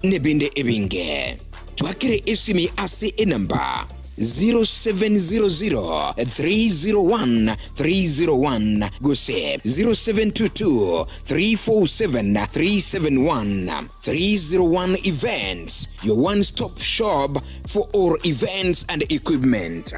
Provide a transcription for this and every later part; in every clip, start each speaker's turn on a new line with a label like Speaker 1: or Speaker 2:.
Speaker 1: Nebinde ebinge. Twakere esimi ase enamba 0700 301 301 gose 0722 347 371. 301 Events, your one stop shop for all events and equipment.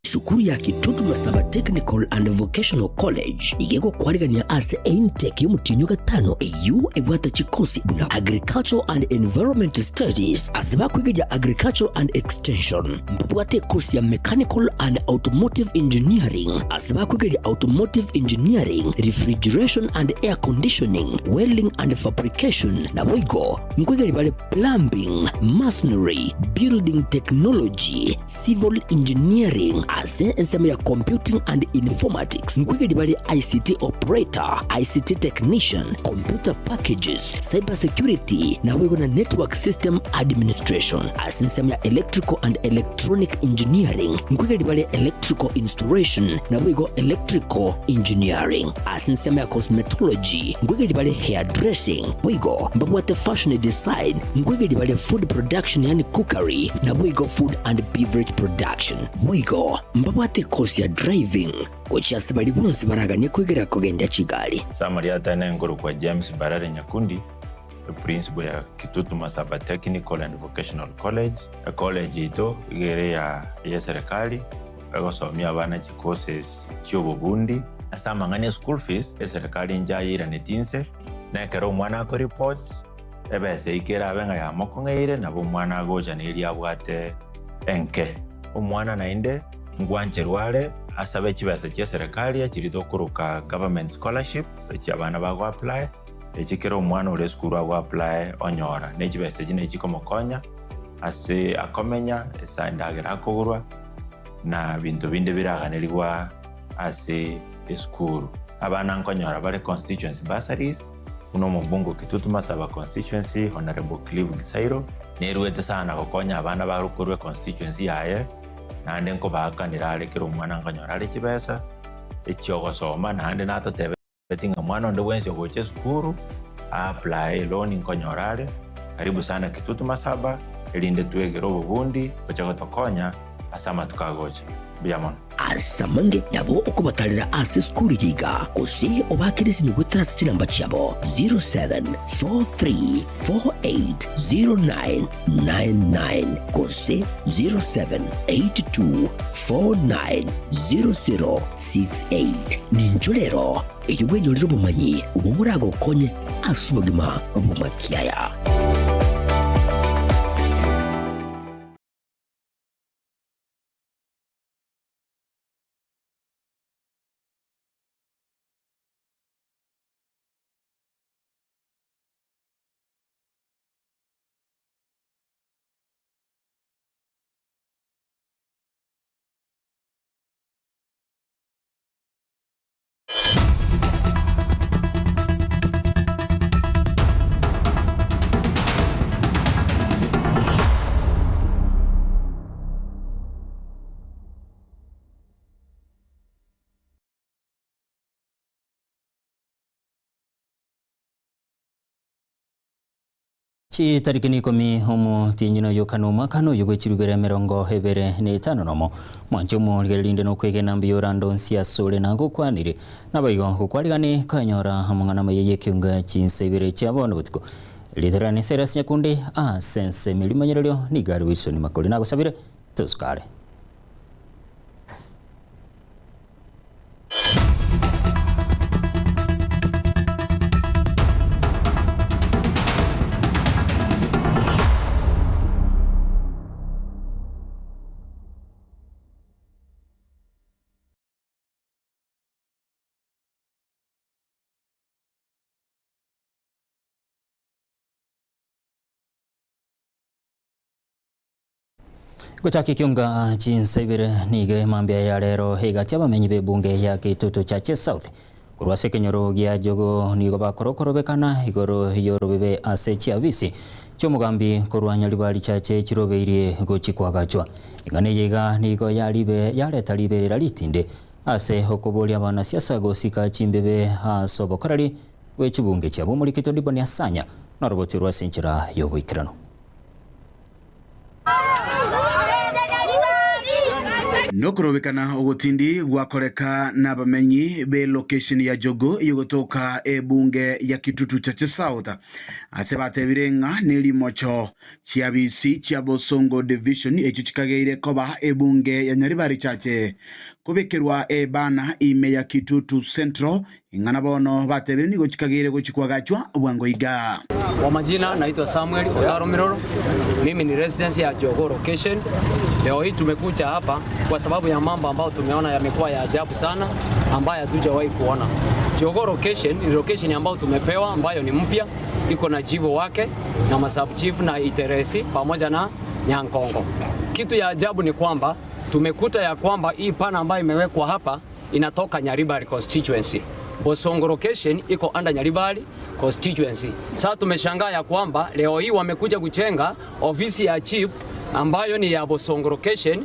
Speaker 2: Esukuru ya Kitutu Masaba Technical and Vocational College iga egokwarigania ase eintake y'omotienyi o gatano eyio ebwate chikosi buna Agricultural and Environment Studies ase bakoigeria Agricultural and Extension. Mbabwate ekosi ya Mechanical and Automotive Engineering ase bakoigeria Automotive Engineering, Refrigeration and Air Conditioning, Welding and Fabrication naboigo nkoigeria bare Plumbing, Masonry, Building Technology, Civil Engineering ase ensemo ya Computing and Informatics nkoigeria bare ICT Operator, ICT Technician, Computer Packages, Cyber Security naboigo na Network System Administration. Ase ensemo ya Electrical and Electronic Engineering nkoigeria bare Electrical Installation naboigo Electrical Engineering. Ase ensemo ya Cosmetology nkoigeria bare Hairdressing, boigo mbabwate Fashion Design, nkoigeria bare Food Production yaani Cookery, naboigo Food and Beverage Production. Boigo mbabwate ekosi ya Driving gochia ase baria bonsi baraganie koigera kogendia chigari.
Speaker 3: Summary Atene nkorokwa James Mbarare Nyakundi, eprinciple ya Kitutu Masaba Technical and Vocational College. Ecollege yaito iga ere ya eserikali egosomia abana chicourses chiobobundi. Ase amang'ana e school fees, eserikali inche ayeiraneti inse, na ekero omwana akoreport, ebesa eyio kerabe ng'a yamokong'eire, nabo omwana agocha na eria abwate enke. Omwana naende ngwancherwa are asabe chibesa chia eserikali echiria tokoroka government scholarship, echi abana bago apply, echi kera omwana ore esukuru ago apply onyora. Ne chibesa echi nachi chikomokonya ase akomenya, ase endagera akogorwa, na binto binde biraganerigwa ase esukuru. Abana nkonyora bare constituency bursaries, buna omobunge o Kitutu Masaba constituency Honourable Clive Gisairo, neruete sana gokonya abana bare korwa econstituency yaye, naende nkobaakanera are kera omwana nkonyora are chibesa echiogosoma, naende natotebe. Ng'a mwana onde bwensi ogocha esukuru a apply loan nkonyora are, karibu sana Kitutu Masaba erinde twegere obobundi gocha gotokonya ase amatuko agocha. Mbuya mono.
Speaker 2: Ase amange nabo okobatarera ase esukuru eye iga, gose obaakere esimi goetera ase chinamba chiabo 0743480999 gose 0782490068. Ninchwo rero erio bwenyorere obomanyi obwo boragokonye ase obogima bw'amakiaya.
Speaker 4: Chitariki n'ikomi omotienyi noyo kane omwakano oyo bwe chirubere emerongo ebere na etano nomo. Mwanche omorigereria inde nokwegena mbuya orande onsi asore nagokwanire. Naboigo gokwarigani konyora amang'ana amaya y'ekeunga chinsa ibere chia bono botuko. Erieta riane Cyrus Nyakundi ase ensemo erimanyererio nigo are Wilson Makori nagosabire tosukare. Gochaka ekionga chinsa ibere nigo emambia ya rero egati abamenyi b'ebunge ya Kitutu Church South korwa ase ekenyoro gia Jogoo nigo bakora okorobekana igoro y'orobebe ase chiabisi. Chi'omogambi korwa Nyaribari Chache chirobeirie gochia koagachwa. Eng'ana eye iga nigo yaribe yareta riberera ritinde ase okoboria abanasiasa gosika chimbebe ase obokoreri bwe chibunge chiabo. Omorikito Diboni Asanya noroboti rwa ase enchera y'oboikeranu.
Speaker 5: Nokorobekana ogotindi gwakoreka nabamenyi be location ya Jogoo eyogotoka ebunge ya Kitutu Chache South ase batebire ng'a nerimocho chiabisi chia Bosongo Division echio chikageire koba ebunge ya Nyaribari Chache kobekerwa ebana ime ya Kitutu Central Ing'ana bono batebire nigo chikageire gochia koagachwa bwango iga.
Speaker 6: Kwa majina naitwa Samuel Otaro Miroro, mimi ni residence ya Jogoo location. Leo hii tumekuja hapa kwa sababu ya mambo ambayo tumeona yamekuwa ya ajabu sana ambayo hatujawahi kuona. Jogoo location ni location ambayo tumepewa ambayo ni mpya, iko na jibo wake na masub chief na Iteresi pamoja na Nyankongo. Kitu ya ajabu ni kwamba tumekuta ya kwamba hii pana ambayo imewekwa hapa inatoka Nyaribari constituency. Bosongo location iko under Nyaribari constituency. Sasa tumeshangaa ya kwamba leo hii wamekuja kujenga ofisi ya chief ambayo ni ya Bosongo location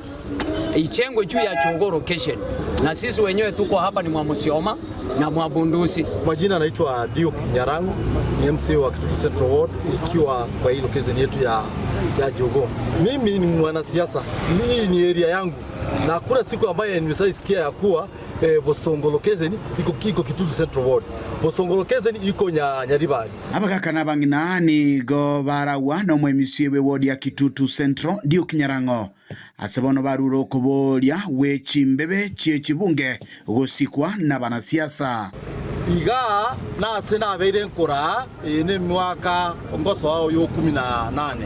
Speaker 6: ichengwe juu ya Jogoo location, na sisi wenyewe tuko hapa ni Mwamusioma na Mwabundusi.
Speaker 7: Majina anaitwa Duke Nyarango, ni MC wa Kitutu Central Ward, ikiwa kwa hii location yetu ya, ya Jogoo. Mimi ni mwanasiasa, hii ni area yangu na kuna siku ambaye nimeshaisikia ya kuwa eh, Bosongo location iko, iko Kitutu Central Ward. Bosongo location iko nya, Nyaribari.
Speaker 5: Abagaka na abang'ina nigo baragwa na omwemisia bwe ward ya Kitutu Central Duke Nyarango ase bono barure okoboria gwe chimbebe chie chibunge gosikwa na abanasiasa.
Speaker 7: Iga nase nabeire nkora eye nemwaka ngosoa oyo kumi na nane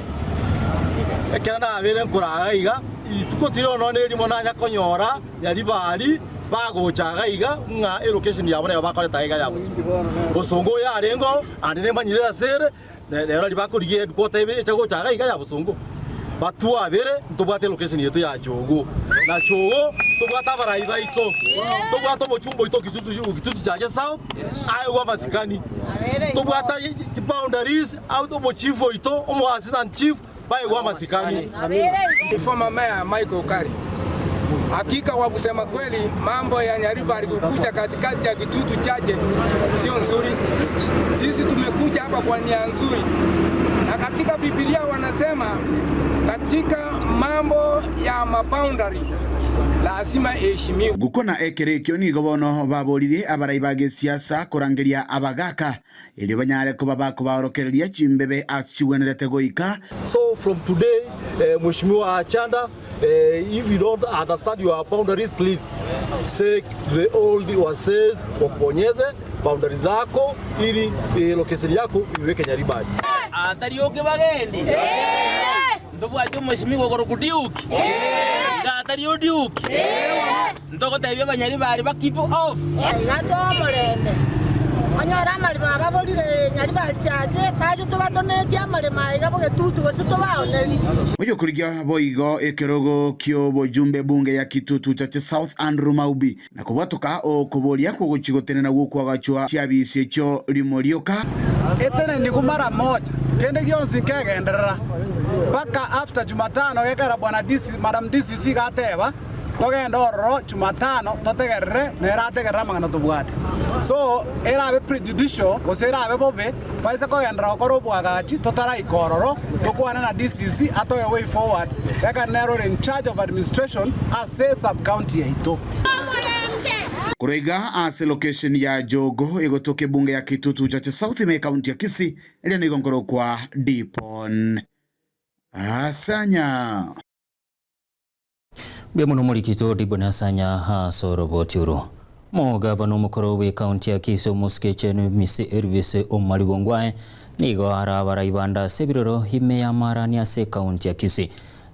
Speaker 7: ekero nabeire nkora iga ituko tiri ono nerimo nanya konyora Nyaribari bagocha iga iga ng'a elocation yabo nayo bakoreta iga ya Bosongo. Bosongo oyo arengo ande nemanyire ase ere nero aria bakorigia headquarter ebe echa gocha iga iga ya Bosongo. Batwabere ntobwate elocation yeto ya Jogoo na Jogoo ntobwate abarai baito ntobwate omochumba oito Kitutu Kitutu Chache South aegwe amasikani ntobwate chiboundaries omochief oito omo assistant chief baegwe amasikani.
Speaker 8: Former Mayor Michael Okari. Hakika kwa kusema kweli, mambo ya Nyaribari kukuja katikati ya Kitutu Chache sio nzuri. Sisi tumekuja hapa kwa nia nzuri, na katika Biblia wanasema katika mambo ya maboundary lazima iheshimiwe.
Speaker 5: Gukona ekero ekio nigo bono baboririe abarai ba gesiasa korangeria abagaka erio banyare koba bakobaorokereria chimbebe ase chigwenerete goika.
Speaker 7: So from today eh, Mheshimiwa Chanda eh, if you don't understand your boundaries please say the old wases wakuonyeze boundaries zako ili eh, location yako iweke Nyaribari.
Speaker 9: Atari oke bagendi ntobwate omoshimiwa okoroku Duke ngatari o Duke ntogotebia abanyaribari ba keep off
Speaker 10: Iga omorembe onyore amaremo ababorire Nyaribari Chache bache tobatonetie amaremo aiga bogetutu gose tobaoneri.
Speaker 5: Oyokorigia boigo ekerogo ki'obojumbe bunge ya Kitutu Chache South Andrew Maubi na kobwatoka okoboria kwogochi gotenena gwokwagachwa chiabisi echio rimo rioka.
Speaker 11: Etene nigo mara moja kende gionsi nkegenderera mpaka after Jumatano gekera bwana DC, madam DCC gateba togende ororo Jumatano totegerere nere ategerere amang'ana tobwate so erabe prejudicial gose erabe bobe baise kogenderera gokora obwagachi totaraika ororo tokwane na DCC atoe way forward eka nere ore in charge of administration ase sub county yaito.
Speaker 5: Korwa iga ase location ya Jogoo egotoka ebunge ya Kitutu Chache South ime ekaunti ya Kisii eria nigo nkorokwa Dipon Asanya.
Speaker 4: Mbuya mono omorikito Dibon Asanya ase oroboti oro. Omogavana omokoro bw'ekaunti ya Kisii omosike James Elvis Omari Bongwae nigo arabara ibanda ase ebiroro ime y'amarani ase ekaunti ya Kisii.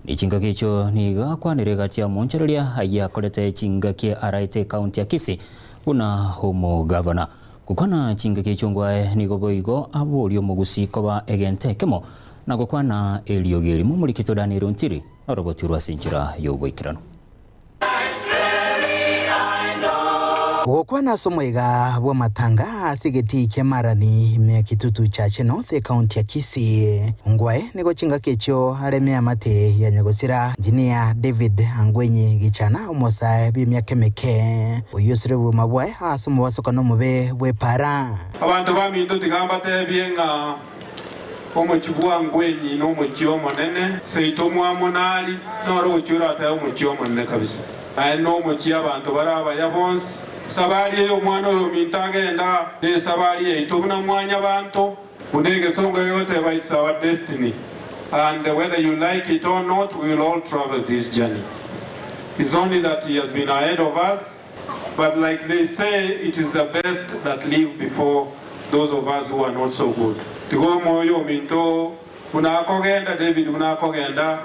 Speaker 4: Ne chingaki echio nigo akwanire egati ya omonchereria ayio akorete chingaki araete ekaunti ya Kisii buna omogavana. Gokwana chingaki echio Ngwae nigo boigo aboria omogusi koba egento ekemo na gokwana eriogi erimo. Omorikito Daniel Ontiri noroboti rwa ase enchera y'oboikeranu.
Speaker 12: Gokwana ase omoyega bw'amatanga ase egetii kia Marani ime ya Kitutu Chache North, ekaunti ya Kisii, Ongwae nigo chingaki echio aremia amate ya nyagosira Engineer David Angwenyi Gichana, omosae bw'emiaka emeke, oyio osire obogima bwaye ase omobasokano omobe bw'epaara.
Speaker 13: Abanto baminto tiga mbatebie ng'a omochie bw'Angwenyi nomochie omonene, seito mwamonari noro ogochia oratebe omochie omonene kabisa. Naende nomochie abanto bare abaya bonsi. Sabari eye omwana oyo ominto agenda, nesabari yaito buna mwanyabanto, buna egesongo gegoteba it's our destiny and whether you like it or not we will all travel this journey. It's only that he has been ahead of us but like they say it is the best that live before those of us who are not so good. Tiga omoyo ominto buna akogenda, David buna akogenda,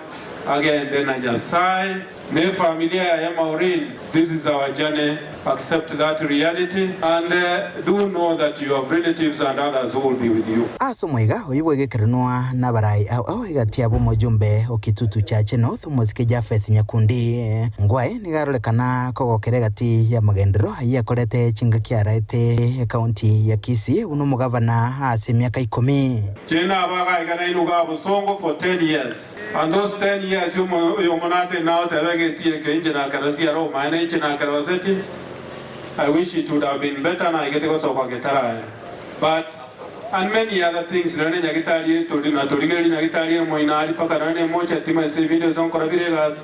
Speaker 13: agende na Nyasae ne efamilia yaye Maureen, this is our journey, accept that reality and do know that you have relatives and others who will be with you.
Speaker 12: Ase omoiga oyio bw'egekerenwa nabarai ao ao egati yabo omojumbe o Kitutu Chache North omosike Japheth Nyakundi. Ngwae nigo arorekana kogokera egati y'amagenderero ayio akorete chingaki araete ekaunti ya Kisii buna omogavana ase emiaka ikomi.
Speaker 13: Inche nabagaika nainwe iga bosongo for ten years, and those ten years oyomo natende nagoteba egetii eke inche nakerosetie aro omaene inche nakerosetie, I wish it would have been better naigete gosoka getaraera but and many other things nonya ne nyagitari etori natorigereria nyagitari emoina aria mpaka nonya ne emocha timaeti ebinde gose nkora bire egasi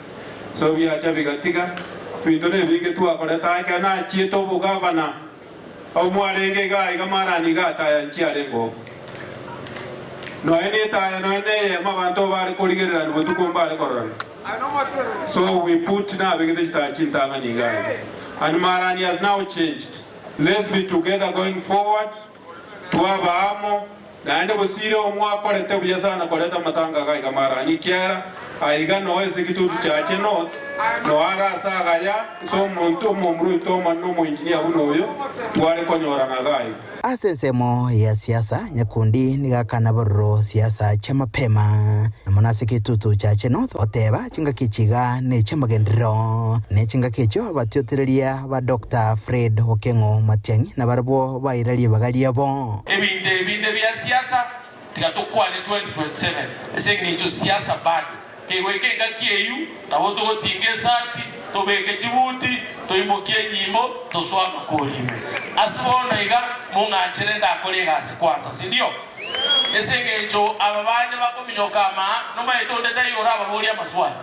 Speaker 13: so biacha bigatiga ebinto nebinge twakorete aye ekero nachiete obogavana Agwo mwarenge iga aiga marani iga ataya nchiarenge oo. Nonya netaya nonya neyemo abanto bare korigererani botuko mbare kororana. So we put nabegete chitaya chintang'ani iga aiga. And marani has now changed. Let's be together going forward, twaba amo, Naende bosire omwakorete buya sana koreta amatanga iga aiga marani, ekiagera aiga noo ase egitutu chiache North, noo are ase agaya, ase omonto omomura oito omonene omoengineer buna oyo, tware konyorana iga aiga.
Speaker 12: Ase ensemo ya siasa, Nyakundi nigo akana bororo siasa chia mapema, na mono ase egetutu chiache North, oteba chingaki echi iga nechi'amagenderero. Ne chingaki echio abatiotereria ba Doctor Fred Okeng'o Matiang'i nabarabwo baira ribaga riabo.
Speaker 14: Ebinto ebinde bia siasa tiga tokwane 2027 ase engencho siasa bado kegoika engaki eyio nabo togotinga esati tobeke chibuti toimokie enyimbo tosoe amakori ime. Ase bono iga mong'anchere ndakore egasi kwanza sindio? Ase engencho aba bande bakominyoka amaa nomaete onde taiyo orababorie amaswali.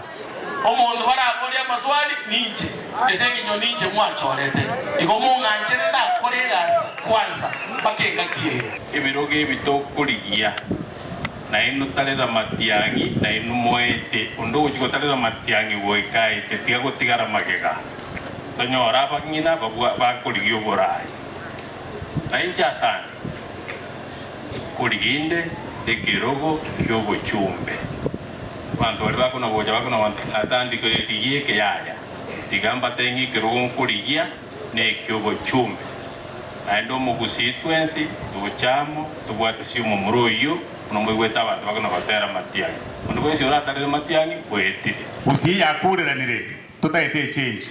Speaker 14: Omonto baraborie amaswali ninche, ase engencho ninche mwachorete. Igo mong'anchere ndakore egasi kwansa mpaka engaki eye.
Speaker 15: Ebirogo ebi tokorigia, nainwe tarera matiang'i, nainwe moete. Onde ogochia gotarera matiang'i goika aete, tiga gotigara magega, tonyore abang'ina babwa bakorigia oboraai. Na inche Atani, nkorigia inde ekerogo ki'obochumbe. Abanto baria bakona gocha bakona gontebia, Natandika rigia eke yaya, tiga mbate ng'a ekerogo nkorigia neki'obochumbe. Naende omogusii twensi toche amo, tobwate ase omomura oyio, buna moigwete abanto bakona gotera matiang'i. Onde bwensi oratarere matiang'i, oetire.
Speaker 16: Gusii yakureranire totagete echange.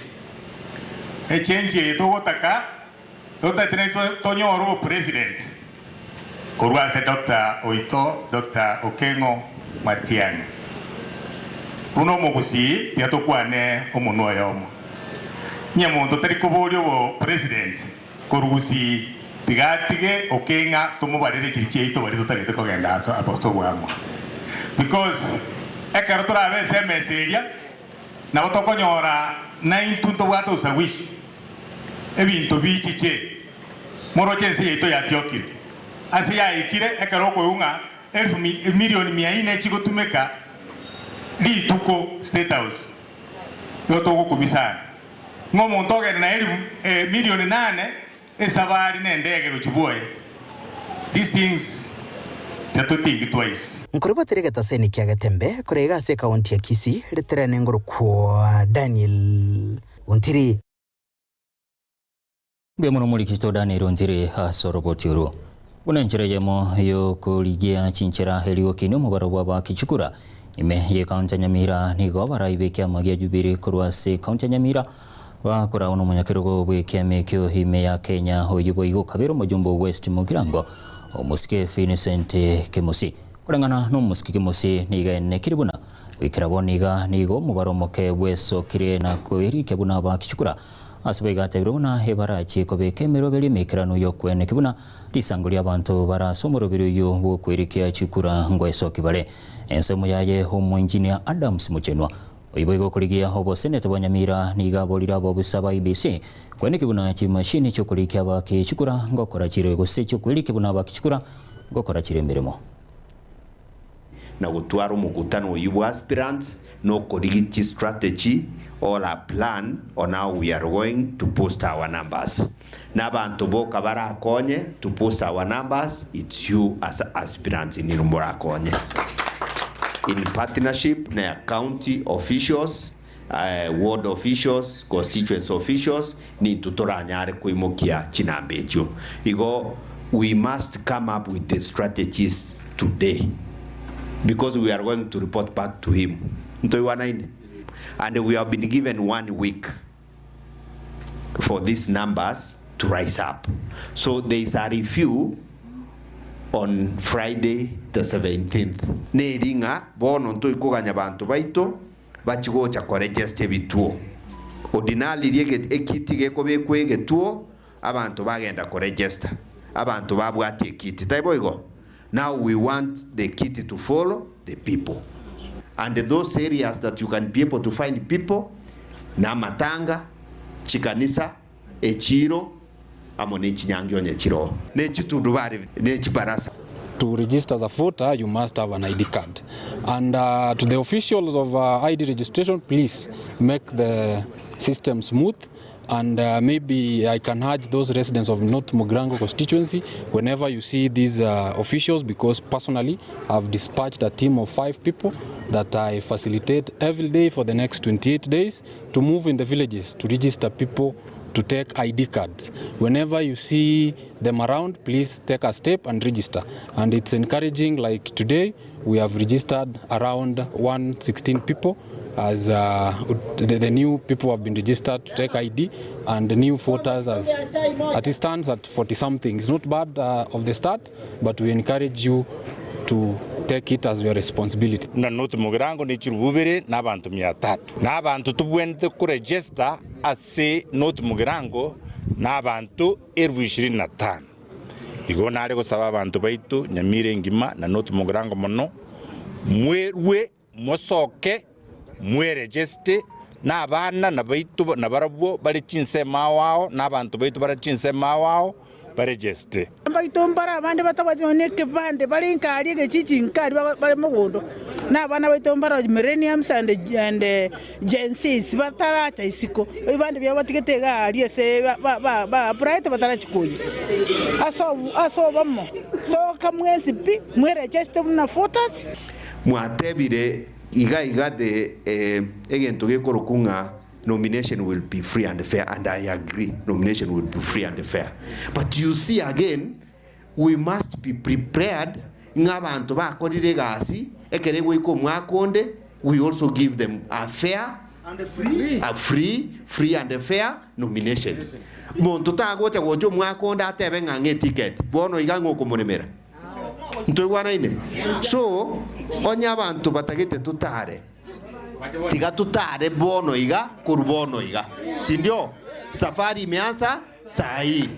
Speaker 16: Echange eye togotaka totagete naintwe tonyore obopresident korwa ase Doctor oito Doctor Okeng'o Matiang'i. Buna omogusii tiga tokwane omonwa oyomo. Onye monto tari koboria obopresident korwa gusii tiga atige Okeng'a tomobarere chiri chiaito baria totagete kogenda ase obwamo. Because ekero torabe ase emesa eria nabo tokonyora naintwe ntobwate ushawishi ebinto bichiche. Moroche ense yaito yatiokire ase yaikire ekero okoigwa ng'a elfu milioni mia ine chigotumeka rituko State House. Igo togokumia sana ng'a omonto ogende na elfu milioni nane esabari na endege gochia bwoye. These things to think twice.
Speaker 12: Nkorobotera egetaseni kia Getembe korwa iga ase ekaunti ya Kisii, riterane ngorokwa Daniel Ontiri.
Speaker 4: Mbuya mono Omorikito Daniel Ontiri ase oroboti orwo. Buna enchera eyemo y'okorigia chinchera erio gokinia omobaro bw'abakichukura ime y'ekaunti ya Nyamira nigo baraibe ekiama gia Jubilee korwa ase ekaunti ya Nyamira. Bakoragwa nomonyakerogo bw'ekiama ekio ime ya Kenya oyio boigo okabera omojumbe o West Mugirango omosike Vincent Kemosi. Koreng'ana nomosike Kemosi nigo aenekire buna goikera bono iga nigo omobaro omoke bwesokire na koerikia buna abakichukura ase boigo atebire buna ebarachie kobeka emeroberi emeikeranu y'okweneki buna risango ri'abanto bare ase omoroberi oyio bw'okoerikia chikura ngoesoki bare. Ensemo yaye omoengineer Adams Muchenwa Oyio boigo okorigia obosenete bwa Nyamira nigo aborire abobisa ba IEBC kweneki buna chimashini chiokorikia abaki chikura ngokora chire gose chiokwerikia buna abaki chikura ngokora chire emeremo.
Speaker 17: Na gotwara omokutano oyio bwa aspirants na okorigia chistrategy or a plan on how we are going to boost our numbers. Na abanto boka barakonye to boost our numbers, it's you as aspirants inwe morakonye in partnership na county officials, ward officials, constituency officials, nintwe toranyare koimokia chinamba echio. Igo we must come up with the strategies today because we are going to report back to him. Ntoigwanaine? And we have been given one week. for these numbers to rise up. So there is a review on Friday the 17th. Neri ng'a bono ntoikoganya banto baito bachie gocha koregesta ebituo. Ordinarily ekiti gekobekwa egetuo, abanto bagenda koregesta, abanto babwatia ekiti, taibo igo? Now we want the kiti to follow the people and those areas that you can be able to find people na amatanga, chikanisa, echiiro amo ne chinyangi onye chiroo, ne chitundubari ne chibarasa.
Speaker 18: To register as a voter, you must have an ID card. And to the officials of ID registration, please make the system smooth. And maybe I can urge those residents of North Mugirango constituency, whenever you see these officials, because personally I've dispatched a team of 5 people that I facilitate every day for the next 28 days to move in the villages, to register people, to take ID cards. Whenever you see them around, please take a step and register. And it's encouraging, like today, we have registered around 116 people as the new people have been registered to take ID, and the new voters as it stands at 40 something. It's not bad of the start, but we encourage you to take it as your responsibility.
Speaker 15: Buna North Mugirango ne chirubu ibere na abanto mia tatu, na abanto tobwenerete koregesta ase North Mugirango na abanto elfu ishirini na tano. Igo nare gosaba abanto baito Nyamira engima na North Mugirango mono, mwerue Mosoke mweregeste nabana nabaito nabarabwo bare chinsemo ao ao, na abanto baito bare chinsemo ao ao baregeste.
Speaker 19: Mbaito mbare abande batabwati nonya nekebande bare nka aria egechichi nka aria bare mogondo, na abana baito mbare millenniums and and Gen Zs bataracha isiko, ebibande biabo batigete iga aria ase ba applyete batarachi koyia. Ase ase obomo, soka mwensi pi, mweregeste buna voters.
Speaker 17: Mwatebire iga iga the egento gekorokwa ng'a nomination will be free and fair and I agree nomination will be free and fair but you see again we must be prepared ng'a abanto bakorire egasi ekero egoika omwaka onde we also give them a fair a free free and fair nomination. Monto tagocha gocha omwaka onde atebe ng'a ng'e ticket bono iga ng'a okomoremera. Ntoigwanaine? So, onye abanto batagete totare, tiga totare bono iga korwa bono iga. Sindio? Safari imeanza saa hii.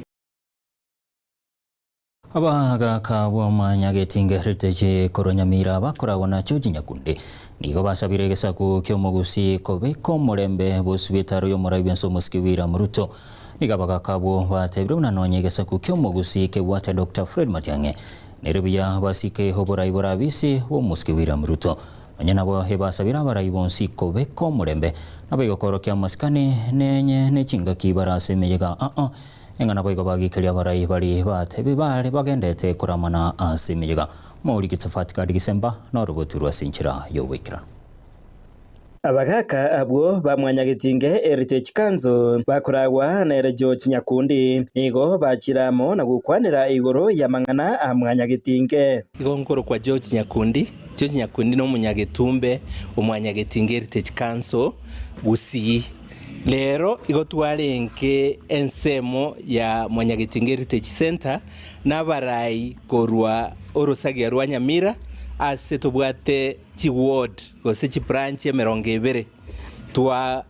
Speaker 4: Abagaka bw'omanyagetinga Heritage korwa Nyamira bakoragwa na George Nyakundi nigo basabire egesaku ki'omogusi kobeka omorembe bosibwa etaro y'omorai bwense omosike William Ruto. Nigo abagaka abwo batebire buna nonya egesaku ki'omogusi kebwate Doctor Fred Matiang'i nere buya basike oborai borabisi bw'omosike William Ruto. Nonya nabo ebasabire abarai bonsi kobeka omorembe naboigo koorokia amasikani nenye nechingaki bare ase emeyega aa eng'a naboigo bagikeria abarai baria batebi bare bagendete koramana ase emeyega. Mouri Josephat Karigisemba norogoturwa ase enchera y'oboikeranu.
Speaker 20: Abagaaka abwo ba Mwanyagetinge Heritage Council bakoragwa nere George Nyakundi nigo bachire amo na gokwanera igoro y'amang'ana a Mwanyagetinge.
Speaker 21: Igo nkorokwa George Nyakundi, George Nyakundi nomonyagetumbe o Mwanyagetinge Heritage Council Gusii. Rero igo twarenge ensemo ya Mwanyagetinge Heritage Centre na abarai korwa orosagia rwa Nyamira ase tobwate chiward gose chibranch emerongo ebere. Twa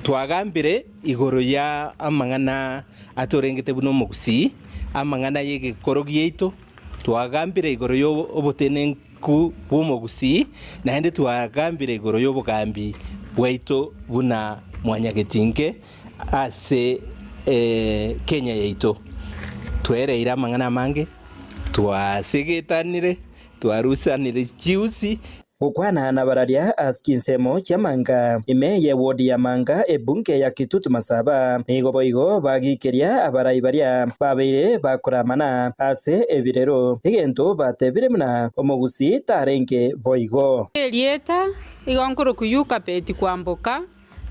Speaker 21: twagambire igoro ya amang'ana atorengete buna omogusii, amang'ana y'egekoro giaito, twagambire igoro y'obotenenku bw'omogusii, naende twagambire igoro y'obogambi bwaito buna Mwanyagetinge ase Kenya yaito. Twereire amang'ana amange, twasegetanire, twarusanire chiusi.
Speaker 20: Gokwana nabararia ase chinsemo chia Manga, ime ye ward ya Manga ebunge ya Kitutu Masaba, nigo boigo bagikeria abarai baria babeire bakoramana ase ebirero, egento batebire buna omogusii tarenge boigo.
Speaker 1: Erieta igo nkorokwa Yukabeti kwamboka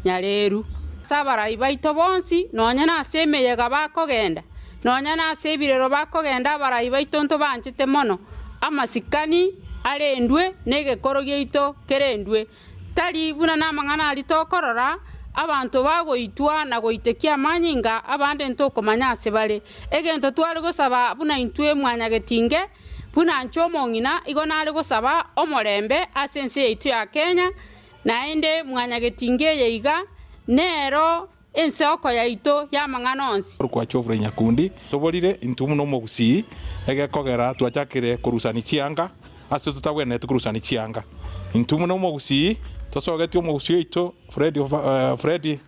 Speaker 1: Nyareru. Ase abarai baito bonsi, nonya nase emeyega bakogenda, nonya nase ebirero bakogenda abarai baito ntobanchete mono, amasikani arendwe na egekoro giaito kerendwe. Tari buna namang'ana aria tokorora, abanto bagoitwa na goitekia amanyinga abande ntokomanya ase bare. Egento tware gosaba buna intwe mwanyagetinge, buna inche omong'ina, igo nare gosaba omorembe ase ense yaito ya Kenya, Naende mwanyagetinga eye iga nero ensoko yaito y'amang'ana onsi.
Speaker 22: Korwa Geoffrey Nyakundi, Toborire intwe buna omogusii egekogera twachakire korusani chianga ase totabwenereti korusani chianga. Intwe buna omogusii tosogetie omogusii oito Fred Fred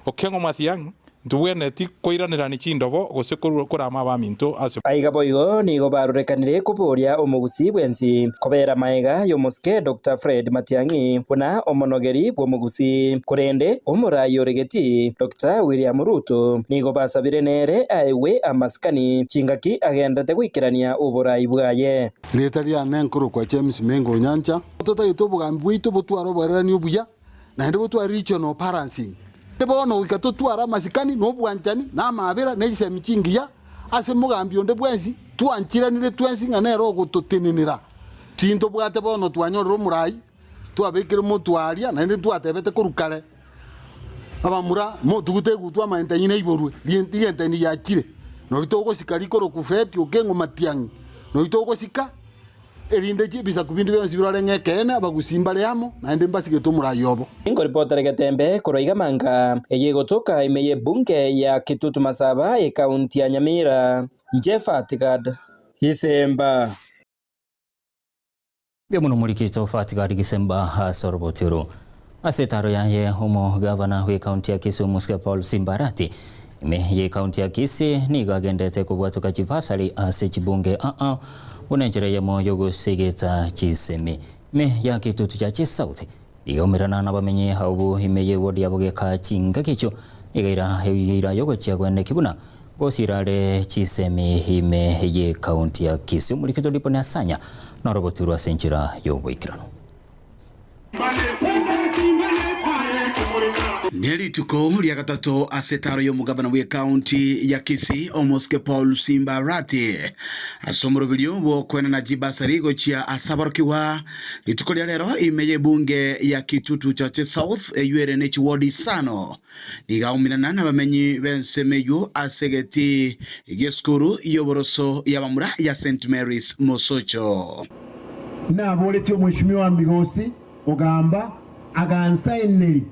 Speaker 22: Okengo Mathiang Ntibwenereti koiranerania chindobo, gose korama abaminto ase.
Speaker 20: Aiga boigo nigo barorekanire koboria omogusii bwensi kobera maega y'omosike Doctor Fred Matiang'i buna omonogeri bw'omogusii. Korende omorai ore getii Doctor William Ruto nigo basabire nere aegwe amasikani chingaki agenderete goikerania oborai bwaye.
Speaker 23: Rieta riane nkorokwa James Mengo Onyancha. Totagete obogambi bwaito botware oboererani obuya, naende botware regional balancing. Bono goika totware amasikani, na obwanchani, na amaabera, na chisemi chingiya ase mogambi onde bwensi, twanchiranire twensi ng'a nere ogototenenera. Tintobwate bono twanyorire omorai, twabekire motwaria, naende ntwatebete korwa kare, Abamura, motugute egutwa amaentenyi naiborwe, rientenyi riachire, nori togosika rikorokwa Fred Okengo Matiang'i, nori togosika. Erinde ebisaku binde bionsi birore ng'a ekeene abagusii mbare amo, naende mbasigete omorai obo.
Speaker 20: Nkoripotera Getembe korwa iga Manga, eye egotoka ime y'ebunge ya Kitutu Masaba, ekaunti ya Nyamira. Inche Fatigad Gisemba.
Speaker 4: Mbuya mono omorikito Fatigad Gisemba ase oroboti oro. Ase etaro yaye omogavana bw'ekaunti ya Kisumu Sir Paul Simbarati ime y'ekaunti ya Kisii nigo agendete kobwatoka chibasari ase chibunge aa buna enchera eyemo y'ogosegeta chisemi. Ime ya Kitutu Church South nigo aumerana nabamenyi abwo ime y'eward ya Bogeka chingaki echio nigo eira eira yogochia gweneki buna gosira are chisemi ime y'ekaunti ya Kisii. Omorikito Diponi Asanya norobotirwe ase enchera y'oboikeranu.
Speaker 5: Nerituko ria gatato ase etaro y'omogabana bw'ekaunti ya Kisii, Omosike Paul Simba Arati, ase omoroberio bw'okoenana chibasari gochia ase aborokigwa rituko ria rero ime y'ebunge ya Kitutu Chache South eywo ere ne chiwodi isano. Nigo aumerana nabamenyi b'ensemo eywo ase egetii gi'esukuru y'oboroso y'abamura ya St Mary's Mosocho.
Speaker 24: Naboretie omweshimiwa Migosi ogamba agansaineri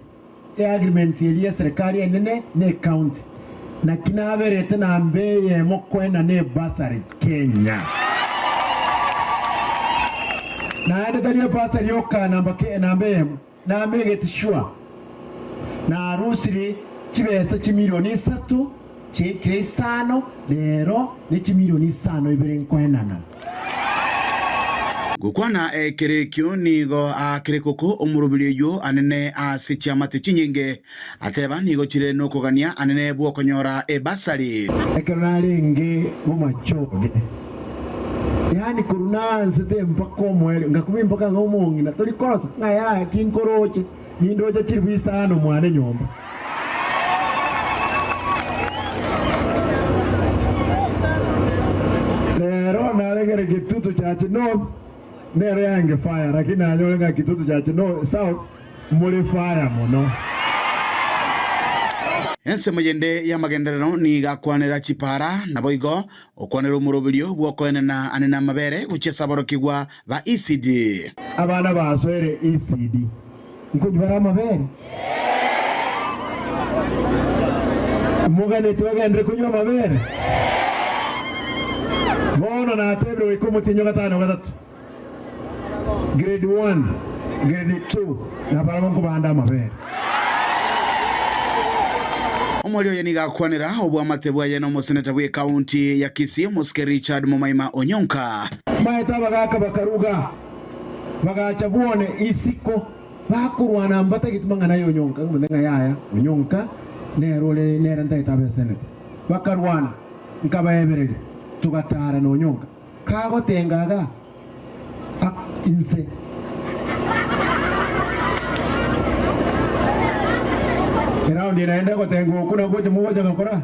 Speaker 24: eagreement eria y'eserekari enene na ecounty. Naki naberete namba eyemo koenana ebursary Kenya. Naende tari ebursary yoka namba namba eyemo, namegeti sure narusiri chibesa chimilioni isato chiaikire isano, rero nechimilioni isano ibere nkoenana.
Speaker 5: Gokwana ekero ekio nigo aakire koko omoroberi oyio anene ase chiamate chinyinge, ateba nigo chire nokogania anene bw'okonyora ebasari.
Speaker 24: Ekero narenge bomachoge, yaani korwa naansete mpaka omoerio, ngakumia mpaka ng'a omong'ina tori korosa, ng'a yaya ki nkoroche, nindoche chilifu isano mwane nyomba. Rero naregere Kitutu Church North nero yange fire lakini nanyore ng'a Kitutu Church North South more fire mono.
Speaker 5: Ensemo yende y'amagenderero nigo akwanera chipara, naboigo okwanera omoroberio bw'okoenena ane namabere gochia ase aborokigwa ba ECD.
Speaker 24: Abana basoire ECD nkonywa bare amabere? Moganeti bagenderere konywa amabere? Bono natebire goika omotienyi o gatano gatato, grade one, grade two, nabarabwo nkobande amabere.
Speaker 5: Omwari oye nigo akwanera obwamate bwaye n'omoseneta bw'ekaunti ya Kisii omosike Richard Momaima Onyonka.
Speaker 24: Maete abagaaka bakaruga, bagacha bwone isiko, bakorwana mbatageti mang'ana y'Onyonka, ng'ombe ng'a yaya, Onyonka nere ore nere ntagete abe eseneta. Bakarwana, nkabaebereria, togataara na Onyonka. Kagotenga iga, ak inse. Eraundi naende egotenga okwo nakwo gocha mogocha gokora.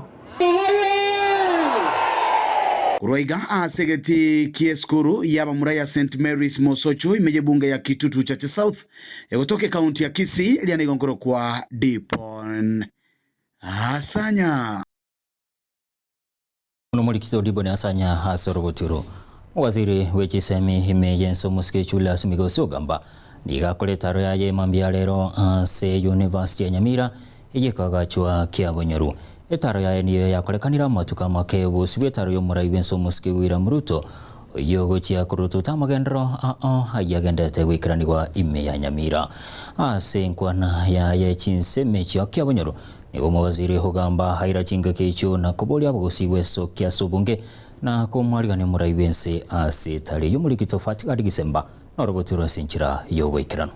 Speaker 5: Korwa iga ase egetii ki'esukuru y'abamura ya St Mary's Mosocho ime y'ebunge ya Kitutu Chache South egotoka ekaunti ya Kisii riana igo nkorokwa Dipon Asanya.
Speaker 4: Nomorikito Diboni Asanya ase oroboti oro. Owaziri bwe chisemi ime y'ense omosike Julius Migosi Ogamba nigo akoreta aro yaye mambia rero ase University ya Nyamira eyekagachwa kia Bonyoru. Etaro yaye niyo yakorekanire amatuko amake obosi bw'etaro y'omorai bw'ense omosike William Ruto oyio ogochia korututa amagenderero ao ayio agenderete goikeranigwa ime ya Nyamira. Ase enkwana yaye chinsemo echio kia Bonyoru Nigo omowaziri ogamba aira chingaki echio na koboria abagusii gwesokia ase obonge na komwarigania omorai bw'ense ase etari y'omorikito Fatgard Gisemba norogoterwa ase enchera y'oboikeranu.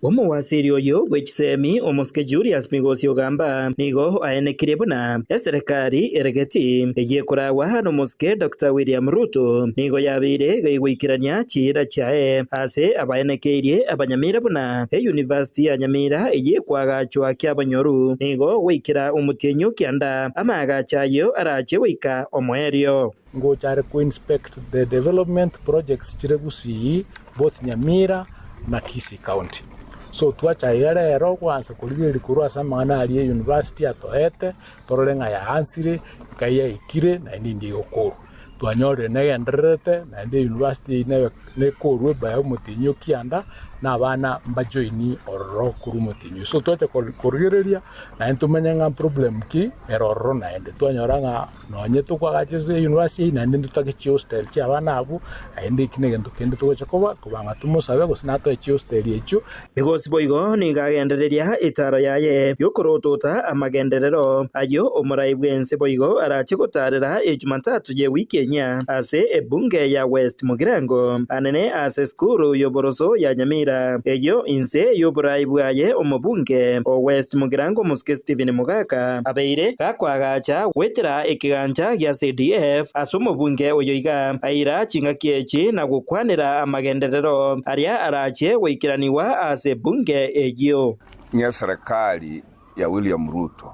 Speaker 20: Omowasiri oyio bwe chisemi, omosike Julius Migosi Ogamba, nigo aenekirie buna eserekari eregeti eyio ekoragwa nomosike Doctor William Ruto nigo yabeire gegoikerania chiira chiaye ase abaenekeirie abanyamira buna Eyunivasiti ya Nyamira eyio ekwagachwa kiabonyoru nigo goikera omotienyi o kianda, amaagacho ayio arache goika omoerio.
Speaker 2: Ngocha are ko inspect the development projects chire Gusii both Nyamira na Kisii county. So twacha iga rero goansa korigereria korwa ase amang'ana aria eyunivasiti atoete torore ng'a yaansire, nkai yaikire naende indi egokorwa. Twanyorire negendererete naende eyunivasiti eyio nebe nekorwe by omotienyi o kianda na abana mbajoini ororo korwa omotienyi oyio. So twacha korigereria naende tomenye ng'a problem ki ere ororo naende. Twanyora ng'a nonye tokoagacha ase eyunivasiti eyio naende ntotake chihostel chia abana abwo, naende eki negento kende togocha koba kobanga tomosabe gose natoe chihostel echio.
Speaker 20: Migosi boigo nigo agendereria etaaro yaye y'okorotota amagenderero ayio omorai bw'ense boigo arache gotaarera Ejumatatu y'ewiki enyia ase ebunge ya West Mugirango anene ase esukuru y'oboroso ya Nyamira eyio inse y'oborai bwaye omobunge o West Mugirango Omosike Stephen Mogaka abeire gakoagacha goetera ekegancha gia CDF ase omobunge oyo iga aira chingaki echi na gokwanera amagenderero aria arache goikeranigwa ase ebunge eyio.
Speaker 3: Ng'a eserekari ya William Ruto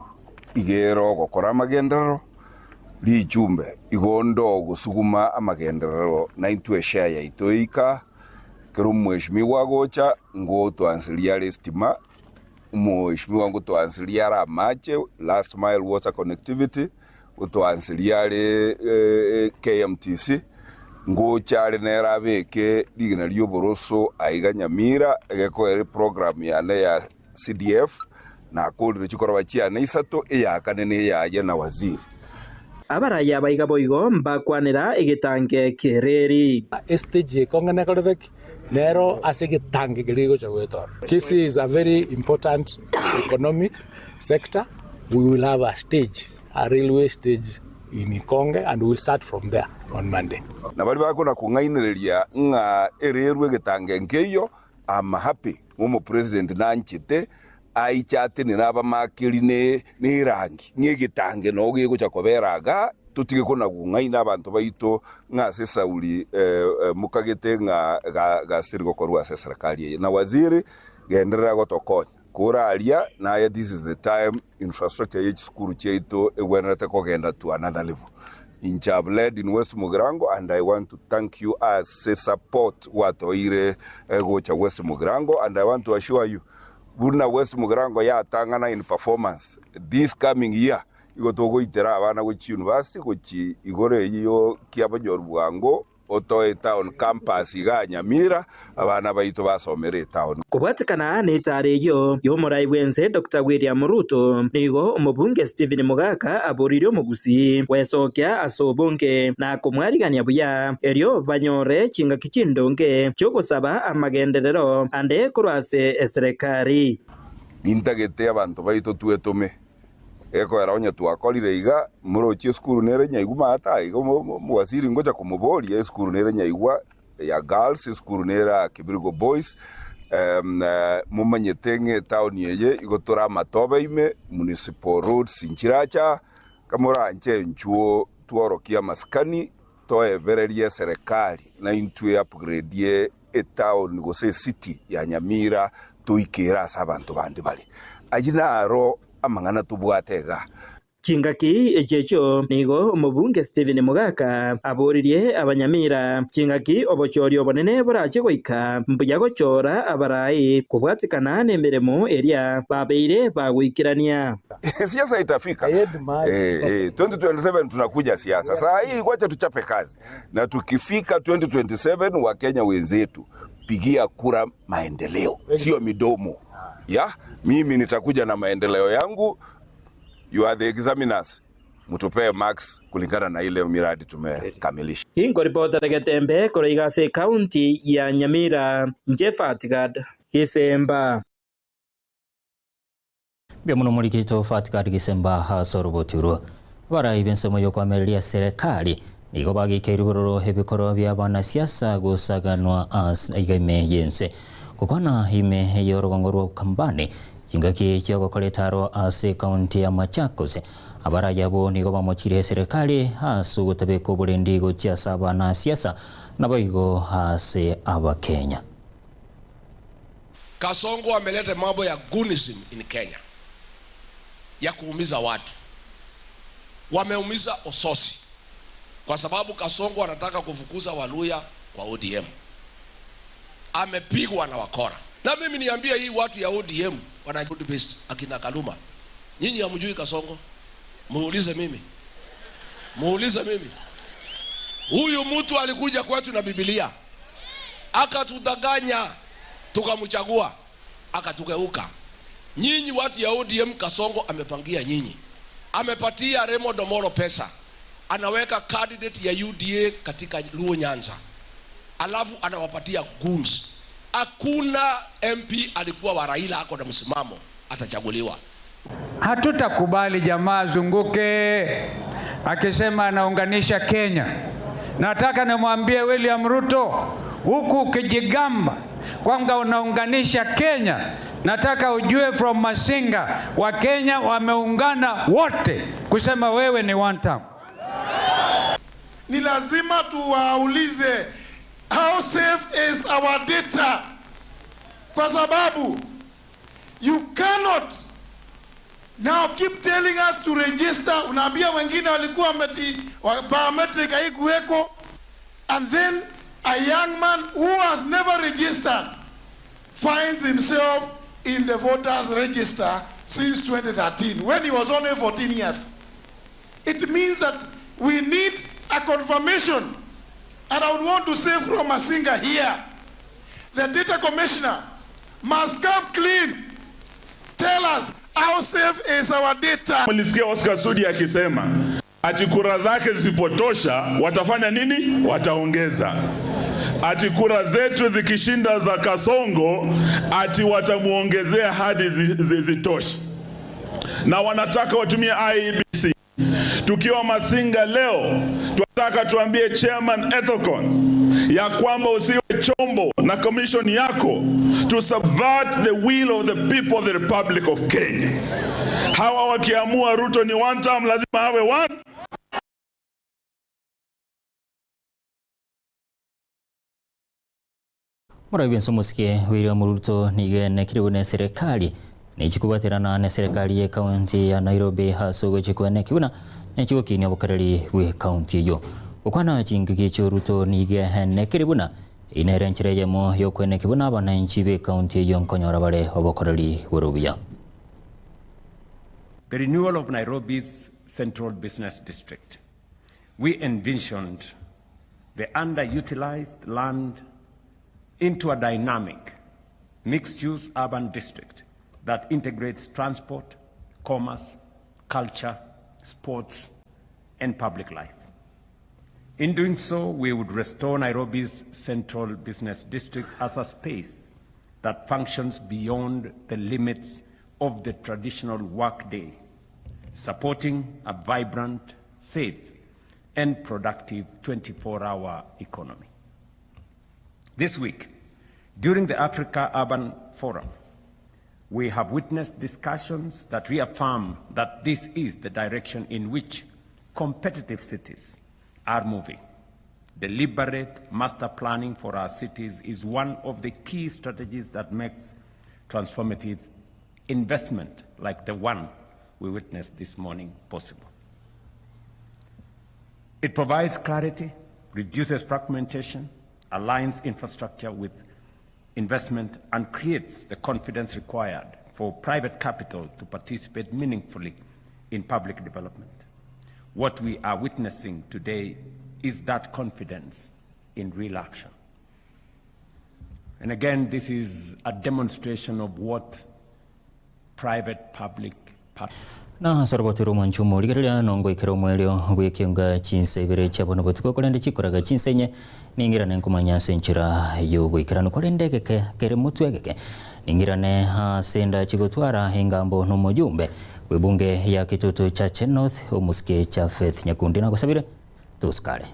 Speaker 3: iga ere ogokora amagenderero, richumbe igo onde ogosuguma amagenderero naintwe eshare yaito eika, ekero omweshimiwa agocha ngotwansiria are estima, Omweshimiwa ngotwansiria are amache, last mile water connectivity, ngotwansiria are KMTC, ngocha are nere abeke rigena ri'oboroso aiga Nyamira, egekoera eprogram yane ya CDF, nakorire chikoroba chiane isato, eya kane neyaye na waziri.
Speaker 20: Abaraya abaiga boigo mbakwanera egetange ki'ereri.
Speaker 2: Estage ekong'ana ekorete ki? Nero ase egetange keria kegocha goetorora. Kisii is a very important economic sector, we will have a stage, a railway stage in Ikonge and we will start from there on Monday.
Speaker 3: Na baria bakona kong'ainereria ng'a ererwe egetange nkeiyo, I'm happy ng'a omopresident nanchete aiche atenene abamakeri ne erangi ng'a egetange noo gegocha kobera igaa, totige kona-gong'aina abanto baito ng'a ase esauri mokagete ng'a gasi teri gokorwa ase eserekari eye. Na waziri genderera gotokonya kore aria naye this is the time infrastructure ye chisukuru chiaito egwenerete kogenda to another level. Inche have led in West Mugirango and I want to thank you ase support gwatoire gocha West Mugirango and I want to assure you. Buna West Mugirango yatang'ana in performance this coming year, igo togoitera abana gochia university gochia igoro eyio kiabonyoru bwango otoe etown campus igaa Nyamira, abana baito basomere etown.
Speaker 20: Kobwatekana netaaro eyio y'omorai bw'ense Doctor William Ruto, nigo omobunge Stephen Mogaka aboririe omogusii gwesokia ase obonge na komwarigania buya erio banyore chingaki chindonge chi'ogosaba amagenderero ande korwa ase eserekari.
Speaker 3: Nintagete abanto baito twetome, Gekoera onye twakorire iga, morochie esukuru nere nyaigwa maate iga omowaziri ngocha komoboria esukuru nere nyaigwa ya girls, esukuru nere aa Kibirigo boys, momanyete ng'a etown eye igo tore amatobe ime, municipal roads nchiracha, kamoranche inchuo tworokie amasikani, toebererie eserekari na intwe upgrade etown gose ecity ya Nyamira toikere ase abanto bande bare. Ayio naro amang'ana tobwate igaa.
Speaker 20: Chingaki echiechio nigo omobunge Stephen Mogaka aboririe abanyamira chingaki obochori obonene borache goika mbuya gochora abarai kobwatikana nemeremo eria babeire bagoikerania.
Speaker 3: Siasa itafika eh, eh, 2027 tunakuja siasa saa hii, wacha tuchape kazi, na tukifika 2027 Wakenya wenzetu, pigia kura maendeleo, sio midomo ya mimi nitakuja na maendeleo yangu. You are the examiners, mtupee marks kulingana na ile miradi tumekamilisha.
Speaker 20: Inkoripotera Getembe korwa iga ase ekaunti ya Nyamira, inche Fatgad Gisemba.
Speaker 4: Mbuya mono morikito Fatgad Gisemba ase oroboti orwo. Abarai b'ensemo y'okoamereria serikali nigo bageikeirwe bororo ebikorwa bia abanasiasa gosaganwa ase iga ime y'ense. Gokwana ime y'orogongo rwa Ukambani chingaki chi'ogokora etaro ase ekaunti ya Machakos, abarai abwo nigo bamochire eserekari ase ogotabeka oborendi gochia ase abanasiasa naboigo ase Abakenya.
Speaker 14: Kasongo ameleta mambo ya gunism in Kenya ya kuumiza watu. Wameumiza Ososi kwa sababu Kasongo anataka kufukuza Waluya kwa ODM. Amepigwa na wakora. Na mimi niambie hii watu ya ODM wana based akina Kaluma. Nyinyi hamjui Kasongo? Muulize mimi. Muulize mimi. Huyu mtu alikuja kwetu na Biblia. Akatudanganya, tukamchagua, akatugeuka. Nyinyi watu ya ODM, Kasongo amepangia nyinyi, amepatia Raymond Omolo pesa, anaweka candidate ya UDA katika Luo Nyanza, alafu anawapatia goons. Hakuna MP alikuwa wa Raila ako na msimamo atachaguliwa.
Speaker 6: Hatutakubali jamaa azunguke akisema anaunganisha Kenya. Nataka nimwambie William Ruto, huku ukijigamba kwamba unaunganisha Kenya, nataka ujue from Masinga, Wakenya wameungana wote kusema wewe ni one term.
Speaker 7: Ni lazima tuwaulize how safe is our data, kwa sababu you cannot now keep telling us to register. Unaambia wengine walikuwa biometric haikuweko, and then a young man who has never registered finds himself in the voters register since 2013 when he was only 14 years. It means that we need a confirmation. And I would want to say from Masinga here, the data commissioner must come clean. Tell us how safe is our data.
Speaker 8: Mlisikia Oscar Sudi akisema ati kura zake zisipotosha watafanya nini? Wataongeza. Ati kura zetu zikishinda za Kasongo ati watamuongezea hadi zitoshe, na wanataka watumie IEBC. Tukiwa Masinga leo, tunataka tuambie Chairman Ethekon ya kwamba usiwe chombo na commission yako to subvert the will of the people of the Republic of Kenya. Hawa wakiamua Ruto ni one term, lazima awe one.
Speaker 4: Morabi bwense omosike William Ruto nigo enekire buna eserekari nechikobwaterana na eserekari ye county ya Nairobi ase ogochia kweneki buna nechigokinia obokoreri bwe county eyio. Gokwana chingaki echio Ruto nigo enekire buna Eyio nere enchera eyemo y'okweneki buna abananchi b'ekaunti eyio nkonyora bare obokoreri bore obuya.
Speaker 9: The renewal of Nairobi's Central Business District. We envisioned the underutilized land into a dynamic, mixed-use urban district that integrates transport, commerce, culture, sports, and public life. In doing so, we would restore Nairobi's central business district as a space that functions beyond the limits of the traditional workday, supporting a vibrant, safe, and productive 24-hour economy. This week, during the Africa Urban Forum, we have witnessed discussions that reaffirm that this is the direction in which competitive cities are moving. Deliberate master planning for our cities is one of the key strategies that makes transformative investment like the one we witnessed this morning possible. It provides clarity, reduces fragmentation, aligns infrastructure with investment, and creates the confidence required for private capital to participate meaningfully in public development. What we are witnessing today is that confidence in real action. And again, this is a demonstration of what private-public partnership.
Speaker 4: Na ase oroboti rw'omwancho omorigereria nongoikera omoerio bw'ekeonga chinsa ibere chia bono botuko, korende chikoraga chinsa inye, ning'irane nkomanya ase enchera y'oboikeranu, korende egeke kere motwe egeke, ning'irane ase ndachi gotwara engambo nomojumbe bw'ebunge ya Kitutu Chache North, omosike Japheth Nyakundi. Nagosabire tosukare.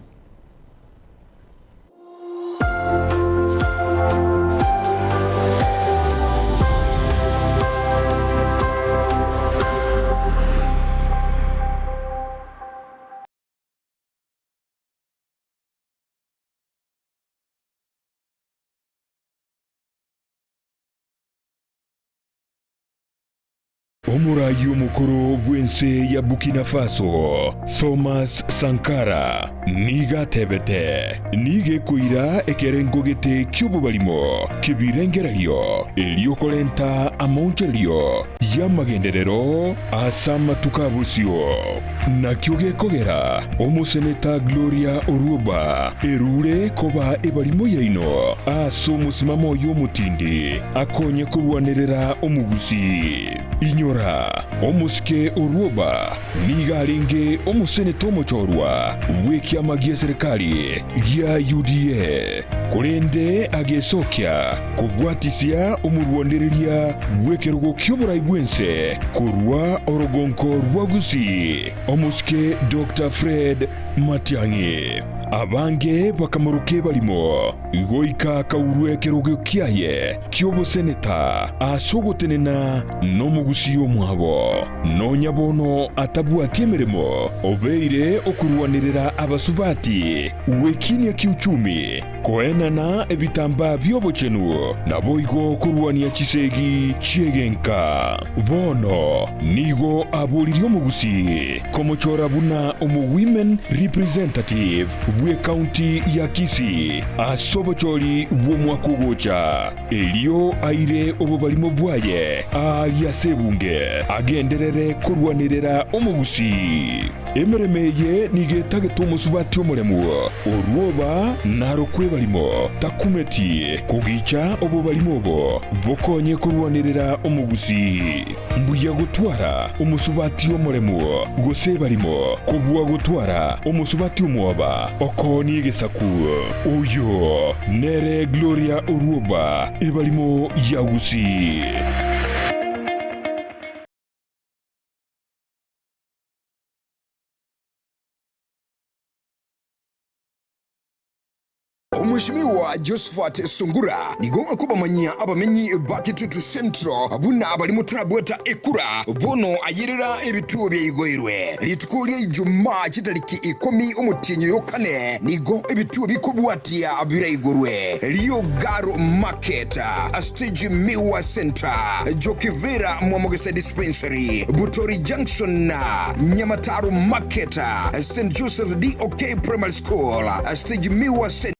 Speaker 10: Omoraai omokoro bw'ense ya Burkina Faso, Thomas Sankara, nigo atebete, Nigo ekoira ekerengo gete ki'obobarimo ki'ebirengererio erio korenta amaonchorerio y'amagenderero ase amatuko a bosio. Nakio gekogera omoseneta Gloria Orwoba erure koba ebarimo yaino ase omosimamo oye omotindi akonye korwanerera omogusii. Inyora, omosike Orwoba nigo arenge omoseneta omochorwa bw'ekiama gi'eserekari gia UDA, korende agesokia kobwatisia omorwanereria bw'ekerogo ki'oborai bw'ense korwa orogonko rwa Gusii, omosike Doctor Fred Matiang'i. Abange bakamoroka ebarimo, goika akaurwa ekerogo kiaye ki'oboseneta ase ogotenena nomogusii omwabo. Nonya bono atabwati emeremo, obeire okorwanerera abasubati gwekinia kiuchumi, koenana ebitambaa bi'obochenu, naboigo korwania chisegi chi'egenka. Bono nigo aboririe omogusii komochora buna omo-women representative bw'ecounty ya Kisii ase obochori bw'omwaka ogocha, erio aire obobarimo bwaye aaria ase ebunge, agenderere korwanerera omogusii. Emeremo eye nigo etagete omosubati omoremu, orwoba narokwe ebarimo, takumeti kogicha obobarimo obo bokonye korwanerera omogusii. Mbuya gotwara omosubati omoremu gose ebarimo, kobua gotwara omosubati omwoba okoonia egesaku. Oyo nere Gloria Orwoba, ebarimo ya Gusii.
Speaker 11: Omweshimiwa Josphat Sungura nigo akobamanyia abamenyi ba Kitutu Central buna baria motarabwata ekura bono ayerera ebituo biaigoirwe. Rituko ria Ijumaa chitariki ikomi omotienyi oyo kane nigo ebituo bikobwatia biraigorwe, Riogaro Market, Stage Miwa Centre, Jokivera Mwamogesa Dispensary, Butori Junction, Nyamataro Market, St Joseph DOK Primary School, Stage Miwa Centre.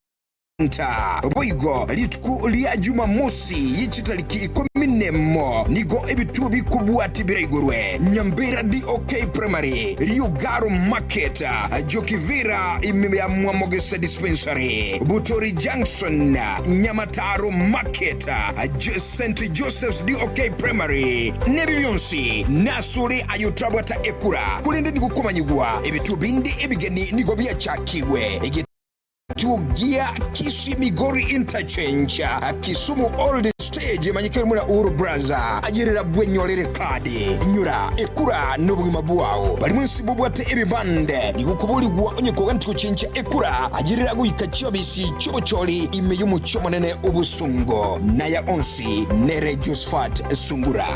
Speaker 11: Center. Boigo rituko ria Jumamosi ye chitariki ikomi nemo nigo ebituo bikobwati biraigorwe, Nyambera DOK Primary, Riugaro Market, Jokivira ime ya Mwamogese Dispensary, Butori Junction, Nyamataro Market, St Joseph's DOK Primary. Nebi bionsi nasore ayotabwata ekura, korende nigo komanyigwa ebituo binde ebigeni nigo biachakigwe. Tugia Kisii Migori Interchange, Kisumu Old Stage emanyekere buna Uhuru Plaza, ayerera bwenyorere kadi, nyora ekura nobogima bwao. Bari mwensi bobwate ebibande, nigo okoborigwa onye koganeti gochencha ekura, ayerera goika chiobisi chiobochori ime y'omochie omonene obosongo. Naya onsi nere Josephat Sungura.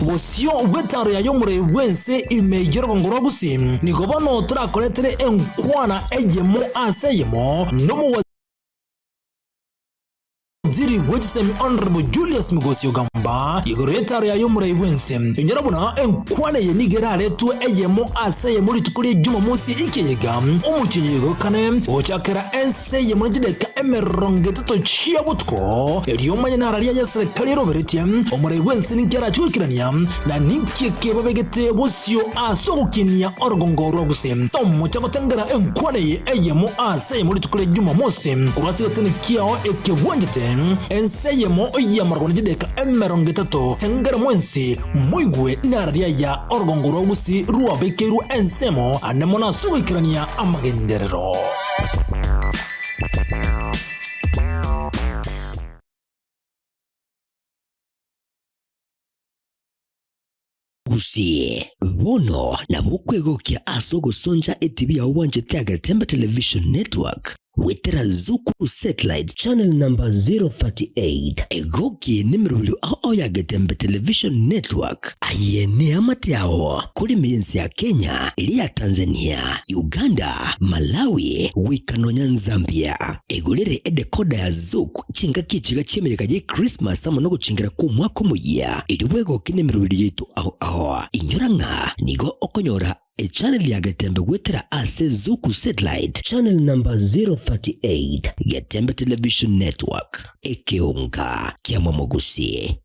Speaker 12: Bosio bw'etaro yaye omorei bw'ense ime y'orogongo rwa Gusii, nigo bono torakoretere enkwana eyemo ase eyemo n'omowaziri bwe chisemi Honourable Julius Migosi Ogamba igoro y'etaro yaye omorei bw'ense. Inyora buna enkwana eye nigo eraretwe eyemo ase eyemo rituko ria Jumamosi ekiagera omotienyi oyo kane gochakera ense eyemo ne chidakika 30 chia botuko, erio omanye nararia y'eserekari eroberetie omorai bw'ense ninki arache goikerania, na ninki eke babegete bosio ase ogokinia orogongo rwa gose. Tomocha gotengera enkwana eye eyemo ase eyemo rituko ria Jumamosi, korwa ase egeteni kiao eke bwanchete, ense eyemo y'amarogo ne chidakika 30. Tengera mwensi, moigwe nararia ya orogongo rwa gusii rwabekeirwe ensemo ane mono ase ogoikerania amagenderero.
Speaker 13: Gusii, bono nabo okwegokia ase ogosoncha etibi yao bwanchete Agetembe Television Network goetera Zuku Satellite Channel number 038. Egoki nemerobio ao ao ya Getembe Television Network. Aye neamate ao kore ime y'ense ya Kenya, eria ya Tanzania, Uganda, Malawi, goika nonya Nzambia. Egorere edecoder ya Zuku chingaki echiga chi'emeyega ye Christmas amo nogochingera kw'omwaka omoyia, erio bwegoke nemerobio yaito ao ao. Inyora ng'a nigo okonyora Echannel ya Getembe goetera ase Zuku Satellite Channel number 038, Getembe Television Network, ekeonga kia Momogusi.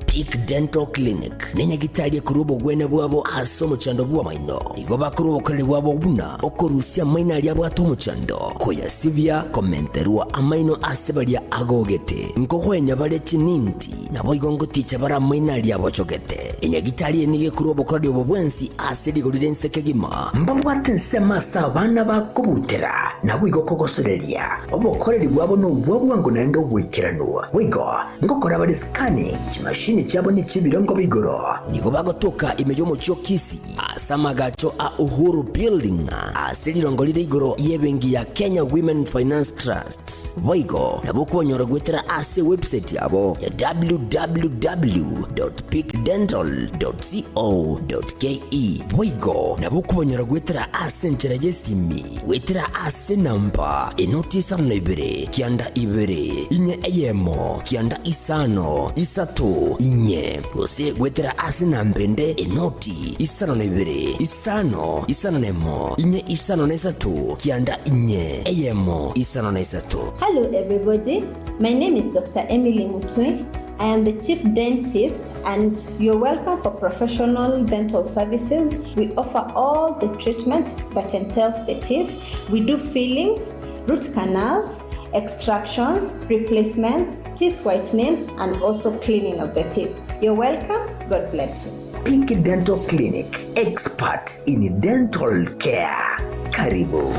Speaker 16: Peak Dental Clinic nenyagitari ekorwa obogwenia bwabo ase omochando bw'amaino. Nigo bakorwa obokoreri bwabo buna okorusia amaino aria abwate omochando, koyasibia, komenterwa amaino ase baria agogete, nkogwenia bare chininti, naboigo ngoticha bare amaino aria abochogete. Enyagitari eye nigo ekorwa obokoreri obo bwensi ase rigori ri'ense kegima.
Speaker 13: Mbabwate ensemo ase abana bakobutera, naboigo kogosoreria. Obokoreri bwabo nobwa bwango naende oboikeranu. Boigo ngokora bare scanning, chimashini chiabo nechi'ebirengo bia igoro. Nigo bagotoka ime y'omochie o Kisii ase amagacho a Uhuru Building ase rirongo rire igoro y'ebenki ya Kenya Women Finance Trust. Boigo nabo okobanyora goetera ase ewebsite yabo ya www.peakdental.co.ke. Boigo nabo okobanyora goetera ase enchera y'esimi Goetera ase enamba enoti isano na ibere, kianda ibere, inye eyemo, kianda isano, isato, inye, gose goetera ase enamba ende enoti isano na ibere, isano, isano na emo, inye isano na isato, kianda inye, eyemo, isano na isato.
Speaker 18: Hello everybody, my name is Doctor Emily Mutwe, I am the chief dentist and you're welcome for professional dental services. We offer all the treatment that entails the teeth. We do fillings, root canals, extractions, replacements, teeth whitening, and also cleaning of the teeth. You're welcome. God bless you.
Speaker 13: Peak Dental Clinic, expert in dental care. Karibu.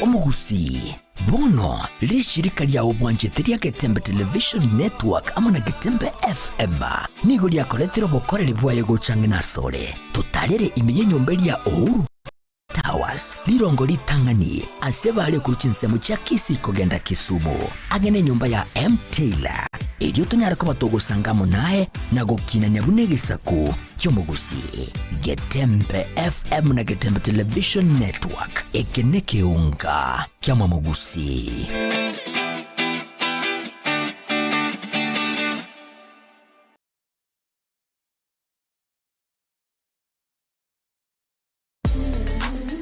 Speaker 13: Omogusii, bono rishirika ria obwanchete ria Getembe Television Network amo na Getembe FM nigo riakoretire obokoreri bwaye gocha ng'ina asore. Totarere ime y'enyomba eria Uhuru.
Speaker 16: Towers, rirongo ritang'ani ase bare korwa chinsemo chia Kisii kogenda Kisumu, ang'e nenyomba ya M. Taylor, erio tonyare koba togosanga amo naye na gokinania buna egesaku ki'omogusii. Getembe FM na Getembe Television Network, eke nekeunga kiamwamogusii.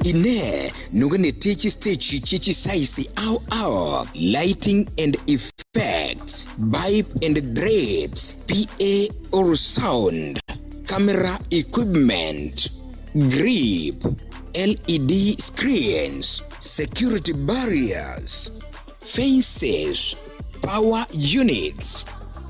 Speaker 11: Inee! Noganetie chisteji chie chisaisi ao ao, lighting and effects, pipe and drapes, PA or sound, camera equipment, grip, LED screens, security barriers, fences, power units,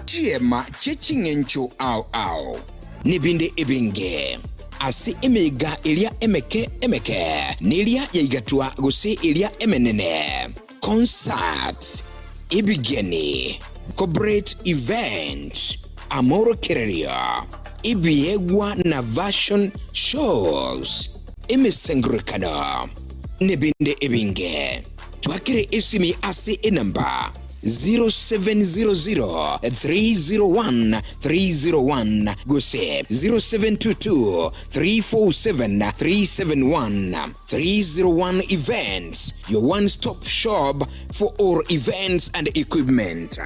Speaker 11: chiema chie ching'encho ao ao, nebinde ebinge. Ase emeiga eria emeke emeke, neria yaigatwa gose eria emenene, concerts, ebigeni, corporate events, amorokererio, ebiegwa na fashion shows, emesangererekano, nebinde ebinge. Twakere esimi ase enamba 0700 301 301 gose 0722 347 371. 301 Events, your one stop shop for all events and equipment.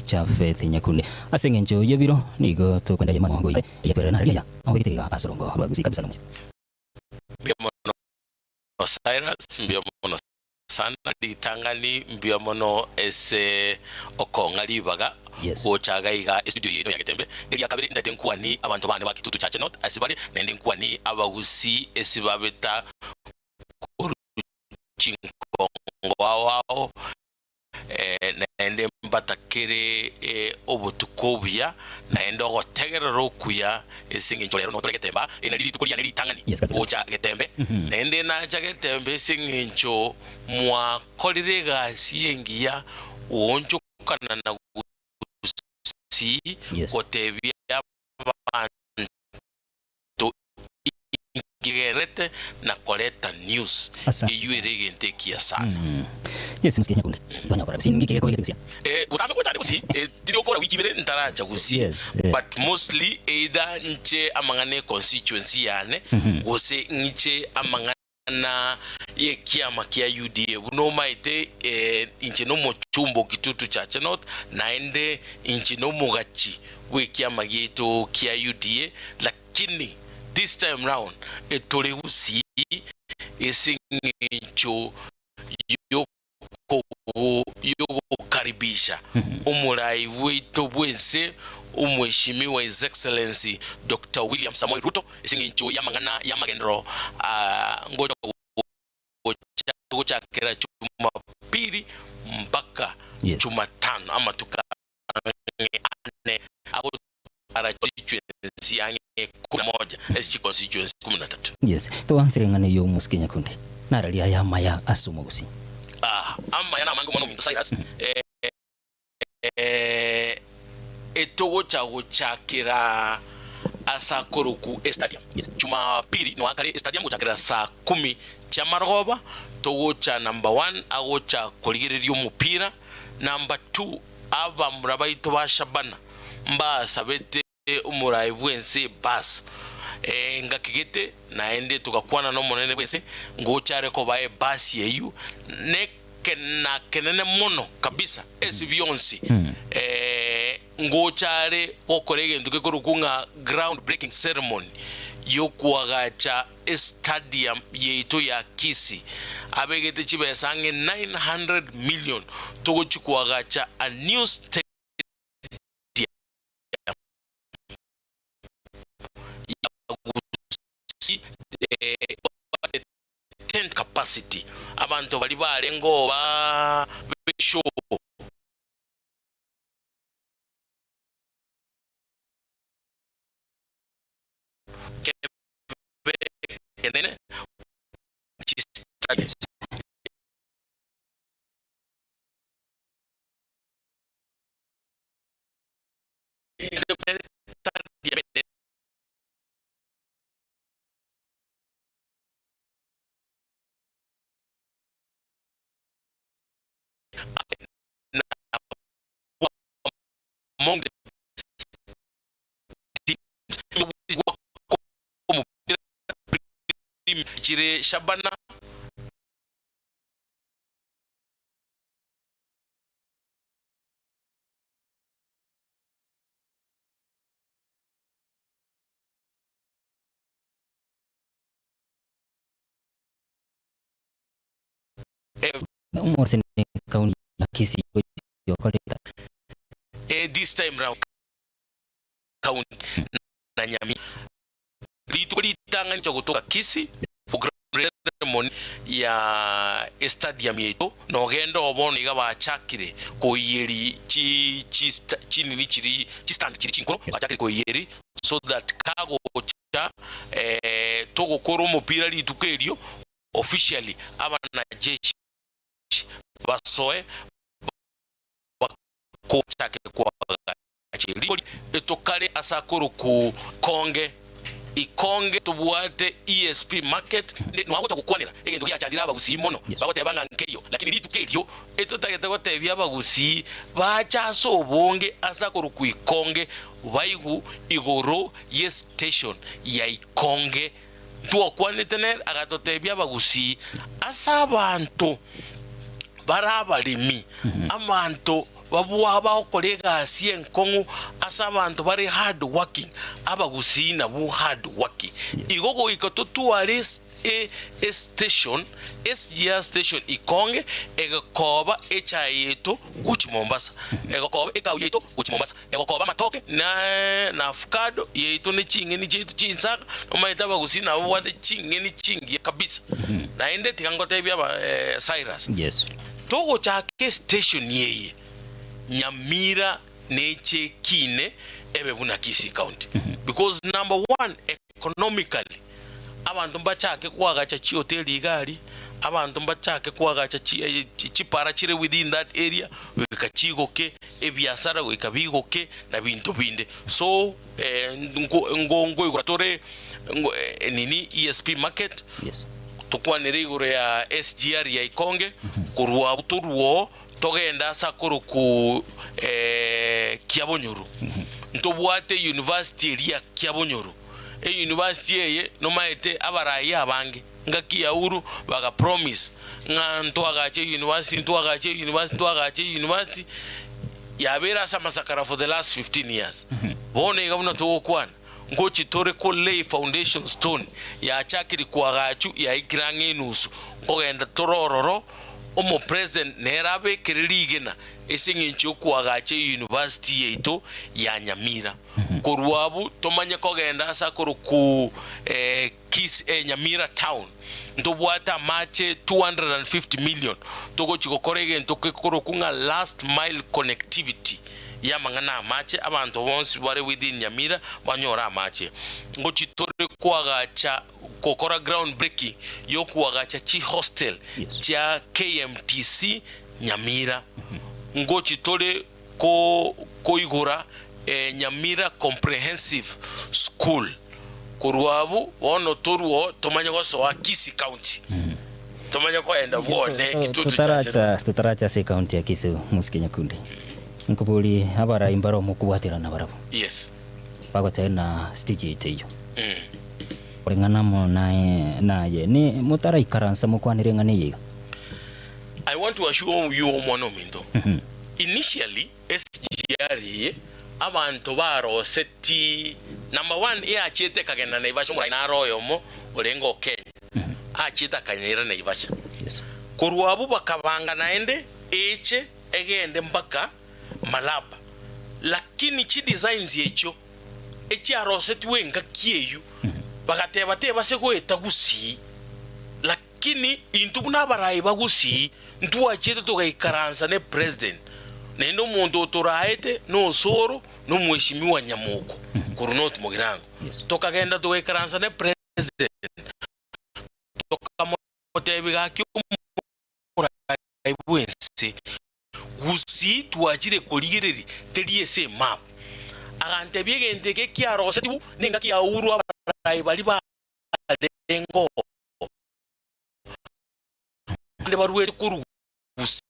Speaker 4: Jafeth Nyakundi ase eng'encho y'ebiro nigo tokwenda yemango
Speaker 14: Mbuya mono Cyrus, mbuya mono sana ritang'ani, mbuya mono ase okong'a ribaga gocha iga iga estudio yaino ya Getembe. Eria kabere ndete nkwani abanto bane ba Kitutu Chache North ase bare, naende nkwani abagusii ase babeta korwa chinkongo ao ao. Naende mbatakere obotuko obuya, naende ogotegerera okuya, ase engencho rero notore getemba, eri nario rituko riane ritang'ani gocha getembe. Naende nacha getembe ase engencho mwakorire egasi engiya Goonchokana na Gusii gotebia abanto inkigerete na koreta news eyio ere egento ekiya sana. Botambe gocha ande Gusii tiri gokora wiki ibere ntaracha Gusii but mostly either nche amang'ana e constituency yane gose ng'iche amang'ana na y'ekiama kia UDA. Buna omaete, inche nomochumba o Kitutu Chache North, naende inche nomogachi bw'ekiama giaito kia UDA, lakini this time round etore gusii ase eng'encho yogokaribisha omorai bwaito bw'ense Omweshimiwa His Excellency Doctor William Samoei Ruto ase eng'encho y'amang'ana y'amagenderero ngocha gochakera Jumapili mpaka Jumatano amatuko ang'e ane agotwara constituency ang'e kumi na moja ase chiconstituency kumi na tatu.
Speaker 4: Yes, toansere ng'ana eyio omosike nyakundi, nararia aya amaya ase omogusii.
Speaker 14: Ah, amaya namange omwana ominto Cyrus, eh, etogocha gochakera ase akoroku estadium Jumapili noakare estadium gochakera saa kumi chiamarogoba togocha number one agocha korigereria omopira number two Abamura baito ba Shabana mbasabete omoraai bw'ense ebasi engaki gete, naende togakwana n'Omonene bw'ense, ngocha are kobaa ebasi eyio nekenakenene mono kabisa ase bionsi. Ngocha are gokora egento gekorokwa ng'a ground breaking ceremony y'okoagacha Estadium yaito ya Kisii abegete chibesa ang'e 900 million togochia koagacha a new stadium ya Gusii ebwate tent capacity abanto baria barenge oo ba show. Ekenene among the teams chire Shabana. This time round county na Nyamira. Rituko ritang'ani gocha gotoka Kisii ceremony ya estadium yaito nogende oo bono iga bachakire koiyeri chi chi chinini chiri chi stand chiri chinkoro bachakire koiyeri so that kagocha togokora omopira rituko erio officially abanajeshi basoe bakochake koagacha. Riko etokare ase akorokwa Konge. Ikonge tobwate ESP market nwagocha gokwanera egento giachandire abagusii mono bagoteba ng'a nkeiyo, lakini rituko erio etotagete gotebia abagusii bache ase obonge ase akorokwa Ikonge baigu igoro ye station ya Ikonge. Ntwakwanete nere agatotebia abagusii ase abanto bare abaremi, abanto Babua bagokora egasi enkong'u ase abanto bare hard working, abagusii nabwo hard working. Igo goika totware e station, SGR station ikonge egekoba echae yaito gochia Mombasa, egokoba ekao yaito gochia Mombasa, egokoba amatoke na na avocado yaito ne ching'eni chiaito chinsaga, nomanyete abagusii nabo babwate ching'eni chingiya kabisa. Naende tiga ngotebie aba Cyrus. Togochaka estation eye Nyamira neche ekine ebe buna Kisii County because number one economically abanto mbachake koagacha chihoteli iga aria, Abanto mbachake koagacha chipara chire within that area goika chigoke, ebiasara goika bigoke na binto binde. So nkoigora tore nini ESP market, tokwanere igoro ya SGR ya Ikonge, korwa abwo torwe oo togende ase akorokwa Kiabonyoru. Ntobwate university eria ya Kiabonyoru. Eyunivasiti eye nomaete abarai abange ngaki ya Uhuru baga promise ng'a ntwagache eyunivasiti ntwagache eyunivasiti ntwagache eyunivasiti yabeire ase amasakara for the last 15 years. Bono iga buna togokwana ngochi tore ko lay foundation stone yachakire koagachu yaikire ang'e enusu nkogenda tore ororo omo president nere abekere rigena ase eng'encho yokoagacha eyunivasiti yaito ya Nyamira. Korwa abwo tomanye kogenda ase akorokwa Kis Nyamira town, ntobwate amache 250 million togochia gokora egento kekorokwa ng'a last mile connectivity y'amang'ana amache, abanto bonsi bare within Nyamira banyore amache. Ngochia tore koagacha gokora ground breaking yokoagacha chihostel chia KMTC Nyamira. Ngochia tore koigora Nyamira Comprehensive School. Korwa abwo bono torwo tomanye gosoa Kisii County, tomanye koenda bwone Kitutu Chache.
Speaker 4: Totaracha ase ecounty ya Kisii mosike Nyakundi, nkoborie abarai mbare omokobwaterana barabwo
Speaker 14: Yes.
Speaker 4: bagoteba na stage yaito eyio koreng'ana amo naye naye ni motaraikaransa mokwanere eng'ana eye iga.
Speaker 14: I want to assure you omwana ominto, initially SGR eye abanto baroseti number one eachiete ekagenda Naivasha omorai naro oyomo orenge o Kenya achiete akanyeira Naivasha. Korwa abwo bakabanga naende eche egende mpaka Malaba lakini chi designs echio echiarosetigwe engaki eyio bagateba tebase goeta Gusii Lakini intwe buna abarai ba Gusii ntwachiete togaikaransa ne president, naende omonto otoraete nosoro nomweshimiwa Nyamoko korwa North Mugirango. Tokagenda togaikaransa ne president tokamotebia gaki omorai bwense Gusii twachire korigereria teri ase emap. Agantebia egento eke kiarosetigwe nengaki ya Uhuru abarai baria barenge oo. Abande barwete korwa Gusii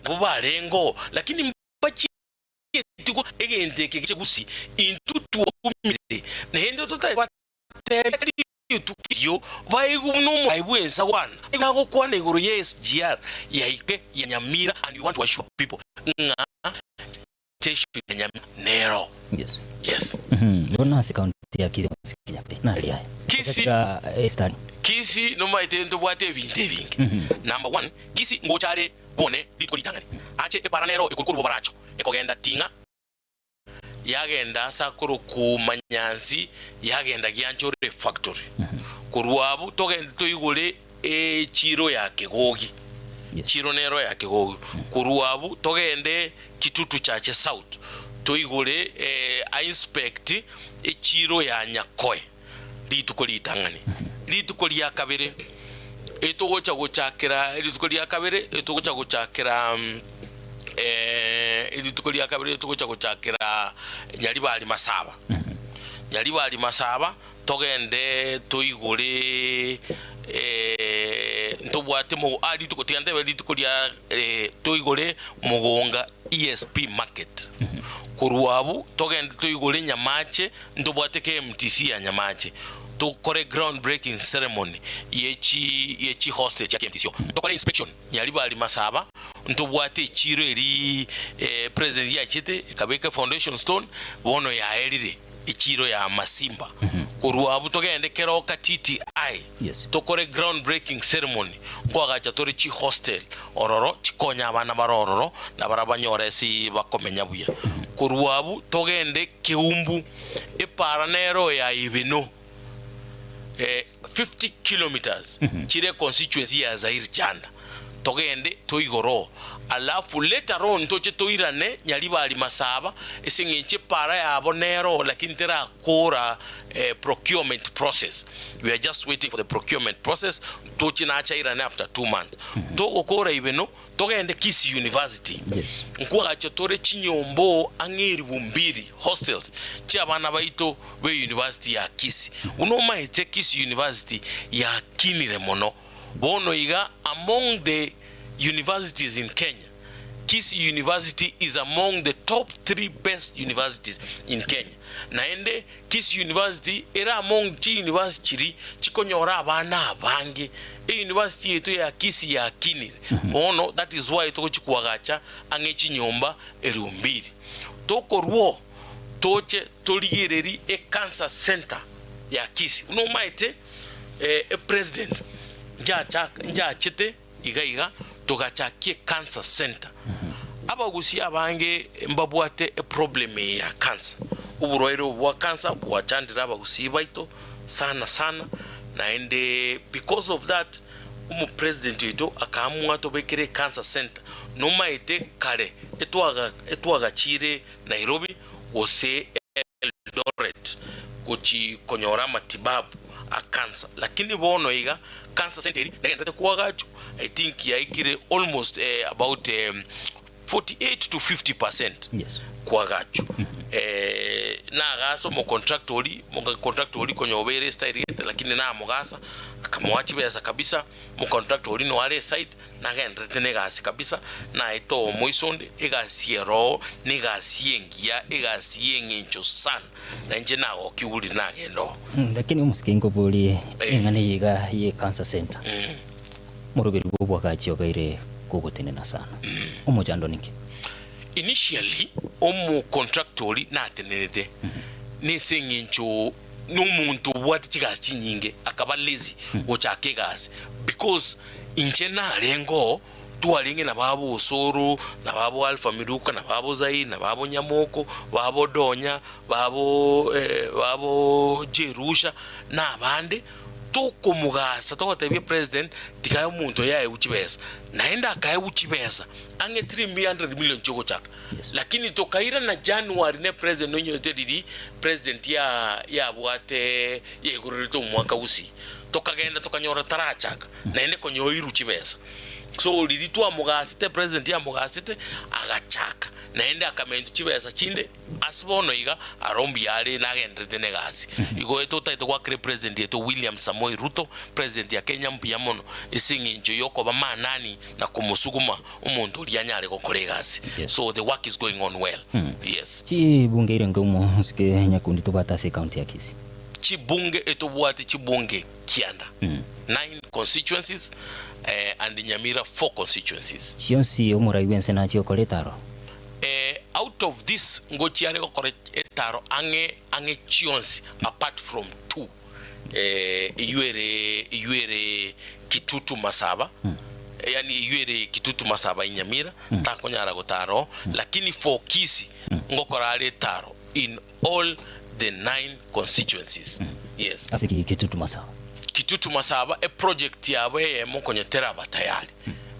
Speaker 14: nabo barengeo, lakini mbachieti egento eke geche Gusii. Intwe twakumire, naende totari gobatebia rituko erio baigwe buna omorai bw'ense agokwana. Nagokwana igoro ya SGR yaike ya Nyamira and we want to assure people ng'a station ya Nyamira nero.
Speaker 4: Yes.
Speaker 14: Yes.
Speaker 4: Bono ase county ya Kisii nari aya.
Speaker 14: Kisii,
Speaker 4: Eastern.
Speaker 14: Kisii nomaete ntobwate ebinto ebinge. Number one, Kisii ngocha are bwone rituko ritang'ani. Ache epara nero ekorokwa Rubobaracho ekogenda Ting'a yagenda ase akorokwa Manyansi yagenda Gianchore factory. Korwa abwo togende toigore echiro ya Kegogi. Chiro nero ya Kegogi. Korwa abwo togende Kitutu Chache South toigore ainspect echiro ya Nyakoe rituko ritang'ani. Rituko ria kabere etogocha gochakera rituko ria kabere etogocha gochakera rituko ria kabere etogocha gochakera Nyaribari Masaba. Nyaribari Masaba Togende toigore ntobwate mogo ah rituko tiga ntebe rituko ria toigore Mogonga ESP market. Korwa abwo togende toigore Nyamache ntobwate KMTC ya Nyamache tokore ground breaking ceremony ye chi ye chi hostel chia KMTC oo. Tokore inspection Nyaribari Masaba ntobwate echiro eria president yachete ekabeka efoundation stone bono yaerire. Echiiro ya Masimba. Korwa abwo togende Keroka TTI tokore ground breaking ceremony nkoagacha tore chihostel ororo chikonye abana bare ororo na baria banyore ase bakomenya buya. Korwa abwo togende Keumbu epara nero ya Ibeno 50 kilometres chire econstituency ya Zaire Chanda. Togende toigoro oo, alafu later on toche toirane Nyaribari Masaba ase eng'encho epara yabo nero oo lakini terakora procurement process. We are just waiting for the procurement process toche nache airane after 2 months. Togokora ibeno togende Kisii University nkwagacha tore chinyomba oo ang'e eribu mbiri hostels chia abana baito be university ya Kisii. Buna omaete Kisii University yakinire mono. Bono iga among the universities in Kenya, Kisii University is among the top 3 best universities in Kenya. Naende Kisii University ere among chi university chiri chikonyora abana abange. E university yaito ya Kisii yakinire. Bono that is why togochikoagacha ang'e chinyomba eribu mbiri. Tokorwa oo toche torigereri e cancer center ya Kisii. Buna omaete e president njacha njachete iga iga togachakia e cancer center. Abagusia abange mbabwate e problem eye ya cancer. Oborwaire obo bwa cancer bwachandire abagusii baito sana sana naende because of that omopresident oito akaamua tobekere e cancer center. Nomaete kare etwaga etwagachire Nairobi gose Eldoret gochi konyora amatibabu a cancer lakini bono iga cancer center eri negenderete koagachwa I think yaikire almost about 48 to 50% koagachwa. Nagasa omocontractor oria, omocontractor oria konya obeire estyle gete lakini namogasa akamoa chibesa kabisa, omocontractor oria noare esite nagenderete na egasi kabisa, naete omoiso onde, egasi ero oo na egasi engiya, egasi ya eng'encho sana, na inche nagokiwa riria nagenda oo.
Speaker 4: Lakini omosike nkoborie eng'ana eye iga ye cancer center moroberi bwa obwagachi obeire kogotenena sana omochando ninki?
Speaker 14: Initially omocontractor oria natenerete nese eng'encho nomonto obwate chigasi chinyinge akaba lazy gochaka egasi because inche narenge oo twarenge na babo Osoro na babo Alpha Miruka na babo Zairi na babo Nyamoko babo Donya babo babo Jerusha na abande tokomogasa togotebia president tiga omonto oyo aegwe chibesa naende akaegwa chibesa ang'e 300 million chiogochaka lakini tokairana January ne president nonyorete riria president ya yabwate yaigorerete omwaka gusii tokagenda tokanyora tarachaka naende konya oirwe chibesa so riria twamogasete president yamogasete agachaka naende akamenta chibesa chinde ase bono iga aro mbuya are nagenderete na egasi. Igo totagete goakera epresident yaito William Samoei Ruto president ya Kenya mbuya mono ase eng'encho yokoba manani na komosuguma omonto oria anyare gokora egasi. So the work is going on well. Yes.
Speaker 4: Chibunge irenge omosike Nyakundi tobwate ase ecounty ya Kisii?
Speaker 14: Chibunge etobwate chibunge kianda, nine constituencies and Nyamira four constituencies.
Speaker 4: Chionsi omorai bw'ense nachie gokora etaro.
Speaker 14: Out of this ngochia are gokora etaro ang'e ang'e chionsi apart from two eywo ere eywo ere Kitutu Masaba yaani eywo ere Kitutu Masaba in Nyamira takonyara gotara oo lakini for Kisii ngokora are etaro in all the nine constituencies. Yes.
Speaker 4: Ase ki Kitutu Masaba?
Speaker 14: Kitutu Masaba eproject yabo eyemo konya teraba tayari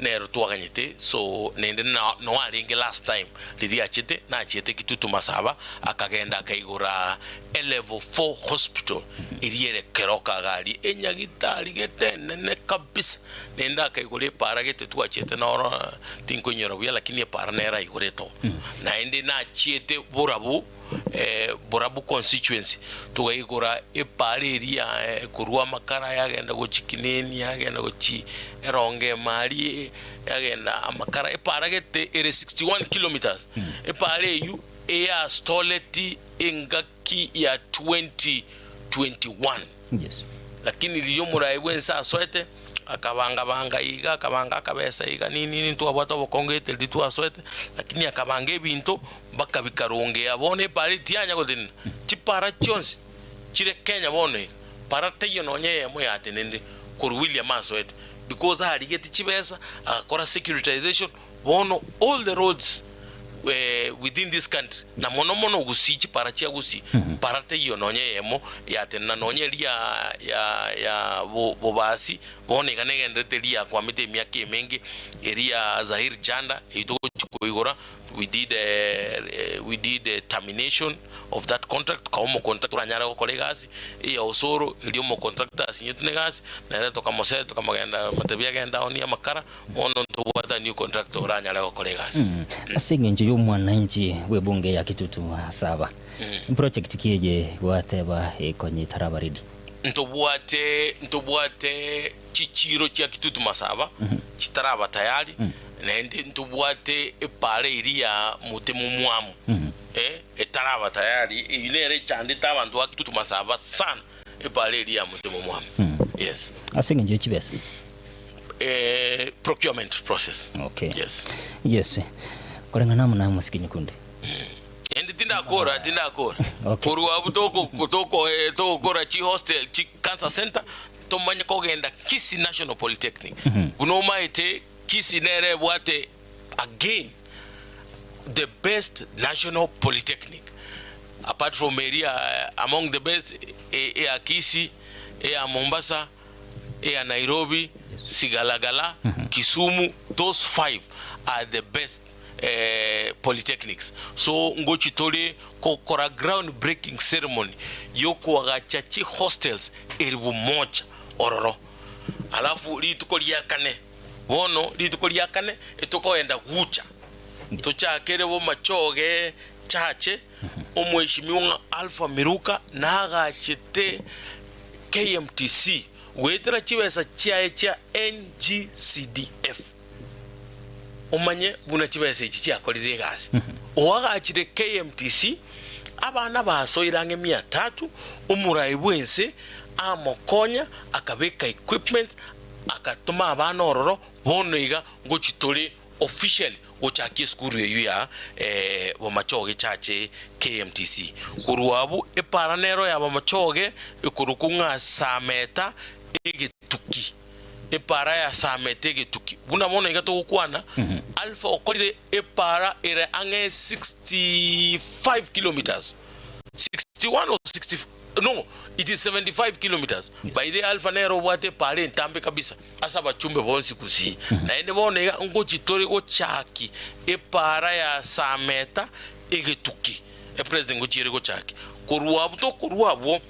Speaker 14: nero twaganyete so naende na no arenge last time riria achete nachiete Kitutu Masaba akagenda akaigora e level 4 hospital eria ere Keroka iga aria enyagitari gete enene kabisa naende akaigora epara gete twachiete noro tinkoinyora buya lakini epara nere aigorete oo naende nachiete borabu Borabu constituency togaigora epara eria korwa amakara yagenda gochia Kineni yagenda gochia Erongo Emari yagenda amakara epara gete ere 61 kilometers epara eywo eyastoleti engaki ya 2021
Speaker 4: Yes.
Speaker 14: Lakini riria omorai bw'ense asoete akabanga banga iga akabanga akabesa iga nini nini ntwabwate obokongo gete riria twasoete lakini akabanga ebinto mpaka bikarongea bono epara eye tiyanya gotenena chipara chionsi chire Kenya bono iga para teiyo nonye eyemo yatenenire korwa William asoete because arigeti chibesa agakora securitization bono all the roads. within this country na mono mono Gusii chipara chia Gusii para teiyo nonya eyemo yatenena nonya eria ya ya Bobasi bono iga negenderete eria yakwamete emiaka emenge eria ya Zahir Janda eyio togochi koigora we did we did a termination of that contract tokawa omocontractor oranyare gokora egasi eya Osoro eria omocontractor asinyetwe na egasi nere tokamosee tokamogenda motebia agende aonie amakara Bono ntobwate a new contractor oranyare gokora egasi.
Speaker 4: Ase eng'encho y'omwananchi bw'ebunge ya Kitutu Masaba, project ki eye gwateba ekonye etaraba ready?
Speaker 14: Ntobwate ntobwate chichiiro chia Kitutu Masaba chitaraba tayari, naende ntobwate epaara eria ya Motemo Mwamu eh, etaraba tayari, eyio nere echandete abanto ba Kitutu Masaba sana, epaara eria ya Motemo Mwamu. Yes.
Speaker 4: Ase eng'encho ye chibesa.
Speaker 14: Eh, procurement process.
Speaker 4: Okay.
Speaker 14: Yes.
Speaker 4: Yes. Koreng'ana amo na mosike nyekunde.
Speaker 14: Endi tindakora, tindakora.
Speaker 4: Okay.
Speaker 14: Korwa abwo toko toko eh, togokora chi hostel, chi cancer center, tomanye kogenda Kisii National Polytechnic. Buna omaete Kisii nere ebwate again the best national polytechnic apart from eria among the best eya Kisii, eya Mombasa, eya Nairobi, Sigalagala, Kisumu, those five are the best polytechnics. So ngochi tore gokora ground breaking ceremony yokoagacha chi hostels eribu moja ororo. Alafu rituko ria kane, bono rituko ria kane etokogenda gucha tochakere bomachoge chache Omweshimiwa ng'a Alpha Miruka nagachete KMTC goetera chibesa chiaye chia NGCDF. Omanye buna chibesa echi chiakorire egasi. Oagachire KMTC, abana basoire ang'e mia tatu, omorai bw'ense amokonya akabeka equipment agatoma abana ororo, bono iga ngochi tore Officially gochakia esukuru eyio ya Bomachoge Church KMTC. Korwa abwo epara nero ya Bomachoge ekorokwa ng'a Sameta Egetuki. Epara ya Sameta Egetuki. Buna bono iga togokwana, Alpha okorire epara ere ang'e 65 kilometers. 61 or 60 no it is 75 kilometers. By the way Alpha nere obwate epara entambe kabisa. Ase abachumbe bonsi gusii. Naende bono iga ngochi tore gochaki epaara ya Sameta egetuki. Epresident ngochi ere gochaki. Korwa abwo tokorwa abwo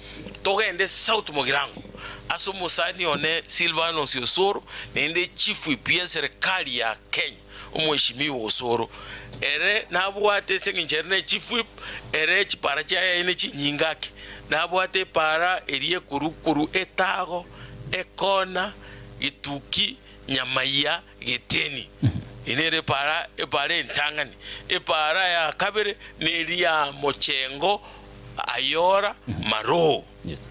Speaker 14: togende South Mogirango ase omosani one Silvanus Osoro naende chief whip ye serikali ya Kenya omweshimiwa Osoro ere nabwate ase eng'encho ere ne chief whip ere chipara chiaye aye ne chinyinga ake nabwate epaara eria ekorwa korwa etago Ekona, getuki, nyamaiya, geteni. Eye nere epaara, epaara entang'ani. Epaara ya kabere neria ya mochengo, ayora, maroo.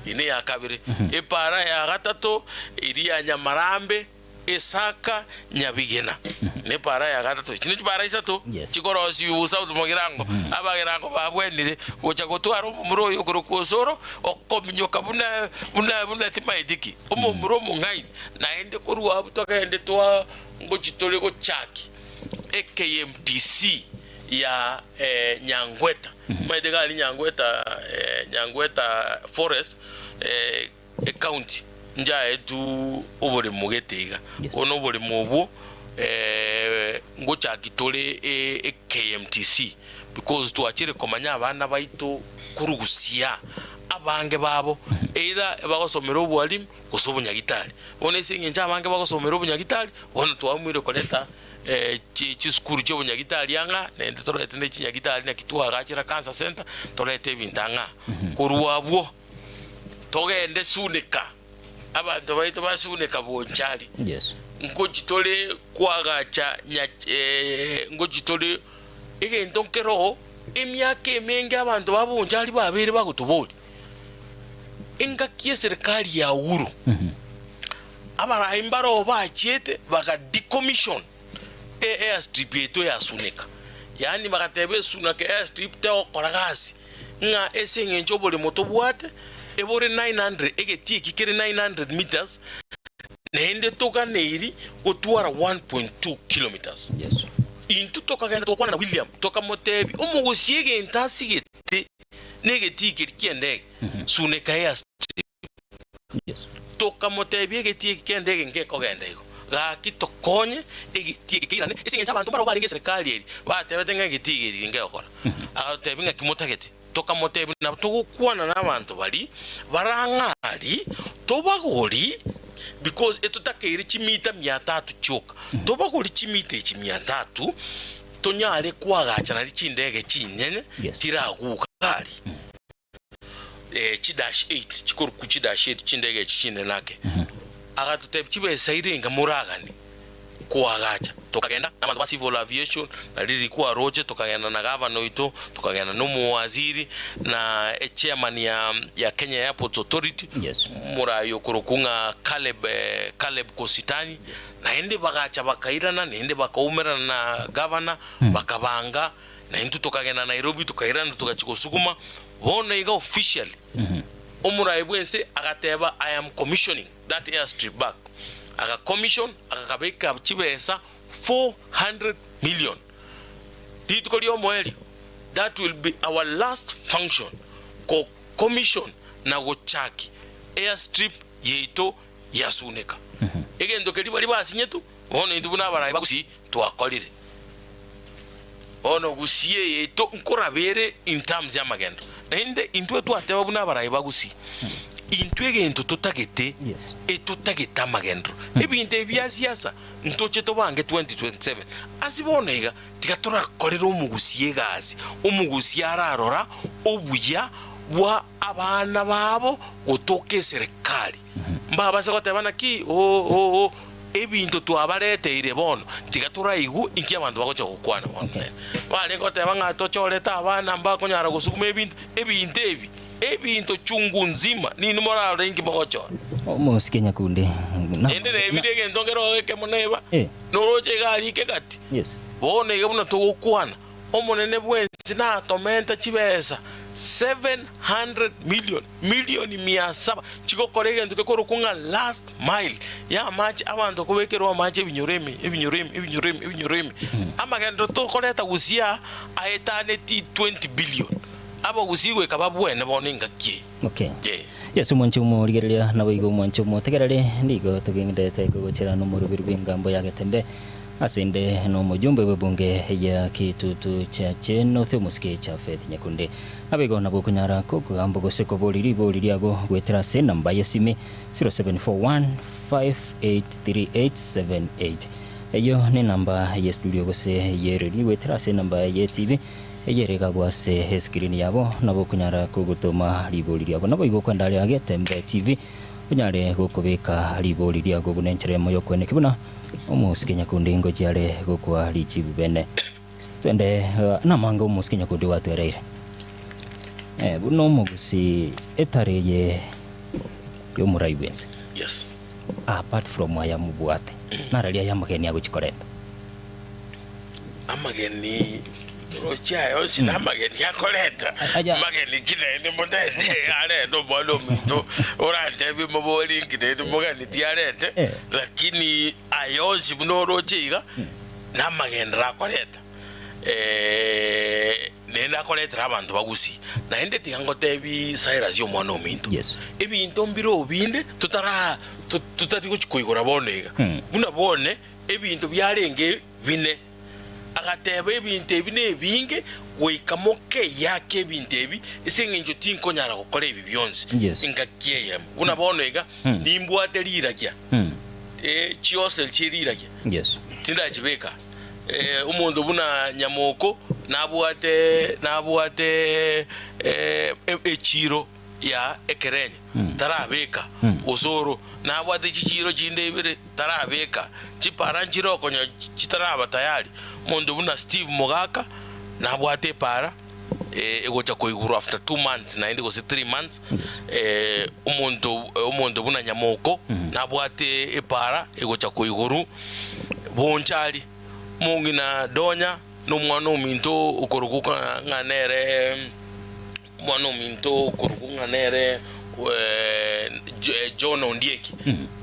Speaker 14: Eye neya kabere. Epaara ya gatato eria ya nyamarambe, Esaka, Nyabigena. Nepaara ya gatato. Echi nechipaara isato chikorosiwa South Mogirango. Abagirango babwenire gocha gotwara omomura oyo okorokwa Osoro, okominyoka buna buna buna timaeti ki. Omomura omong'aini. Naende korwa abwo togende twa ngochi tore gochaki eKMTC ya Nyangweta. Omanyete iga aria Nyangweta Nyangweta forest. Ecounty njaetu oboremo gete iga. Bono oboremo obwo ngochaki tore eKMTC because twachire komanya abana baito korugusia abange babo either bagosomera obwalimu gose obonyagitari. Bono ase eng'encho abange bagosomera obonyagitari bono twaamwire koreta chisukuru chia obonyagitari ang'a naende torete ne chinyagitari naki twagachera cancer center torete ebinto ang'a. Korwa abwo. Togende Sunika, abanto baito ba Sunika bonchari.
Speaker 4: Yes.
Speaker 14: Ngochi tore koagacha nya eh, ngochi tore egento nkeroo emiaka emenge abanto ba bonchari babeire bagotoboria. Engaki eserikari ya Uhuru, abarai mbaroo bachiete baga decommission e airstrip yaito ya Sunika. Yaani bagateba Esunaka airstrip tegokora gasi. ng'a ase engencho oboremo tobwate ebore 900, egetii eki kere 900 metres, naende toganeiri gotwara 1.2 kilometres. Intwe tokagenda togokwana na William, tokamotebia, Omogosie egento asigete negetii keria ki'endege, Suneka Airstrip. Tokamotebia egetii eke ki'endege nkekogenda igo, gaki tokonye egetii eke keirane, ase engencho abanto mbarabwo barenge eserekari eria batebete ng'a egetii eke nkegokora. Agatotebia ng'aki motagete? Tokamotebia, Nabo togokwana nabanto baria barang'ari, tobagori, because etotakeire chimita mia tatu chioka, tobagori chimita echi mia tatu, tonyare koagacha naria chindege chinyene chiraguka aria. Chi dash eight, chikorokwa chi dash eight chindege echi chinene ake. Agatotebia chibesa irenga moraganie koagacha. Tokagenda nabanto ba civil aviation, na riria kwaroche tokagenda na gavana oito, tokagenda na omowaziri, na echairman ya ya Kenya Airports Authority, morayi okorokwa ng'a Caleb Caleb Kositany, naende bagacha bakairana naende bakaumerana na gavana, bakabanga, na intwe tokagenda Nairobi tokairana togachia gosuguma, bono iga officially omorayi bwense agateba I am commissioning. That airstrip back aga commission agakabeka chibesa 400 million rituko riomoerio that will be our last function ko commission na gochaki airstrip yaito yasuneka egento keria baria basinyetu bono intwe buna abarai ba Gusii twakorire bono Gusii eye yaito nkoraba ere in terms ya amagendo naende intwe twateba buna abarai ba Gusii intwe egento totagete etotagete amagendero ebinto ebi bia siasa ntoche tobange 2027 ase bono iga tiga torakorere omogusii egasi omogusii ararora obuya bwa abana babo gotoka eserekari mbabase goteba naki oo oo Ebinto twabareteire bono, tiga toraigwe inki abanto bagocha gokwana bono. Barenge goteba ng'a tochorete abana mbakonyara gosuguma ebinto, ebinto ebi, ebinto chungu nzima, ninwe morarore inki mogochora.
Speaker 4: Omosike nyakundi.
Speaker 14: Naende nebire egento nkere ekemo neba, noroche iga aria ekegati. Bono iga buna togokwana, Omonene bw'ense natomente chibesa 700 million, milioni mia saba, chigokora egento gekorokwa ng'a last mile y'amache, abanto kobekerwa amache ebinyoro ime, ebinyoro ime, ebinyoro ime, ebinyoro ime. Amagenderero tokoreta gusii aa aetaneti 20 billion. Abagusii goika babwene bono engaki eye.
Speaker 4: Okay.
Speaker 14: Eh.
Speaker 4: Yeso omwanche omorigereria, naboigo omwanche omotegereri, nigo togendererete kogochera nomoroberi bw'engambo ya Getembe. Ase inde nomojumbe bw'ebunge ya Kitutu Chache North omosike Japhet Nyakundi. Naboigo nabo okonyara kogamba gose koboria ribori riago goetera ase enamba y'esimi 0741583878. Eyio nenamba y'estudio gose y'eredio goetera ase enamba y'etibi eyere egabwa ase escreen yabo nabo okonyara kogotoma ribori riago. Naboigo okwenda aria Getembe TV onyare gokobeka ribori riago buna enchera eyemo y'okoenekia buna Omosike nyakundi ngochia are gokwa richibu bene. Twende namanga omosike nyakundi gwatwereire. Eh, buna omogusi etare eye yomorai bwense.
Speaker 14: Yes.
Speaker 4: Apart from aya mobwate, narari aya amageni agochi koreta?
Speaker 14: Amageni toroche aya onsi namageni akoreta, mageni ki naende motete arete omwana ominto orantebie mobori nki naende mogeni tiarete, lakini aya onsi buna oroche iga namagenderero akoreta naende akoretera abanto ba Gusii. Naende tiga ngotebi Cyrus omwana ominto, ebinto mbire obinde totara totari gochi koigora bono iga, buna bone ebinto biarenge bine. Agateba, Ebinto ebi nebinge, goika mokeyake ebinto ebi, ase engencho tinkonyara gokora ebi bionsi engaki eyemo. Buna bono iga nimbwate riragia, chiosel chie riragia tindachibeka. Omonto buna nyamoko nabwate nabwate echiiro ya ekerenyo tarabeka, osoro nabwate chichiiro chinde ibere. Tarabeka chipara nchire okonya chitaraba tayari. Omonto buna Steve Mogaka nabwate epara egocha koigurwa after 2 months naende gose 3 months. Omonto omonto buna Nyamoko nabwate epara egocha koigurwa. Bonchari, omong'ina Donya na omwana ominto okorokwa ng'a nere omwana ominto okorokwa ng'a nere. John Ondieki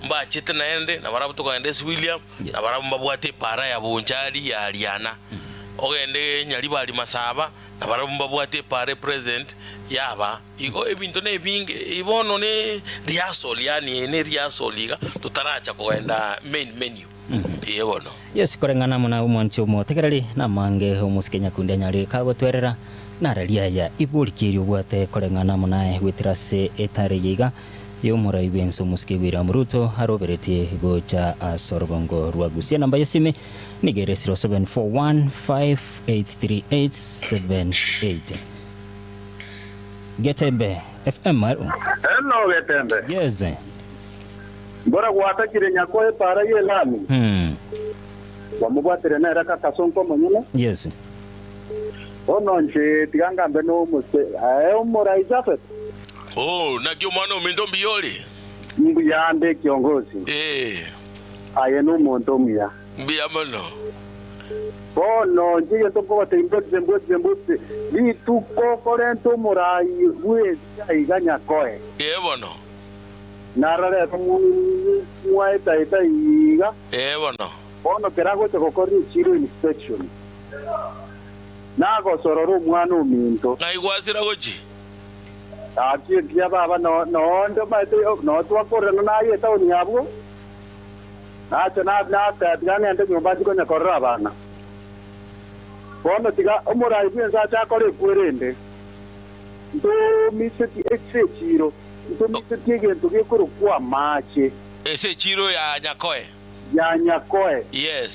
Speaker 14: mbachete naende nabarabwo tokogenda ase William nabarabwo mbabwate epara ya Bonchari ya Riana. Ogende Nyaribari Masaba nabarabwo mbabwate epara epresent yaba igo ebinto na ebinge bono ne rehearsal yaani eye ne rehearsal iga totaracha kogenda main menu ee bono.
Speaker 4: Yes koreng'ana amo na omwanchi omotegereri namange omosike nyakundi anyare kagotwerera nararia aya ibori ki erio obwate koreng'ana amo naye goetera ase etara eye iga y'omorai bw'ense omosike William Ruto aroberetie gocha ase orogongo rwa Gusii enamba y'esimi nigo ere 0741583878 Getembe FM aro.
Speaker 15: Hello Getembe.
Speaker 4: Yes.
Speaker 15: Mbora gwatakire nyako epaara y'Elami, Kwamobwatire nere kakasonko omonyene.
Speaker 4: Yes.
Speaker 15: Bono inche tiga ngambe nomose, aye omorai Jafet.
Speaker 14: Oh, naki omwana ominto mbuya ore?
Speaker 15: Mbuya ande ekiongosi.
Speaker 14: Ee.
Speaker 15: Aye nomonto omuya.
Speaker 14: Mbuya mono.
Speaker 15: Bono inche egento nkogotebia mbwatise, mbwatise, mbwatise, rituko okorenta omorai bw'ense aiga nyakoe.
Speaker 14: Ee bono.
Speaker 15: Nararete mwaeta-eta iga.
Speaker 14: Ee bono.
Speaker 15: Bono kera agocha gokora echiro inspection, nagosorora omwana ominto.
Speaker 14: Ng'ai gwasira gochia?
Speaker 15: Gaki engiya baba noonde omanyete noo twakorerana naye etaoni abwo, nacha nateba tiga ng'ende nyomba nchie konya korora abana. Bono tiga omorai bw'ense ache akore ekwere ende, ntomisetie ase echiro. Ntomisetie egento gekorokwa amache.
Speaker 14: Ase echiro ya Nyakoe.
Speaker 15: Ya Nyakoe.
Speaker 14: Yes.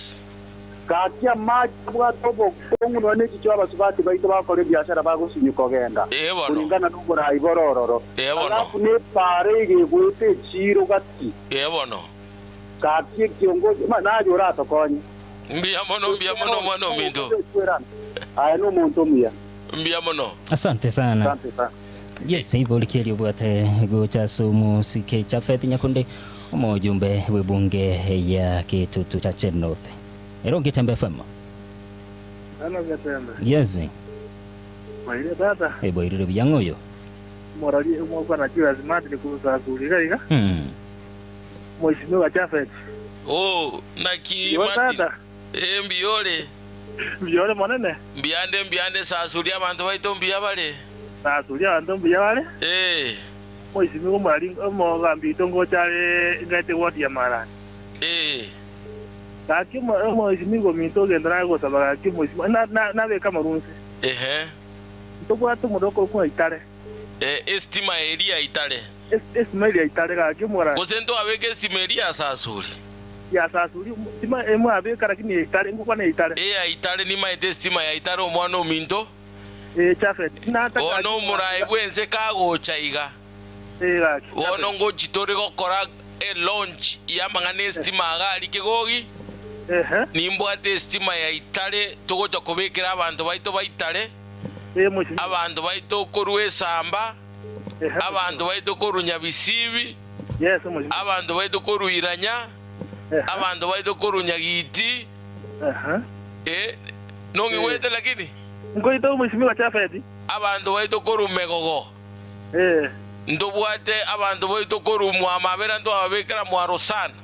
Speaker 15: Gaki amache abwate obokong'u nonya nechichoo abasubati baito bagokora ebiashara bagosinywa kogenda,
Speaker 14: Ee bono.
Speaker 15: koringana noborai bore ororo.
Speaker 14: Ee bono.
Speaker 15: Alafu nepara eye egoeta echiiro gati.
Speaker 14: Ee bono.
Speaker 15: Gaki ekiongozi, ma naye oratokonye.
Speaker 14: Mbuya mono, mbuya mono omwana ominto.
Speaker 15: Aye nomonto omuya.
Speaker 14: Mbuya mono.
Speaker 4: Asante sana.
Speaker 15: Asante sana.
Speaker 4: Yes, ibori ki erio obwate gocha ase omosike Japhet Nyakundi, omojumbe bw'ebunge ya Kitutu Chache North. Ero Getembe FM.
Speaker 17: Hello Getembe.
Speaker 4: Yes.
Speaker 17: Bwairire tata.
Speaker 4: Eh, bwairire buya ng'o oyo?
Speaker 17: Omorori omokwana Julius Martin korwa Sasuri iga iga. Mheshimiwa Japhet.
Speaker 14: Oh, naki
Speaker 17: Igo
Speaker 14: Martin?
Speaker 17: tata.
Speaker 14: Eh, mbuya ore?
Speaker 17: Mbuya ore monene?
Speaker 14: Mbuyande, mbuyande, sasuria abanto baito mbuya bare.
Speaker 17: Sasuria abanto mbuya bare.
Speaker 14: Ee.
Speaker 17: Moisimigwe omorari omogambi oito ngocha are ngaete ward ya Marani.
Speaker 14: Ee.
Speaker 17: Gaki omoisimigwe ominto ogento nare gosaba gaki omoisimigwe na na nabeke amaru nse.
Speaker 14: Ehe.
Speaker 17: Ntobwate omonto okorokwa ng'a Itare.
Speaker 14: Ee, estima eria ya Itare.
Speaker 17: Estima eria ya Itare gaki omorari.
Speaker 14: Gose ntwabeka estima eria ya Sasuri.
Speaker 17: Ya Sasuri tima mwabeka lakini ya Itare ngokwana ya Itare.
Speaker 14: Eya Itare nimaete estima ya Itare omwana ominto.
Speaker 17: Ee Jafet, nataka
Speaker 14: Bono omorai bw'ense kagocha iga.
Speaker 17: Ee gaki.
Speaker 14: Bono ngochi tore gokora e launch y'amang'ana estima iga aria Kegogi.
Speaker 17: Ehe.
Speaker 14: Nimbwate estima ya Itare togocha kobekera abanto baito ba Itare,
Speaker 17: Ee mheshimiwa.
Speaker 14: abanto baito korwa Esamba,
Speaker 17: Ehe
Speaker 14: abanto
Speaker 17: mheshimiwa.
Speaker 14: baito korwa Nyabisibi,
Speaker 17: Yes mheshimiwa.
Speaker 14: abanto baito korwa Iranya, abanto baito korwa Nyagiti, eh, nong'igwete lakini?
Speaker 17: Nkoita omwesimigwa Jafeti.
Speaker 14: Abanto baito korwa Megogo. Ntobwate abanto baito korwa Mwamabera ntwababekera mwa Rosana.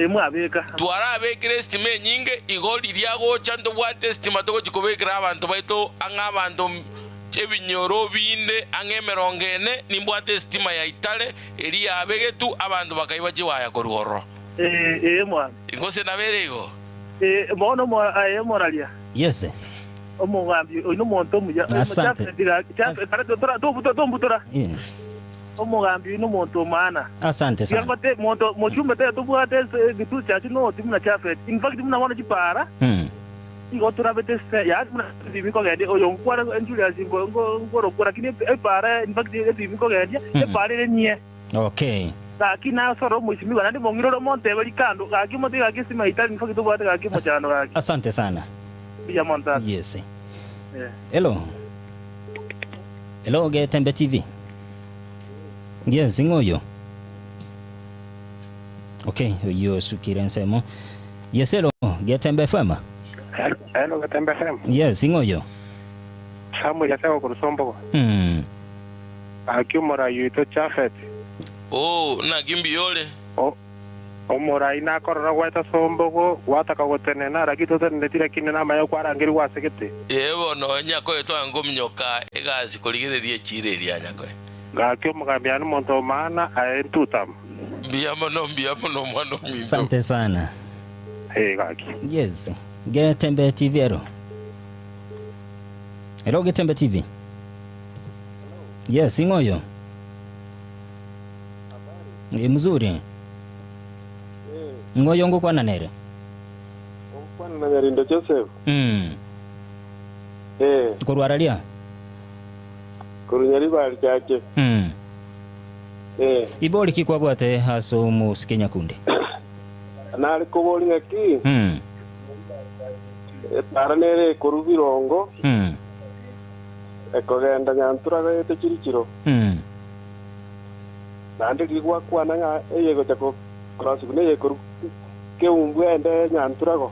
Speaker 17: Mwabeka.
Speaker 14: Twarabekire esitima enyinge, igo riria gocha ntobwate esitima togochia kobekera abanto baito ang'e abanto ebinyoro binde ang'e emerongo ene, nimbwate esitima ya Itare eria yabegetwe, abanto bakaiba chiwaya korwa ororo.
Speaker 17: Ee, mwami.
Speaker 14: Gose nabere igo?
Speaker 17: Ee, bono aye omoraria.
Speaker 4: Yes.
Speaker 17: Omogambi oino omonto omuya.
Speaker 4: Asante.
Speaker 17: Tombutora.
Speaker 4: Yeah.
Speaker 17: Omogambi oino omonto omaana.
Speaker 4: Asante sana.
Speaker 17: Tiga monto mochumbe tebe tobwate egituo chiachu noti buna Jafet. In fact buna bono chipara igo torabete se yaani buna ebimi kogendia oyo nkware Julius nkorokwa lakini epara in fact ebimi kogendia epara ere nyie.
Speaker 4: Okay.
Speaker 17: Gaki nasore omoisimigwa naende mong'irore omontebe rikando gaki omote gaki esima itari in fact tobwate gaki omochando gaki.
Speaker 4: Asante sana.
Speaker 17: Mbuya mono tata.
Speaker 4: Yes.
Speaker 17: Eh.
Speaker 4: Hello. Hello Getembe TV. Yes, ng'o oyo? Okay, oyio osukire ensemo. Yes, hello Getembe FM.
Speaker 19: Hello Getembe FM.
Speaker 4: Yes, ng'o oyo?
Speaker 19: Samuel Asego korwa Sombogo. Gaki omorai oito Japhet.
Speaker 14: Oo, naki mbuya ore?
Speaker 19: Omorai nakorora gwaeta sombogo, gwataka gotenena, lakini toteneneti, lakini namaya kwarangerigwe ase gete.
Speaker 14: Ee bono, nyakoe twange kominyoka egasi korigereria echiira eria nyakoe.
Speaker 19: Gaki omogambi aye nomonto o maana, aye ntutama.
Speaker 14: Mbuya mono, mbuya mono omwana ominto.
Speaker 4: Asante sana.
Speaker 19: Ee gaki.
Speaker 4: Yes. Getembe TV ero. Hello Getembe TV. Yes, ing'o oyo? Eh, mzuri. Ing'o oyo ngokwana nere?
Speaker 1: Ogokwana na Nyarindo Joseph. Eh.
Speaker 4: Korwa raria?
Speaker 1: Korwa Nyaribari Chache. Eh.
Speaker 4: Ibori ki kwabwate ase omosike Nyakundi?
Speaker 1: Nare koboria ng'aki, Epara nere ekorwa birongo, ekogenda nyantura goeta chirichiro. Naende riria gwakwana ng'a eyegocha korosigwa neyekorwa keumbu ende nyanturago.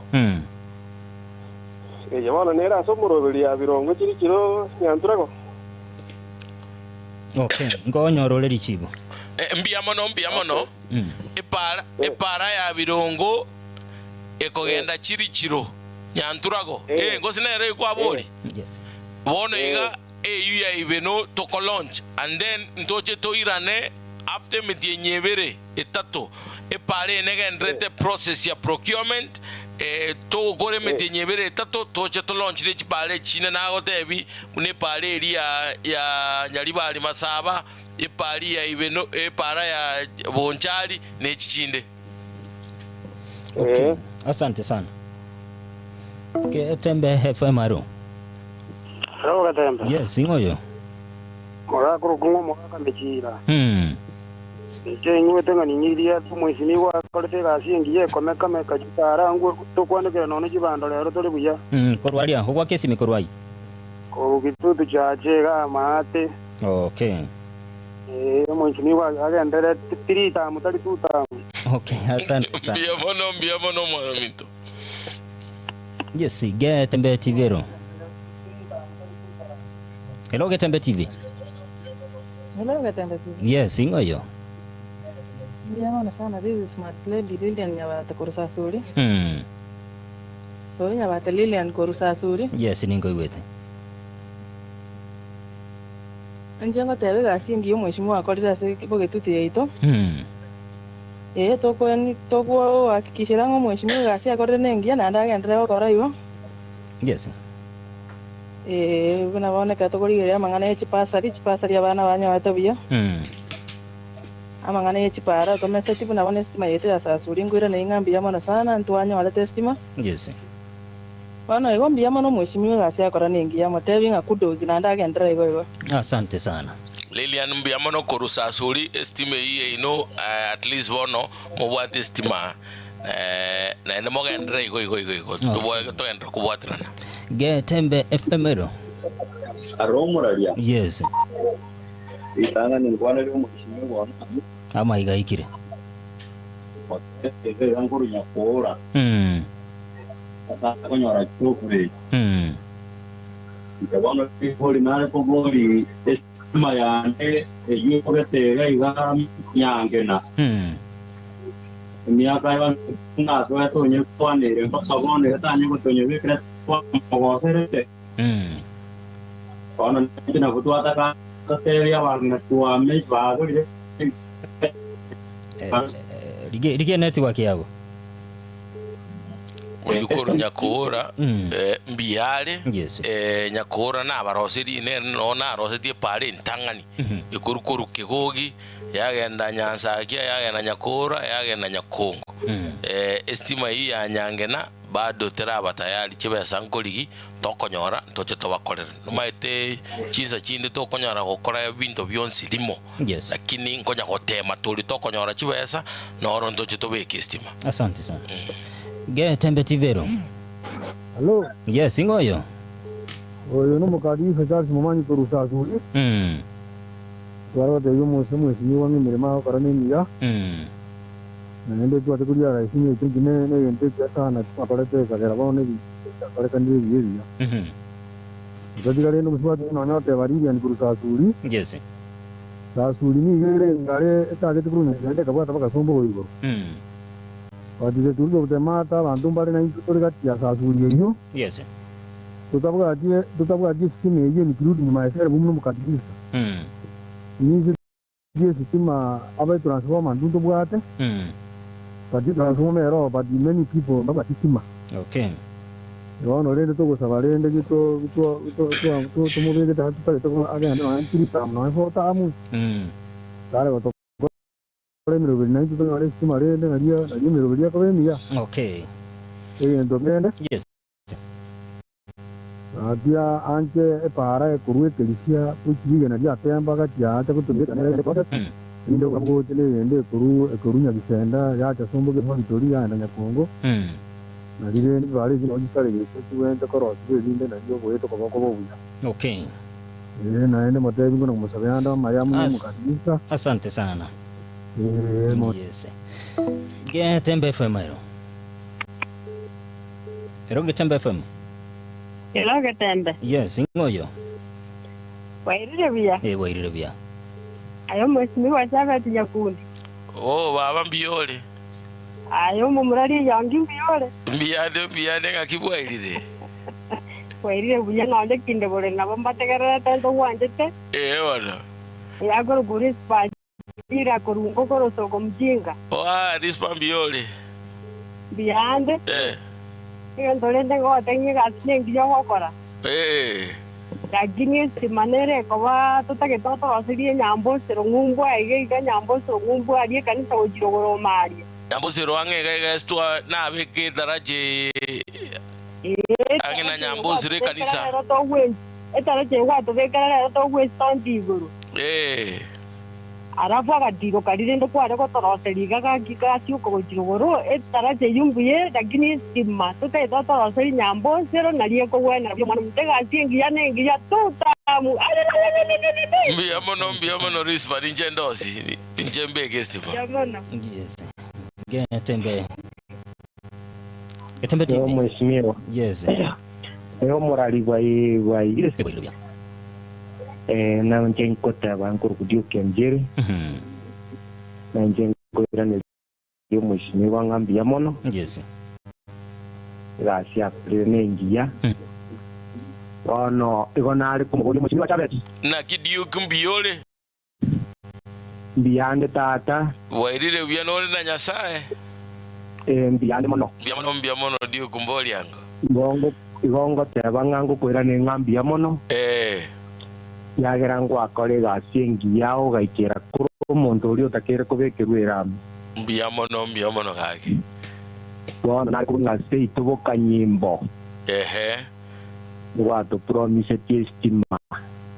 Speaker 1: Eye bono nere ase omoroberi ya birongo chirichiro nyanturago.
Speaker 4: Okay, nkonyora ore richibu.
Speaker 14: Mbuya mono, mbuya mono. Epara, epara ya birongo ekogenda chirichiro nyanturago. Eh, gose nere ekwabori? Bono iga eyio ya ibeno toko launch and then ntoche toirane after emetienyi ebere etato epara eye negendererete process ya procurement eh, togokora emetienyi ebere etato toche to launch ne chipara echi chinde nagotebi buna epara eria ya ya Nyaribari Masaba epari ya Ibeno, epara ya Bonchari, ne echi chinde.
Speaker 4: Okay. Asante sana. Getembe FM aro.
Speaker 19: Hello Getembe.
Speaker 4: Yes, ing'o oyo?
Speaker 19: Mogaka orokong'u omogaka Mechira. Inche ing'wete ng'a ning'iria ase omoisimi gwakorete egasi engiya ekomeka-meka chitaara ngwe tokwanekera nonya chibando rero tore buya.
Speaker 4: Korwa aria, ogwaka esimi korwa ai?
Speaker 19: Korwa Kitutu Church iga amaate.
Speaker 4: Okay.
Speaker 19: Ee, omoichimiwa agenderere three term tari two term.
Speaker 4: Okay, asante sana.
Speaker 14: Mbuya mono, mbuya mono omwana ominto.
Speaker 4: Yes, Getembe TV ero. Hello Getembe TV.
Speaker 21: Hello, Getembe TV.
Speaker 4: Yes, ing'o oyo?
Speaker 21: Mbuya mono sana. This is Smart Lady Lilian Nyabate korwa Sasuri. Oyo Nyabate Lilian korwa Sasuri.
Speaker 4: Yes, ninkoigwete.
Speaker 21: Inche ngoteba egasi engiya omweshimiwa akorire ase bogetutu yaito. Ee, tokohakikishera ng'a omweshimiwa egasi akorire nengiya naende agenderere gokora igo.
Speaker 4: Yes.
Speaker 21: Ee, buna bono ekero tokorigereria amang'ana ye chipasari, chipasari abana banyorete buya. Amang'ana ye chipara tomeseti buna bono estima yaito ya Sasuri nkoiraneri ng'a mbuya mono sana ntwanyorete estima.
Speaker 4: Yes.
Speaker 21: Bono igo mbuya mono omweshimiwa egasi akora nengiya, motebie ng'a kudos naende agenderere igo igo.
Speaker 4: Asante sana.
Speaker 14: Lilian mbuya mono korwa Sasuri estima eyio yaino at least bono mobwate estima naende mogenderere igo igo igo igo togenderere kobwaterana.
Speaker 4: Getembe FM ero.
Speaker 22: Aro omoraria.
Speaker 4: Yes.
Speaker 22: Ritang'ani nkwanerie omweshimiwa one.
Speaker 4: Amaiga aikire.
Speaker 22: Motebie iga nkorwa Nyakoora. Ase akonyora coverage. Inche bono rigori nare kobori estima yane eyio ekobete iga iga nyangena. Emiaka yonsi natoete onyekwanere mpaka bono iga tanye gotonyebekera twamogoserete. Bono naintwe nabwo twataka totebie abang'ina twame bagorire.
Speaker 4: Rigia network yago.
Speaker 14: Oyio korwa Nyakoora, mbuya are, Nyakoora nabaroserie nere noo narosetie epaara entang'ani, ekorwa korwa Kegogi, yagenda Nyansakia, yagenda Nyakoora, yagenda Nyakongo. Estima eyio ya Nyangena bado teraba tayari, chibesa nkorigi tokonyora ntoche tobakorere. Nomaete chinsa chinde tokonyora gokora ebinto bionsi rimo, lakini nkonya gotema tori tokonyora chibesa noro ntoche tobeke estima.
Speaker 4: Asante sana. Getembe TV ero.
Speaker 23: Hello.
Speaker 4: Yes, ing'o oyo?
Speaker 23: Oyo nomokari Charles Momanyi korwa Sasuri. Tware gotebia omose omwesimigwa ng'a emeremo agokora nemiya. Naende tware koria rais ng'a ekio ne egento ekiya sana akorete ekagera bono ebinto biakorekanire ebiya ebiya. Otatiga rende omosubati nonya oteba Lilian korwa Sasuri.
Speaker 4: Yes.
Speaker 23: Sasuri nigo ere engare etagete korwa Nyasae ekabwata bagasomba oboigoro. But the truth of the matter abanto mbare naintwe tore gati ya Sasuri eyio
Speaker 4: Yes.
Speaker 23: totabwati totabwati esitima eyio including myself buna omokatibista. Ninche esitima abe transformer intwe ntobwate but transformer ero but many people mbabwati sitima.
Speaker 4: Okay.
Speaker 23: Bono rende togosaba rende gito gito gito tomobegete ase totagete agende nonya three term nonya four term tare gotokora emeroberi naintwe tonyore esitima rende nario nario emeroberi ekoba emiya.
Speaker 4: Okay.
Speaker 23: Egento kende.
Speaker 4: Yes.
Speaker 23: Gati anche epaara ekorwa ekerisia gochia rigena riatemba gati aacha gotumeka nere erinde gocha negende ekorwa ekorwa Nyagisenda yacha Somboki Victoria yaenda Nyakongo na rirende chibara echi nabo chisaregete chigwente korosigwa erinde nario oboeto koba okoba obuya.
Speaker 4: Okay.
Speaker 23: Ee, naende motebi ng'o na komosabe ande amaya amo
Speaker 4: As
Speaker 23: nomokanisa.
Speaker 4: asante sana.
Speaker 23: Ee, mo.
Speaker 4: Yes. Getembe FM ero. Ero Getembe FM.
Speaker 2: Ero Getembe.
Speaker 4: Yes, ing'o oyo?
Speaker 2: Bwairire buya?
Speaker 4: Eh, bwairire buya.
Speaker 2: Aye omwesimigwa Jafeti Nyakundi.
Speaker 14: Oh, baba mbuya ore?
Speaker 2: Aye omomura Riyongi mbuya ore?
Speaker 14: Mbuyande, mbuyande ng'aki bwairire?
Speaker 2: Bwairire buya nonye kinde bore nabo mbategererete ntogwanchete.
Speaker 14: Ee bono.
Speaker 2: Eyakorokwa Rispa Ira korwa ngokorosoka omochinga.
Speaker 14: Oa Rispa mbuya ore?
Speaker 2: Mbuya ande.
Speaker 14: Eh.
Speaker 2: Egento rende ngogotebia egasi nengiya ogokora.
Speaker 14: Eh.
Speaker 2: Lakini esitima nere ekoba totagete otoroserie enyambosero ng'umbu aiga iga nyambosero ng'umbu aria ekanisa gochia rogoro ime aria.
Speaker 14: Nyambosero ang'e iga iga esitwa nabeke edaracha eye ang'e na nyambosero ekanisa.
Speaker 2: Etaracha eye gwatobekera rero togwestonti igoro.
Speaker 14: Eh.
Speaker 2: Alafu agatiroka rirende kware gotoroseria iga gaki gasioka gochia rogoro, etaracha eyio mbuya ere, lakini esitima totaete otoroserie nyambosero nario ekogwenera buya. Omwana ominto egasi engiya nengiya tutamu Alelelelelelele.
Speaker 14: Mbuya mono, mbuya mono Rispa, ninche ndosi, ninche mbeke esitima.
Speaker 2: Mbuya mono.
Speaker 4: Yes. Getembe. Getembe
Speaker 3: Ewe
Speaker 4: TV.
Speaker 3: mheshimiwa.
Speaker 4: Yes.
Speaker 3: Ewe omorari bwai bwai.
Speaker 4: Bwairire buya.
Speaker 3: Eh, na inche nkoteba nkoruku Duke Njeri, na inche nkoiraneria omweshimiwa ng'a mbuya mono.
Speaker 4: Yes.
Speaker 3: Egasi akorire nengiya. Bono igo nare komoboria omweshimiwa Chavez.
Speaker 14: Naki Duke mbuya ore?
Speaker 3: Mbuya ande tata.
Speaker 14: Bwairire buya nore na Nyasae?
Speaker 3: Eh, mbuya ande mono.
Speaker 14: Mbuya mono mbuya mono Duke mboriango.
Speaker 3: Igo igo ngoteba ng'a ngokoiraneria ng'a mbuya mono.
Speaker 14: Eh.
Speaker 3: Ekiagera ngwakora egasi engiya ogaikera korwa omonto oria otakeire kobekerwa eramu.
Speaker 14: Mbuya mono, mbuya mono gaki.
Speaker 3: Bono nare korwa ng'a seito bokanyimbo.
Speaker 14: Ehe.
Speaker 3: Ngwatopromisetie esitima.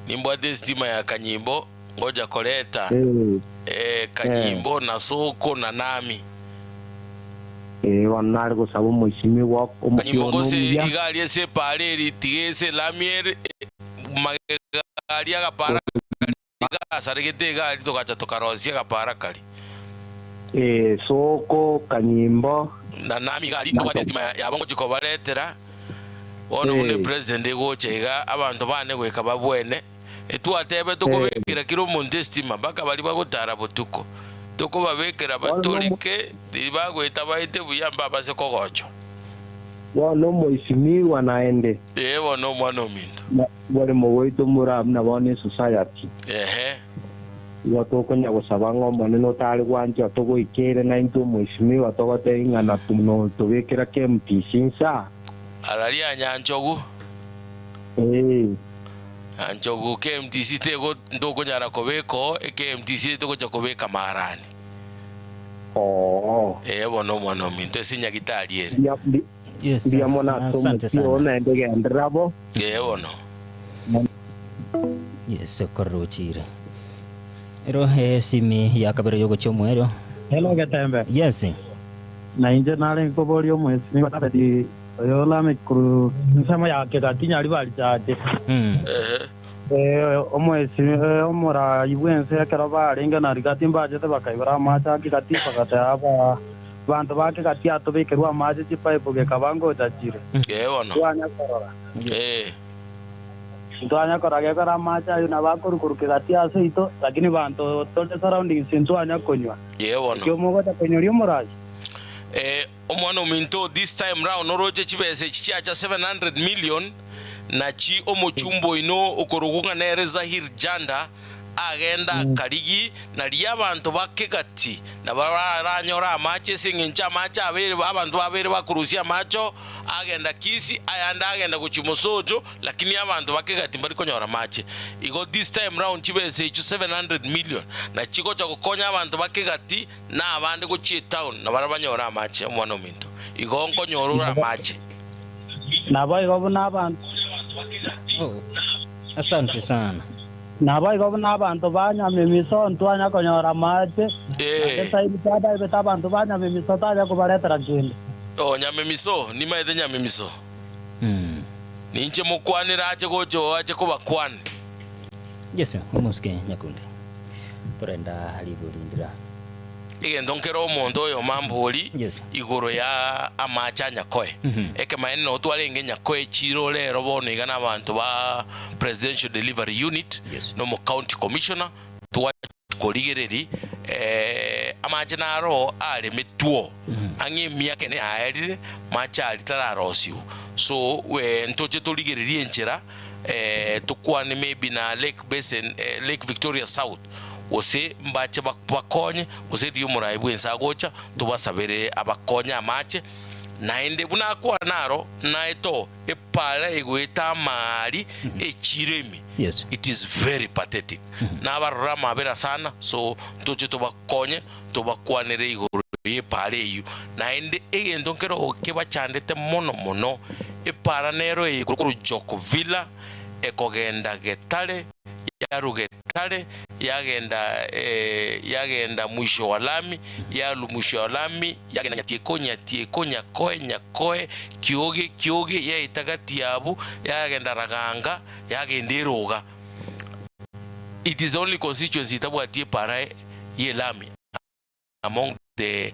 Speaker 14: Nimbwate esitima ya kanyimbo ngocha koreta.
Speaker 3: Eh.
Speaker 14: Eh, kanyimbo na soko na nami.
Speaker 3: Eh, bono nare gosaba omoisimigwa omokia
Speaker 14: Kanyimbo
Speaker 3: one
Speaker 14: gose
Speaker 3: omuya.
Speaker 14: iga aria ase epaara eri tiga ase elami ere magega aria agapara karia gasaregete iga aria togacha tokarosia agapara karia.
Speaker 3: Eh, soko, kanyimbo.
Speaker 14: Na nami iga aria ntobwate estima yabo ngochia kobaretera bono buna epresident egocha iga abanto bane goika babwene etwatebe tokobekera kera omonto estima mpaka baria bagotara botuko tokobabekera batoreke riria bagoeta baete buya mbabase kogochwa.
Speaker 3: Bono omoisimigwa naende.
Speaker 14: Ee, bono omwana ominto.
Speaker 3: Na boremo bwaito more buna bono esociety.
Speaker 14: Ehe.
Speaker 3: Igo tokonya gosaba ng'a Omonene otare gwancha togoikere naintwe omoisimigwa togotebia ng'a natobekera KMTC insa.
Speaker 14: Araria Nyanchogu.
Speaker 3: Ee.
Speaker 14: Nyanchogu KMTC tego ntokonyara kobeka oo, eKMTC togocha kobeka marani.
Speaker 3: Oo.
Speaker 14: Ee bono omwana ominto ase nyagitari ere.
Speaker 3: Mbuya mbi
Speaker 4: Yes,
Speaker 3: mbuya mono ase
Speaker 4: asante
Speaker 3: omochie oo
Speaker 4: sana.
Speaker 3: naende genderera bo.
Speaker 14: Ee bono.
Speaker 4: Yes, okorora ochire. Ero esimi ya kabere yogochia omoerio.
Speaker 5: Hello Getembe.
Speaker 4: Yes.
Speaker 5: Na inche nare nkoboria omwesimigwa David oyo Lameck korwa ensemo ya Kegati Nyaribari Church. Eh, omwesimi eh, omorai bw'ense ekero barenge na Rigati mbachete bakaibora amache a Kegati bagateba aba banto ba Kegati atobekerwe amache chipaipu gekaba ngocha chire.
Speaker 14: Ee bono.
Speaker 5: Twanya korora.
Speaker 14: Ee.
Speaker 5: Ntwanya korora gekora amache ayio nabo akorukoruka egati aseito, lakini banto tore surroundings ntwanya konywa.
Speaker 14: Ee bono.
Speaker 5: Ekio mogocha konyoria omorache.
Speaker 14: Eh, omwana ominto this time round oroche chibesa echi chiacha 700 million nachi omochumba oino okorokwa ng'a nere Zahir Janda agende akarigi naria abanto ba Kegati nabo baranyore amache ase eng'encho amache abeire abanto babeire bakorusia amache oo agenda Kisii ayande agenda gochia Mosocho lakini abanto ba Kegati mbari konyora amache. Igo this time round chibesa echio 700 million nachi gocha gokonya abanto ba Kegati na abande gochia etown nabaria banyore amache omwana ominto. Igo nkonyora ore amache.
Speaker 5: Naboigo buna abanto.
Speaker 4: Oh, asante sana.
Speaker 5: Naboigo buna abanto ba nyamemiso ntwanya konyora amache, naende Saini tadaebete abanto ba nyamemiso tanya kobaretera kende.
Speaker 14: Oh, nyamemiso, nimaete nyamemiso. Ninche mokwanere ache gocha oo ache kobakwana.
Speaker 4: Yeso, omosike nyakundi. Torenda rigori ndira.
Speaker 14: Egento nkere omonto oyomo ambori igoro ya amache a Nyakoe. Ekemaene noo twarenge Nyakoe chiro rero bono iga nabanto ba Presidential Delivery Unit na omo County Commissioner twachi korigereri amache naro aremetwo ang'e emiaka ene yaerire mache aria tararosiwa. So ntoche torigererie enchera tokwane maybe na Lake Basin, Lake Victoria South gose mbache bakonye, gose riria omoraai bw'ense agocha, tobasabere abakonye amache. Naende buna akwana naro, naete oo epaara egoeta amaari echiiro ime.
Speaker 4: Yes.
Speaker 14: It is very pathetic. Nabarora amabera sana, so ntoche tobakonye, tobakwanere igoro y'epaara eyio. Naende egento nkero kebachandete mono mono, epaara nero eye korwa Joko Villa ekogenda Getare, yarwa Getare yagenda yagenda mwisho wa lami, yarwa mwisho wa lami yagenda Nyatieko, Nyatieko, Nyakoe, Nyakoe, Kioge, Kioge, yaeta gati yabo, yagenda Raganga, yagenda Eroga. It is the only constituency etabwati epara y'elami among the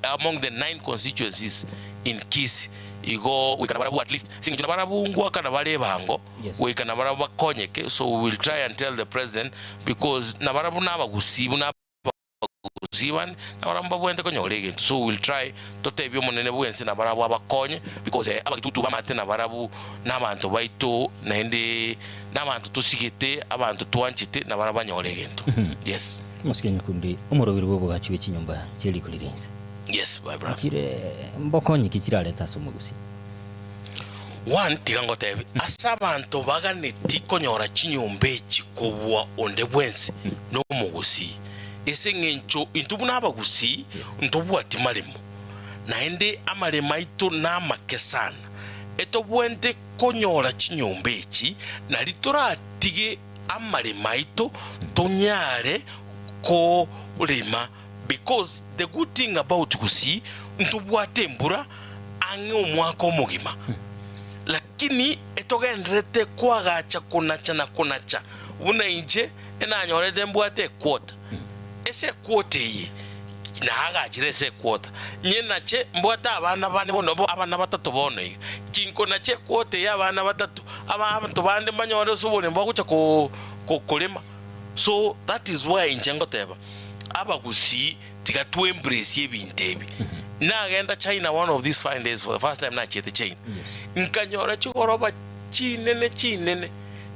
Speaker 14: among the nine constituencies in Kisii. Igo goika nabarabwo at least ase eng'encho nabarabwo ngoakana bare ebango
Speaker 4: Yes.
Speaker 14: goika nabarabwo bakonyeke so we will try and tell the president because nabarabwo nabagusii buna abagusii bande nabarabwo mbabwenerete konyora egento so we will try totebie omonene bwense nabarabwo abakonye because eh, abagitutu bamate nabarabwo nabanto baito naende nabanto tosigete abanto twanchete nabarabwo banyore egento yes.
Speaker 4: Omosike nyakundi, omoroberi bw'obogachi bwe chinyomba chie riko rire inse.
Speaker 14: Yes, my brother.
Speaker 4: Chire mbokonyi ki chirarete ase omogusii?
Speaker 14: One, tiga ngotebie, ase abanto baganeti konyora chinyomba echi kobua onde bwensi nomogusii. Ase eng'encho intwe buna abagusii ntobwati maremo, naende amaremo aito namake sana. Etobwente konyora chinyomba echi nari toratige amaremo aito tonyare korema because the good thing about Gusii ntobwate embura ang'e omwaka omogima lakini etogendererete koagacha konacha na konacha buna inche enanyorete mbwate equota ase equota eye naagachire ase equota nyenache mbwate abana bane bono abana batato bono iga kinkonacha equota eye abana batato Abanto bande mbanyore ase oboremo bagocha korema. So that is why inche ngoteba abagusii tiga to embrace ebinto ebi. Nagenda China one of these fine days for the first time nachiete China, nkanyora chigoroba chinene chinene,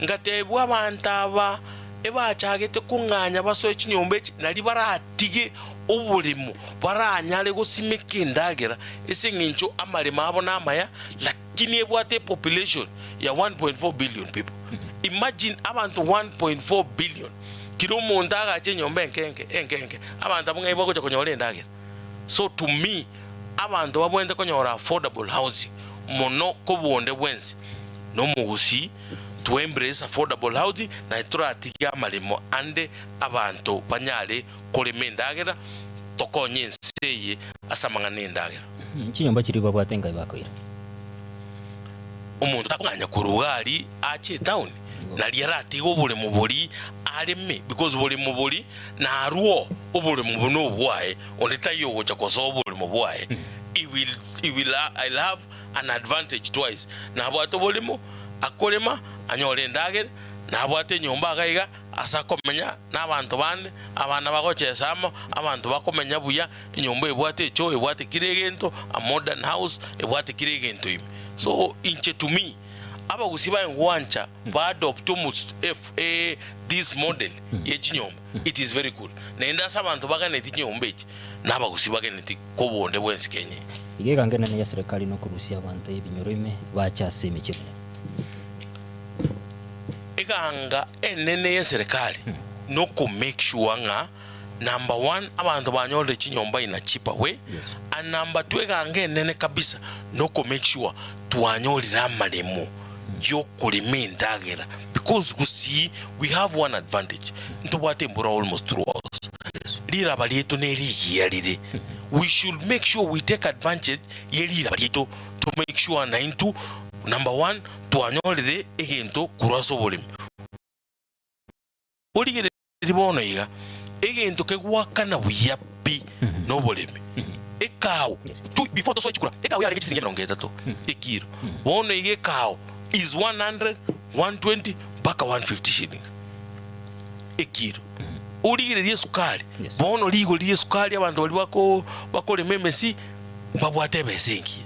Speaker 14: ngatebigwa abanto aba ebachagete kong'anya basoe chinyomba echi nari baratige oboremo baranyare gosimeka endagera ase eng'encho amaremo abo namaya Lakini ebwate epopulation ya 1.4 billion people. Imagine abanto 1.4 billion kira omonto agache enyomba enke enke enke enke abanto abwo ng'ai bagocha konyora endagera. So to me abanto babwenerete konyora affordable housing mono kobua onde bwensi na omogusii to embrace affordable housing naye toratige amaremo ande abanto banyare korema endagera tokonye ense eye ase amang'ana endagera.
Speaker 4: Chinyomba chiria babwate nkai bakoira.
Speaker 14: Omonto takong'anya korwa iga aria ache etown naria aratige oboremo boria areme because boremo boria narwo oboremo buna obwaye onde taiyo ogocha kosoa oboremo bwaye he will he will have an advantage twice nabwate oboremo akorema. Anyore endagera, nabwate enyomba iga iga ase akomenya na abanto bande, abana bagochesa amo, abanto bakomenya buya, enyomba ebwate echoo, ebwate kera egento, a modern house, ebwate kera egento ime. So inche to me, abagusii baye gwancha ba adopt omo eh this model ye chinyomba, it is very good. Naende ase abanto baganeti chinyomba echi, na abagusii baganeti kobonde bwensi Kenya eye.
Speaker 4: Iga egango enene ya serikali nokorusia abanto ebinyoro ime bache ase emechie emenene.
Speaker 14: Eganga enene y'eserekari noko make sure ng'a number one abanto banyorire chinyomba in a cheaper way and number two eganga enene kabisa noko make sure twanyorire amaremo yokorema endagera because gusii we have one advantage ntobwate embura almost throughout riraba rietu nerigiya rire we should make sure we take advantage ye riraba rietu to make sure naintwe number one twanyorire egento korwa ase oboremi. Origererie bono iga, egento kegwakana buya pi noboremi. Ekao, tu, before tosoe chikura, ekao yarenge chisiringi emerongo etato ekiro. Bono iga ekao is 100, 120 mpaka 150 shillings ekiro. Origererie esukari, bono rigori ri'esukari abanto baria bako bakorema emesi mbabwate ebesa engiya.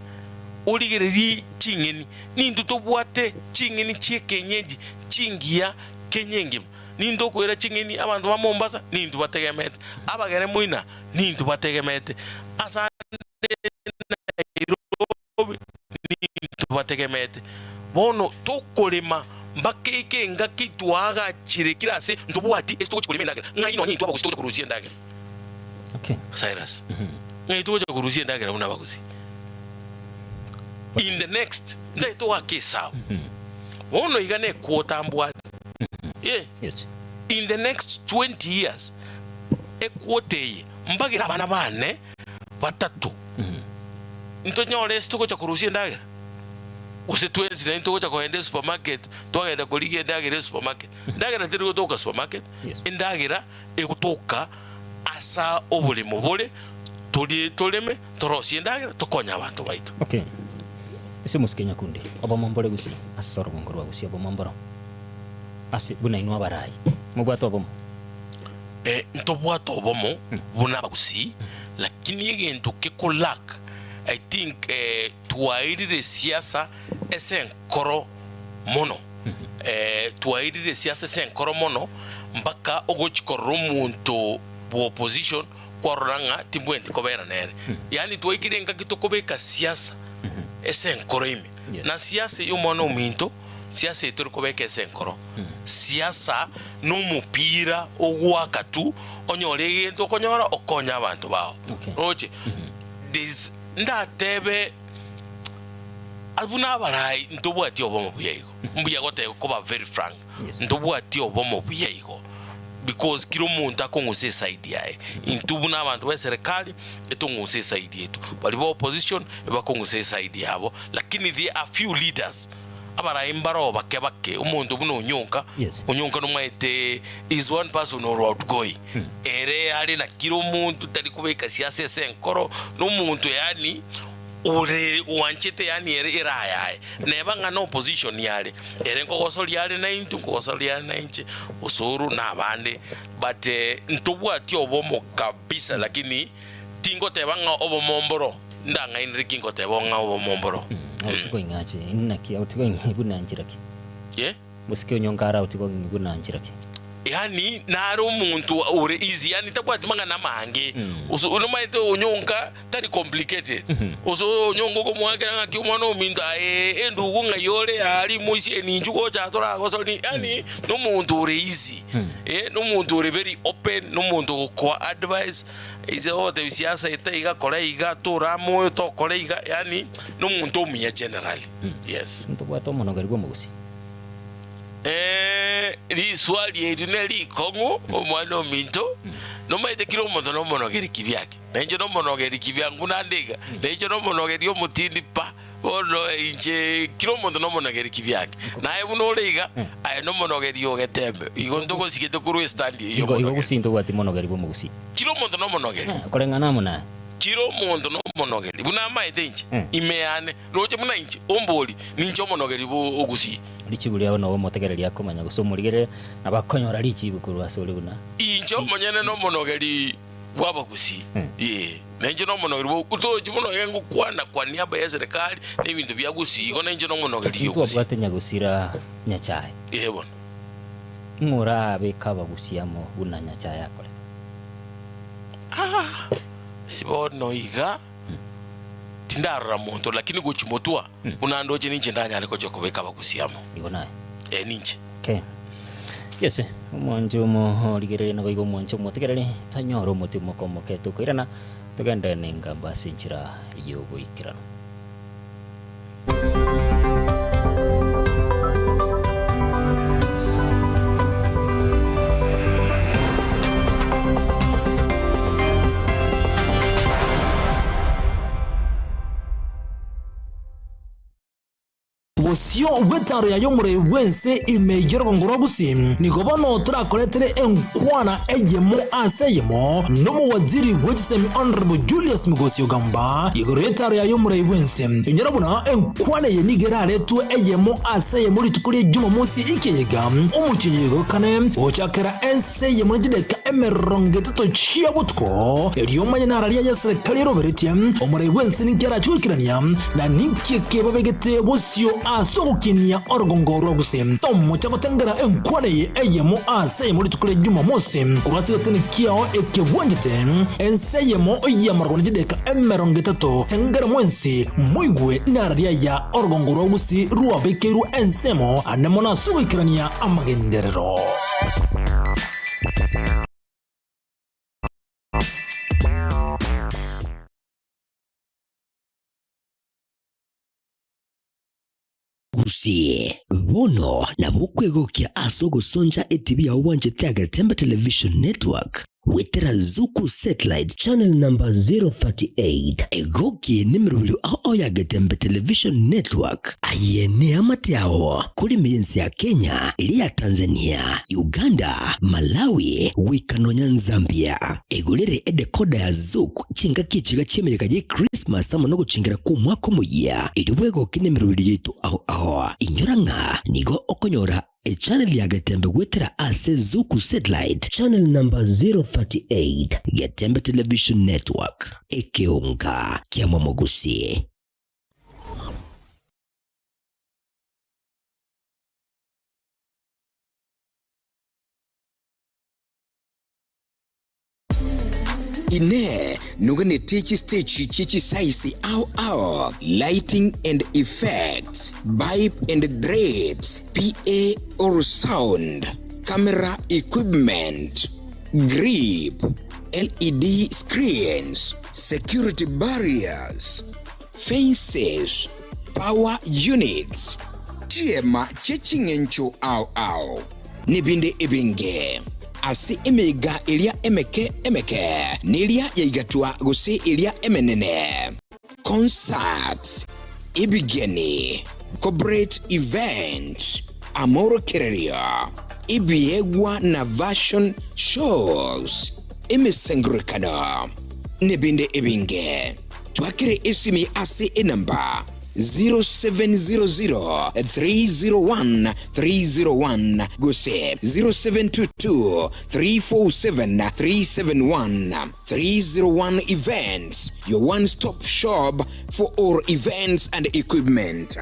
Speaker 14: Origererie ching'eni, Nintwe tobwate ching'eni chi'ekenyenji chingiya Kenya engima. Nintwe okoira ching'eni abanto ba Mombasa, nintwe bategemete. Abagere moina, nintwe bategemete. Ase ande Nairobi, nintwe bategemete. Bono tokorema mpaka eke engaki twaagachire kera ase ntobwati ase togochia korema endagera. Ng'ai nonye intwe abagusi togochia korusia endagera? Cyrus, ng'ai togochia korusia endagera buna abagusi? In the next ntagete togoaka esabu. Bono iga ne quota mbwate. Eh, in the next 20 years equota eye mbagere abana bane batato ntonyore ase togocha korusia endagera? Gose twensi naintwe togocha kogenda esupermarket twagenda korigia endagera esupermarket. Endagera teri gotoka supermarket, endagera egotoka asa oboremo bore torie toreme torosie endagera tokonye abanto baito.
Speaker 4: Okay. Ase omosike nyakundi, obomo mbore gusii ase orogongo rwa gusii obomo mboro ase buna inwe abarai mobwate obomo.
Speaker 14: Eh, ntobwate obomo buna abagusii lakini egento keko lack I think eh, twairire siasa ase enkoro mono eh, twairire siasa ase enkoro mono mpaka ogochi korora omonto bwa opposition kwarora ng'a timbwenti kobera nere. Yaani twaikire engaki tokobeka siasa ase enkoro ime. Na siasa eye omwana ominto, siasa eye tori kobeka ase enkoro. Siasa nomopira ogoaka tu, onyore egento okonyora okonye abanto bao. Roche? There is ndatebe buna abarai ntobwati obomo buya igo. Mbuya goteba koba very frank. Ntobwati obomo buya igo because kira omonto akong'usa eside yaye. Intwe buna abanto ba eserekari etong'use eside yaito, baria ba opposition ebakong'usa eside yabo, lakini there are few leaders abarai mbaroo bake bake, omonto buna Onyonka, Onyonka nomaete is one person or outgoing, ere are na kira omonto tari kobeka siasa ase enkoro, na omonto yaani ore oanchete yaani ere eraha yaye, neba ng'a na opposition are, ere nkogosoria are naintwe, nkogosoria are nainche, Osoro na abande, but ntobwati obomo kabisa lakini tingoteba ng'a obomo mboro, ndang'ainire ki ngoteba ng'a obomo mboro.
Speaker 4: Aotigoing'ache naki aotigoing'i buna nchera ki?
Speaker 14: Ye?
Speaker 4: Mosike onyonka are aotigoing'i buna nchera ki?
Speaker 14: Yaani nare omonto ore easy, yaani tabwati mang'ana amange, gose nomaete onyonka tari complicated, gose onyonka okomoakera ng'aki omwana ominto aye endugu ng'ai ore aa rimoisia eninchu gocha toragosori, yaani nomonto ore easy, eh, nomonto ore very open, nomonto ogokoa advice, ase ogotebia siasa ete iga kora iga torame oyo tokora iga, yaani nomonto omuya generally, yes.
Speaker 4: Ntobwate omonogeri bw'omogusii.
Speaker 14: Ee, riswali eri nerikong'u, omwana ominto, nomaete kera omonto nomonogeri kibiake. Na inche nomonogeri kibiangu naende iga, na inche nomonogeri omotindi pa. Bono inche kera omonto nomonogeri kibiake. Naye buna ore iga, aye nomonogeri o getembe. Igo ntogosigete korwa estandi eyio
Speaker 4: Igo igo
Speaker 14: omonogeri.
Speaker 4: gusii ntobwati monogeri bw'omogusii.
Speaker 14: Kera omonto nomonogeri.
Speaker 4: Koreng'ana amo naye.
Speaker 14: Kira omonto nomonogeri, buna amaete inche, ime yane, roche buna inche, ombori, ninche omonogeri bw'ogusii.
Speaker 4: Richibu riao nobe omotegereri akomanya, gose omorigereria, nabo akonyora richibu korwa asore buna.
Speaker 14: Inche omonyene nomonogeri bw'abagusii, ee, nainche nomonogeri bwa tochi buna oye ngokwana kwa niaba y'eserekari na ebinto bia gusii, igo nainche nomonogeri o gusii.
Speaker 4: Ntwabwate nyagusira Nyachae.
Speaker 14: Ee bono.
Speaker 4: Ng'o orabeke abagusii amo buna Nyachae akorete?
Speaker 14: Ah, si bono iga tindarora monto, lakini gochia motwa buna ndoche ninche ndanyare gochia kobeka abagusii amo.
Speaker 4: Igo naye.
Speaker 14: Eh, ninche.
Speaker 4: Okay. Yes, omwancho omorigereria naboigo omwancho omotegereri tanyora omotimoko omoke tokoirana togende nengambo ase enchera y'oboikeranu.
Speaker 12: Bosio bw'etaro yaye omorei bw'ense ime y'orogongo rwa Gusii, nigo bono torakoretere enkwana eyemo ase eyemo n'omowaziri bwe chisemi Honourable Julius Migosi Ogamba igoro y'etaro yaye omorei bw'ense. Inyora buna enkwana eye nigo eraretwe eyemo ase eyemo rituko ria Jumamosi ekiagega omotienyi oyo kane gochakera ense eyemo ne chidakika 30 chia botuko. Erio omanye nararia y'eserekari eroberetie omorei bw'ense ninki arache goikerania Na ninki eke babegete bosio ase ogokinia orogongo rwa gose tomocha gotengera enkwana eye eyemo ase eyemo rituko ria Jumamosi, korwa ase egeteni kiao eke bwanchete, ense eyemo y'amarogo ne chidakika 30, tengera mwensi moigwe nararia aya orogongo rwa gusii rwabekeirwe ensemo ane mono ase ogoikerania amagenderero.
Speaker 13: Gusii, bono nabo okwegokia ase ogosoncha etibi yao bwanchete ya Getembe Television Network goetera Zuku Satellite Channel number 038. Egoki nemerobio ao ao ya Getembe Television Network. Aye neamate ao korime y'ense ya Kenya, eria ya Tanzania, Uganda, Malawi, goika nonya Nzambia. Egorere edecoder ya Zuku Chingaki echiga chi'emeyega y'Ekrismasi amo nogochengera kw'Omwaka Omoyia, erio bwegoke nemeroberio yaito ao ao. Inyora ng'a nigo okonyora echannel ya Getembe goetera ase Zuku Satellite channel number 038, Getembe Television Network, ekeonga kia Momogusi.
Speaker 11: Inee! Noganetie chisteji chie chisaisi ao ao, lighting and effects, bipe and drapes, PA or sound, camera equipment, grip, LED screens, security barriers, fences, power units, chiema chie ching'encho ao ao, nebinde ebinge. Ase emeiga eria emeke emeke, neria yaigatwa gose eria emenene, concerts, ebigeni, corporate events, amorokererio, ebiegwa na fashion shows, emesangererekano, nebinde ebinge. Twakere esimi ase enamba 0700 301 301 gose 0722 347 371. 301 Events, your one stop shop for all events and equipment.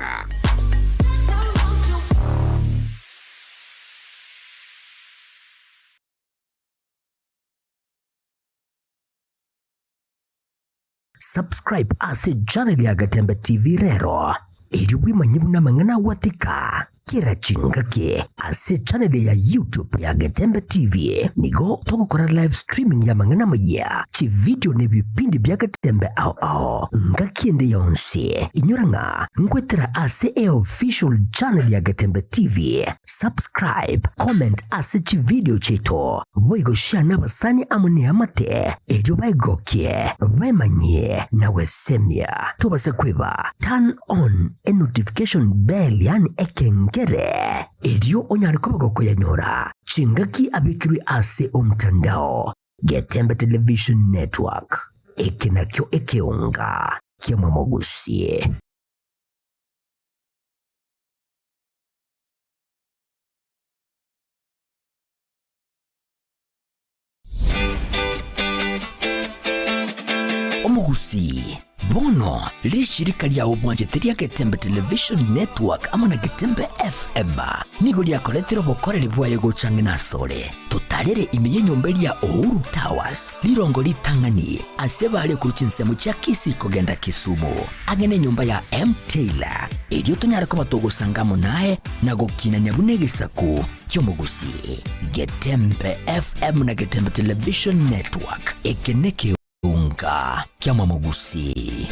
Speaker 13: Subscribe ase channel ya Gatembe TV rero, erio bwemanye buna amang'ana agwatika kera chingaki ase channel ya YouTube ya Getembe TV. Nigo togokora live streaming y'amang'ana amayia, chividio na ebipindi bia Getembe ao ao ngaki ende yonsi. Inyora ng'a nkwetera ase eofficial channel ya Getembe TV. Subscribe, comment ase chividio chiaito, boigo share nabasani amo neamate, erio baegokie, baemanyie na gwesemia. Tobasa kweba, turn on enotification bell yaani ekengere, erio onyare koba gokoyanyora chingaki abekirwe ase omtandao. Getembe Television Network.
Speaker 16: Eke nakio ekeonga ki'omomogusi. Omogusii, bono rishirika riao bwanchete ria Getembe Television Network amo na Getembe FM nigo riakoretire obokoreri bwaye gocha ang'e nasore. Totarere ime y'enyomba eria Uhuru Towers, rirongo ritang'ani ase bare korwa chinsemo chia Kisii kogenda Kisumu, ang'e nenyomba ya M Taylor, erio tonyare koba togosanga amo naye na gokinania buna egesaku ki'omogusii. Getembe FM na Getembe Television Network, eke nekeunga ki'amamogusii.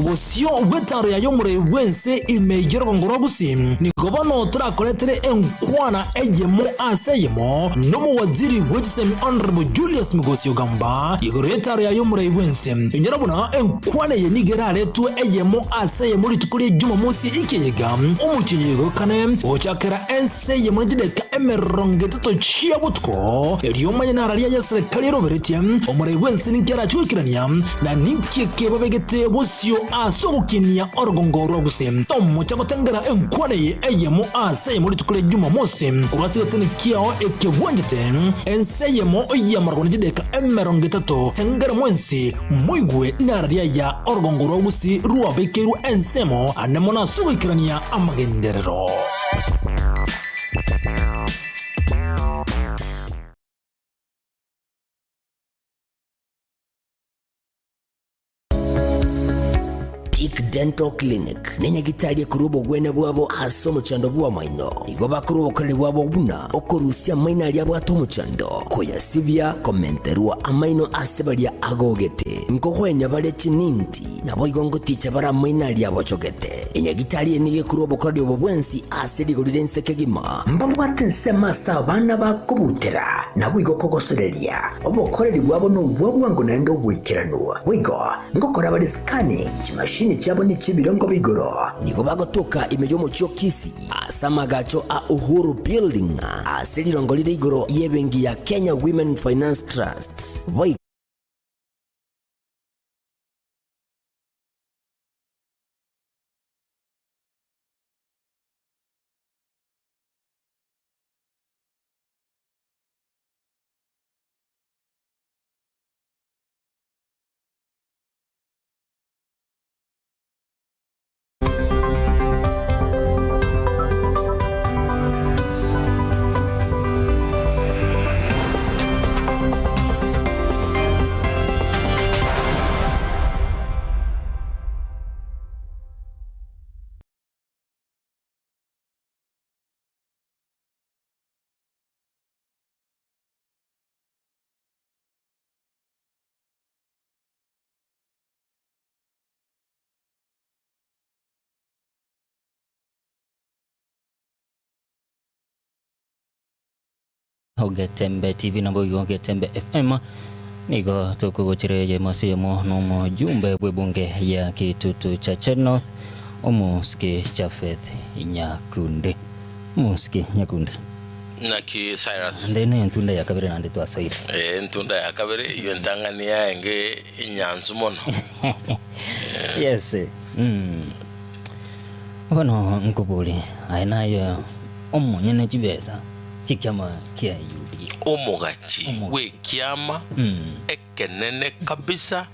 Speaker 12: Bosio bw'etaro yaye omorei bw'ense ime y'orogongo rwa Gusii, nigo bono torakoretere enkwana eyemo ase eyemo n'omowaziri bwe chisemi Honourable Julius Migosi Ogamba igoro y'etaro yaye omorei bw'ense. Inyora buna enkwana eye nigo eraretwe eyemo ase eyemo rituko ria Jumamosi ekiagega omotienyi oigokane gochakera ense eyemo ne chidakika 30 chia botuko, erio omanye nararia y'eserekari eroberetie omorei bw'ense ninki arache goikerania Na ninki eke babegete bosio ase ogokinia orogongo rwa gose tomocha gotengera enkwana eye eyemo ase eyemo rituko ria Jumamosi, korwa ase egeteni kiao eke bwanchete, ense eyemo y'amarogo ne chidakika 30, tengera mwensi moigwe nararia aya orogongo rwa gusii rwabekeirwe ensemo ane mono ase ogoikerania amagenderero.
Speaker 16: Peak Dental Clinic nenyagitari ekorwa obogwenia bwabo ase omochando bw'amaino. Nigo bakorwa obokoreri bwabo buna okorusia amaino aria abwate omochando, koyasibia, komenterwa amaino ase baria agogete, nkogwenia bare chininti, naboigo ngoticha bare amaino aria abochogete. Enyagitari eye nigo ekorwa obokoreri obo bwensi ase rigori ri'ense kegima. Mbabwate ensemo ase abana bakobutera, naboigo kogosoreria. Obokoreri bwabo nobwa bwango naende oboikeranu. Boigo, ngokora bare scanning, chimashini chiabo nechi'ebirengo b'igoro. Nigo bagotoka ime y'omochie o Kisii, ase amagacho a Uhuru Building, ase rirongo rire igoro y'ebenki ya Kenya Women Finance Trust. Boigo.
Speaker 4: Ogetembe TV naboigo Ogetembe FM nigo tokogochera eyemo ase eyemo nomojumbe bw'ebunge ya Kitutu Chache North Omosike Japheth Nyakunde. Omosike Nyakunde.
Speaker 14: Naki Cyrus.
Speaker 4: Naende nentunda ya kabere naende twasoire.
Speaker 14: Ee, entunda ya kabere eyio entang'ani yaenge enyansu mono.
Speaker 4: Yes. Mm. Bono nkobori aye naye omonyene chibesa chikiama kia UDA.
Speaker 14: Omogachi bw'ekiama ekenene kabisa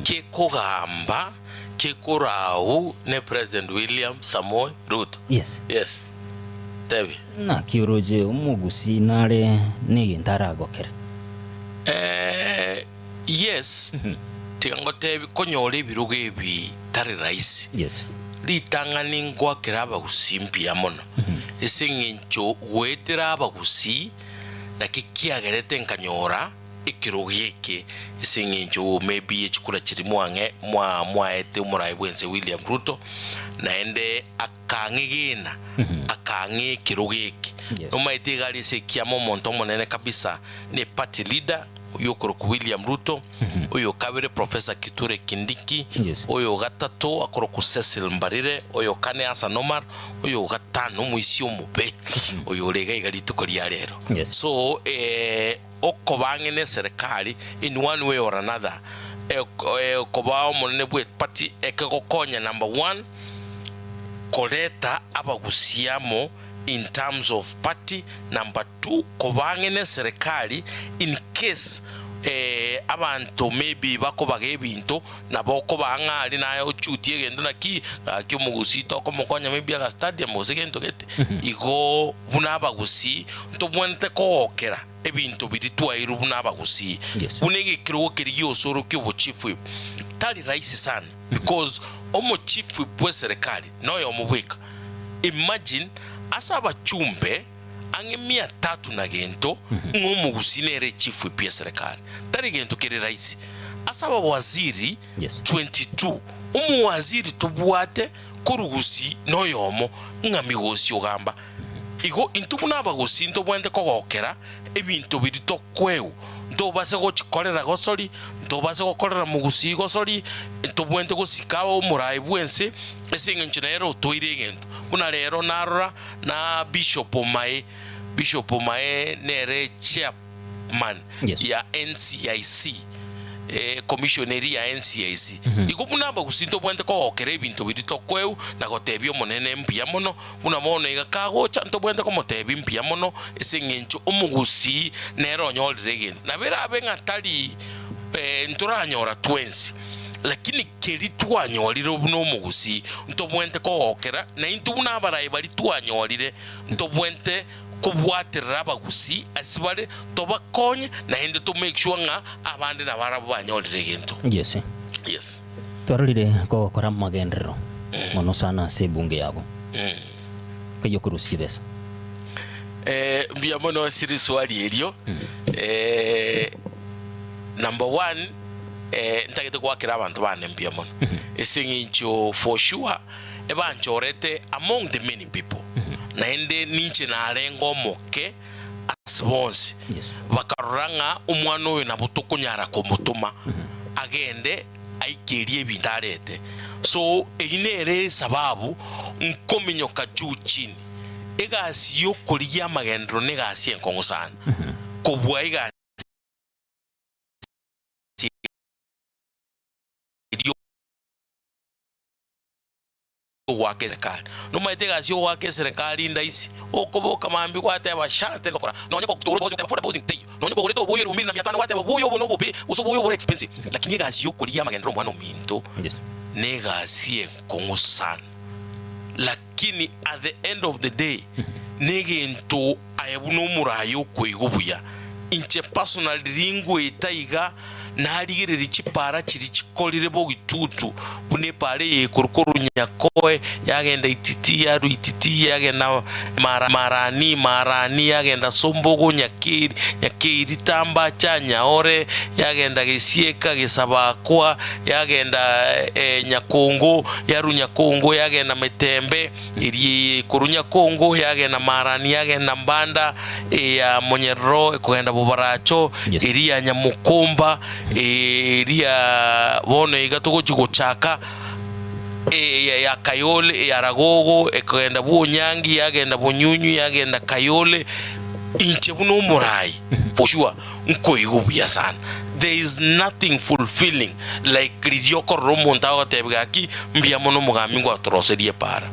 Speaker 14: kekogamba kekorau ne President William Samoei Ruto.
Speaker 4: Yes.
Speaker 14: Yes. Tebi.
Speaker 4: Naki oroche omogusii nare negento aragokere?
Speaker 14: Eh, yes, tiga ngotebi konyora ebirogo ebi tari rahisi.
Speaker 4: Yes.
Speaker 14: Ritang'ani ngoakera abagusii mbuya mono ase eng'encho goetera abagusii naki kiagerete nkanyora ekerogo eke ase eng'encho maybe ye chikura chiria mwang'e mwa mwaete omorai bwense William Ruto naende akang'egena akang'ea ekerogo eke. Nomaete iga aria ase ekiama omonto omonene kabisa ne party leader. Oyio okorokwa William Ruto, oyo okabere Professor Kithure Kindiki, oyo ogatato akorokwa Cecil Mbarire, oyo okane Hassan Omar, oyo ogatano omoisia omobe, oyo ore iga iga rituko ria rero. So eh, okoba ang'e ne eserekari in one way or another, eh, eh, koba omonene bw'eparty ekegokonya number one, koreta abagusia amo in terms of party, number two koba ang'e ne serikali in case eh, abanto maybe bakobaga ebinto nabo okoba ang'e aria naye ochutie egento naki gaki omogusii tokomokonya maybe aga stadium gose gento gete. Igo buna abagusii ntobwenerete kogokera ebinto biria twairwe buna abagusii. Buna egekerogo keria giosoro kia obochifu ibo tari rahisi sana because omochifu bw'eserekari noyomo bweka. Imagine ase abachumbe ang'e mia tatu na gento ng'a omogusii nere echief whip y'eserekari. Tari gento kere rahisi. Ase abawaziri 22, omowaziri tobwate korwa gusii noyomo ng'a Migosi ogamba. Igo intwe buna abagusii ntobwenerete kogokera ebinto biria tokoegwa, ntobase gochikorera gosori, ntobase gokorera mogusii gosori, ntobwenerete gosika omoraai bw'ense ase eng'encho nere otoire egento. Buna rero narora na Bishop Omae, Bishop Omae nere chairman ya NCIC, commission eria ya NCIC. Igo buna abagusii ntobwenerete kogokera ebinto biria tokoegwa na gotebia Omonene mbuya mono, Buna bono iga kagocha, ntobwenerete komotebia mbuya mono ase engencho omogusii nere onyorire egento. Nabo erabe ng'a tari ntoranyora twensi, lakini keria twanyorire buna omogusii ntobwenerete kogokera, na intwe buna abarai baria twanyorire ntobwenerete kobwaterera abagusii ase bare, tobakonye naende to make sure ng'a abande nabarabwo banyorire egento.
Speaker 4: Yes.
Speaker 14: Yes.
Speaker 4: Twarorire kogokora amagenderero mono sana ase ebunge yago. Kayio okorusia ebesa.
Speaker 14: Eh, mbuya mono ase riswali erio. Eh, number one, eh, ntagete goakera abanto bane mbuya mono ase eng'encho for sure ebanchorete among the many people naende ninche narenge omoke ase bonsi bakarora ng'a omwana oyo nabo tokonyara komotoma agende aikerie ebinto arete. So eyio nere esababu nkominyoka juu chini. Egasi y'okorigia amagenderero negasi enkong'u sana kobua egasi eria ogoaka eserekari. Nomaete egasi y'ogoaka eserekari ndaisi, okoboka mambia gwateba sha tari gokora, nonye teiyo, nonye kogorete oboyo elfu mbili na mia tano gwateba oboyo obo nobobe gose oboyo obore expensive. Lakini egasi y'okorigia amagenderero omwana ominto negasi enkong'u sana. Lakini at the end of the day negento aye buna omoraai okoigwa buya. Inche personally ringweta iga Narigererie chipaara chiria chikorire bogitutu, buna epaara eye ekorokwa Orunyakoe, yagenda Ititi, yarua Ititi, yagenda Marani, Marani yagenda Sombogo, Nyakeiri, Nyakeiri Tambacha, Nyaore, yagenda Gesieka, Gesabakwa, yagenda Nyakongo, yarua Nyakongo, yagenda Metembe, Eria ekorwa Nyakongo yagenda Marani yagenda Mbanda, eya Monyerero ekogenda Bobaracho, eria ya Nyamokomba, eria bono iga togochia gochaka ya Kayole, eya Ragogo ekogenda Bonyangi yagenda Bonyunyu yagenda Kayole. Inche buna omorai for sure nkoigwa buya sana. There is nothing fulfilling like riria okorora omonto agotebia gaki mbuya mono omogambi ngwatoroserie epaara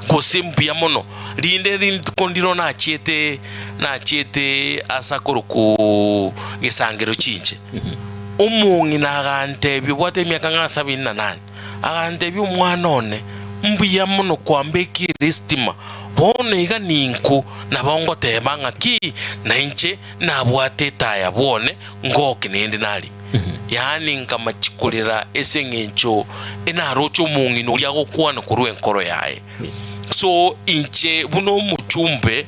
Speaker 14: gose mbuya mono rinde rituko ndiro nachiete nachiete ase akorokwa gesangero chinche omong'ina agantebia obwate emiaka ng'a sabini na nane Agantebia, Omwana one, mbuya mono kwambekire esitima, bono iga ninku nabo ngoteba ng'aki nainche nabwate etaya bwone ngoke naende narime. Yaani nkamachikorera ase eng'encho enaroche omong'ina oria agokwana korwa enkoro yaye. So inche buna omochumbe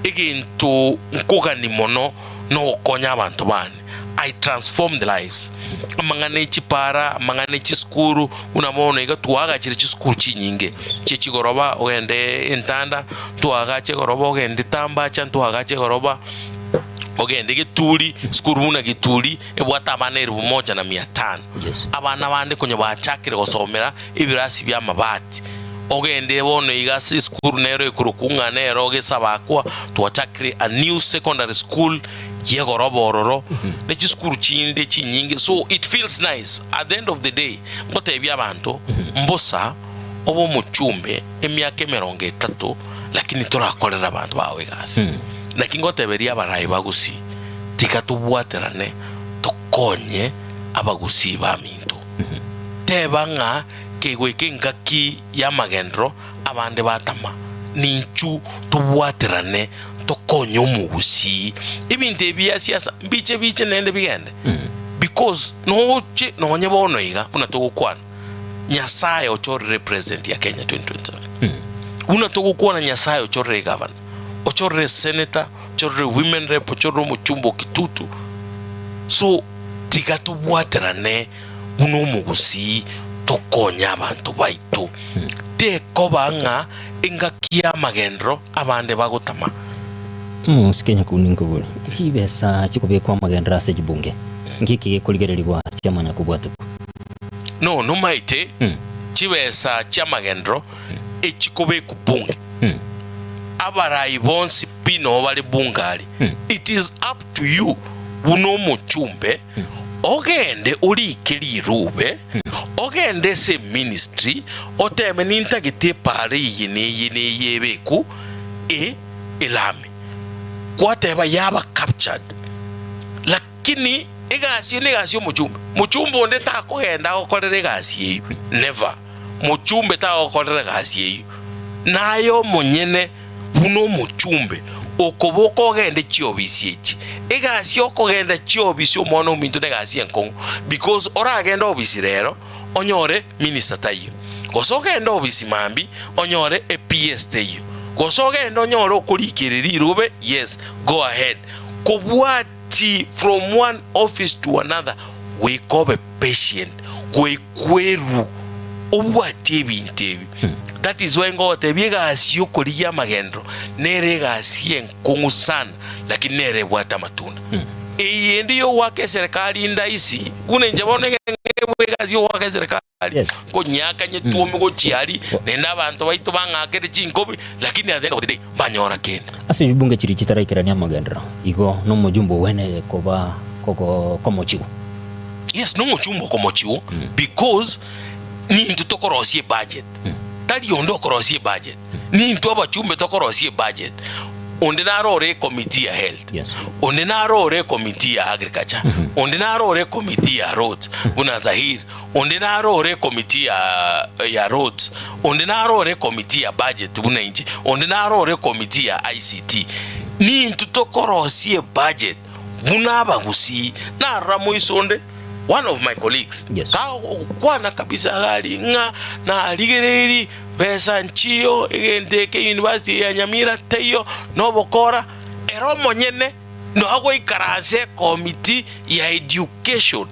Speaker 14: egento nkogani mono nogokonya abanto bane. I transform the lives. Amang'ana e chipara, amang'ana e chisukuru, buna bono iga twaagachire chisukuru chinyinge chie chigoroba ogende entanda, ntwaagache egoroba ogende tambacha, ntwaagache egoroba. Ogende Geturi, sukuru buna Geturi ebwate abana elifu moja na mia tano. Abana bande konya bachakire gosomera ebirasi bi'amabati. Ogende bono iga ase esukuru nero ekorokwa ng'a nero Gesabakwa, twachakire a new secondary school y'egoroba ororo, ne chisukuru chinde chinyinge, so it feels nice. At the end of the day, ngotebia abanto, mbosa obe omochumbe emiaka emerongo etato, lakini torakorere abanto bao egasi. Naki ngoteberia abarai ba Gusii, tiga tobwaterane tokonye abagusii baminto. Teba ng'a kegoika engaki y'amagenderero abande batama, ninchu tobwaterane tokonye omogusii. Ebinto ebi bia siasa mbiche biche naende bigende because noche nonye bono iga buna togokwana Nyasaye ochorire president ya Kenya 2027 buna togokwana Nyasaye ochorire egavana ochorire senator ochorire women rep ochorire omochumba o Kitutu so tiga tobwaterane buna omogusii tokonye abanto baito tekoba ng'a engaki y'amagenderero abande bagotama.
Speaker 4: Mosike nyakundi nkobori, chibesa chikobekwa amagenderero ase chibunge, ngiki gekorigererigwa chiamanya kobwatekwa?
Speaker 14: No, nomaete chibesa chi'amagenderero echikobekwa bunge, abarai bonsi pi noo bare bunge aria. It is up to you buna omochumbe ogende orike rirube, ogende ase eministry otebe nintagete epara eye na eye na eye ebekwu e elami. Gwateba yaba captured. Lakini egasi eye negasi y'omochumbe. Mochumbe onde takogenda agokorera egasi eyio, never. Mochumbe tagokorera egasi eyio. Naye omonyene buna omochumbe okoboka ogende chiobisi echi. Egasi y'okogenda chiobisi omwana ominto negasi enkong'u because oragende obisi rero onyore minister taiyo, gose ogende obisi mambia onyore ePS teiyo, gose ogende onyore okorikereri rirobe yes go ahead. Kobwati from one office to another goika obe patient, goikweru obwatie ebinto ebi. That is why ngogotebia egasi y'okorigia amagenderero nere egasi enkong'u sana lakini nere ebwate amatunda. Eye ende y'ogoaka eserekari ndaisi buna inche bono ng'ebwe egasi y'ogoaka eserekari nkonyeaka nyetwome gochia aria naende abanto baito bang'akere chinkobi lakini at the end of the day mbanyora kende.
Speaker 4: Ase chibunge chiria chitaraikerania amagenderero, igo nomojumbe ogwenerete koba komochigwa.
Speaker 14: Yes, nomochumbe okomochigwa because nintwe tokorosia ebudget, tari onde okorosia ebudget, nintwe abachumbe tokorosia ebudget. Onde naro ore ecommittee ya health, onde naro ore ecommittee ya agriculture, onde naro ore ecommittee ya roads buna Zahir, onde naro ore ecommittee ya ya roads, onde naro ore ecommittee ya budget buna inche, onde naro ore ecommittee ya ICT. Nintwe tokorosia ebudget buna abagusii. Narora moiso onde, one of my colleagues, kagokwana kabisa iga aria ng'a narigereiri besa nchiyo, egento eke university eye ya Nyamira teiyo, nobokora, ere omonyene noagoikaransa ecommittee ya education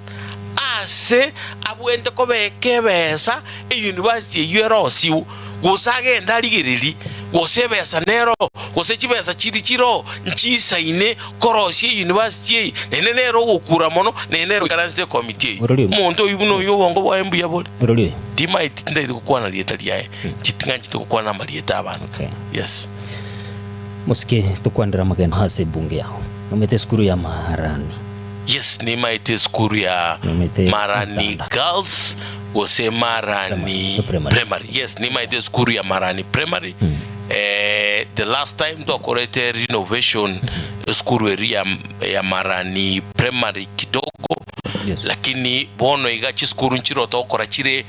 Speaker 14: ase abwenerete kobeka ebesa euniversity eyio erosiwe, gose agende arigererie gose ebesa nero, gose chibesa chiria chiroo nchisaine korosia euniversity eye, naende nere ogokura mono, naende nere oikaransete ecommittee eyio.
Speaker 4: Orori oyo.
Speaker 14: Omonto oyio buna oyio obongo bwaye mbuya bore.
Speaker 4: Orori oyo.
Speaker 14: Timaeti tindaeti gokwana rieta riaye, inche ting'ancheti gokwana amarieta y'abanto.
Speaker 4: Okay.
Speaker 14: Yes.
Speaker 4: Mosike tokwanere amagena ase ebunge yao. Nomete esukuru ya Marani.
Speaker 14: Yes, nimaete esukuru ya
Speaker 4: Nomete
Speaker 14: Marani
Speaker 4: Uganda.
Speaker 14: Girls gose Marani
Speaker 4: Primary.
Speaker 14: Primary. Yes, nimaete esukuru ya Marani Primary. Eh, the last time twakorete renovation esukuru eria ya, ya Marani Primary kidogo
Speaker 4: Yes.
Speaker 14: lakini bono iga chisukuru nchiro togokora chire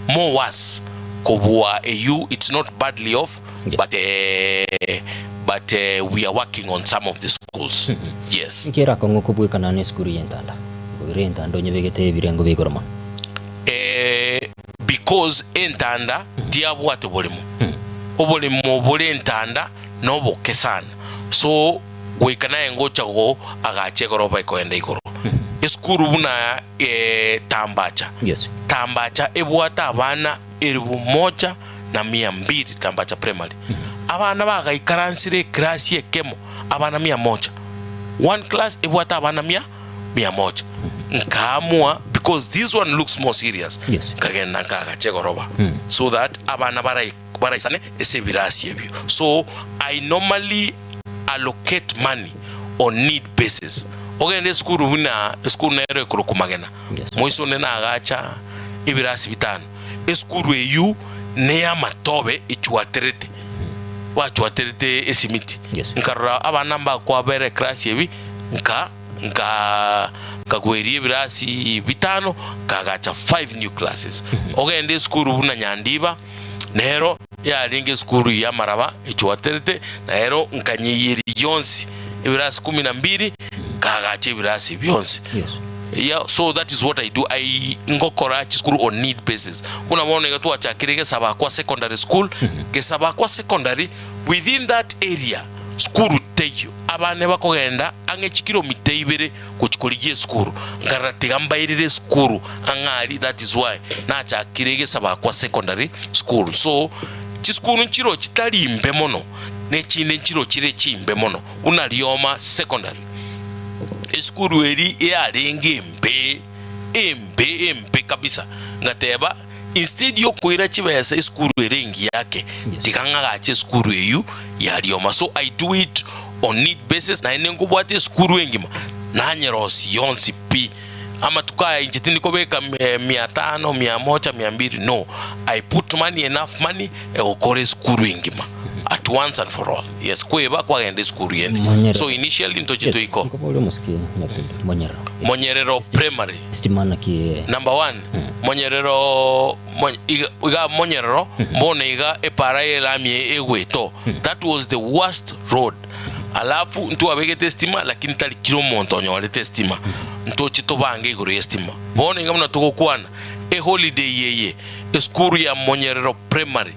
Speaker 14: more worse kobua eyio it's not badly off but eh, but eh, we are working on some of the schools yes.
Speaker 4: Nki erakong'u kobwekana nesukuru y'entanda? Koira entanda onyebegete ebirengo bia igoro mono.
Speaker 14: Eh, because entanda tiyabwate oboremo, oboremo bore entanda noboke sana, so goika naye ngocha go agacha egoroba ekoenda igoro. Esukuru buna eh, Tambacha,
Speaker 4: Yes.
Speaker 14: Tambacha ebwate abana elifu moja na mia mbili Tambacha Primary. Abana bagaikaransire eklasi ekemo abana mia moja. One class ebwate abana mia mia moja. Nkaamua because this one looks more serious.
Speaker 4: Yes.
Speaker 14: Nkagenda nkaagacha egoroba so that abana barai baraisane ase ebirasi ebio. So I normally allocate money on need basis. Ogende esukuru buna esukuru nero ekorokwa Magena. Moise onde nagacha ebirasi bitano. Esukuru eyio neyamatobe echwaterete, bachwaterete esimiti. Nkarora abana mbakwabera eklasi ebi, nka nka nkagweria ebirasi bitano, nkagacha five new classes. Ogende esukuru buna Nyandiba, nero yarenge esukuru y'amaraba echwaterete, nero nkanyeyeria yonsi ebirasi kumi na mbili, nkagacha ebirasi bionsi. Yeah, so that is what I do. I ngokora chisukuru on need basis. Buna bono iga twachakire Gesabakwa Secondary School, Gesabakwa Secondary within that area sukuru teiyo. Abana bakogenda ang'e chikilomita ibere gochia korigia esukuru. Nkarora tiga mbairire esukuru ang'e aria that is why nachakire Gesabakwa Secondary School. So chisukuru nchiro chitari imbe mono na echinde nchiro chire chimbe mono buna Rioma Secondary. Esukuru eri yarenge embe, embe, embe kabisa. Ngateba, instead yokoira chibesa esukuru ere engiya ake, tiga ng'agache esukuru eyio ya Rioma. So I do it on need basis, naende nkobwata esukuru engima, nanyerosia yonsi pi. Amatuko aya inche tindi kobeka mia tano, mia moja, mia mbili, no. I put money, enough money, egokora esukuru engima at once and for all. Yes, kweba kwagenda esukuru yende.
Speaker 4: Monyerero.
Speaker 14: So initially ntoche
Speaker 4: Yes,
Speaker 14: toiko.
Speaker 4: nkoboria omosike Nyapindi, Monyerero.
Speaker 14: Monyerero Primary.
Speaker 4: Estima naki
Speaker 14: Number one, Monyerero Mony- iga, iga Monyerero mbono iga epara y'elami egweto. That was the worst road. Alafu ntwabegete estima lakini tari kira omonto onyorete estima. Ntoche tobange igoro y'estima. Bono iga buna togokwana, eholiday eye Esukuru ya Monyerero Primary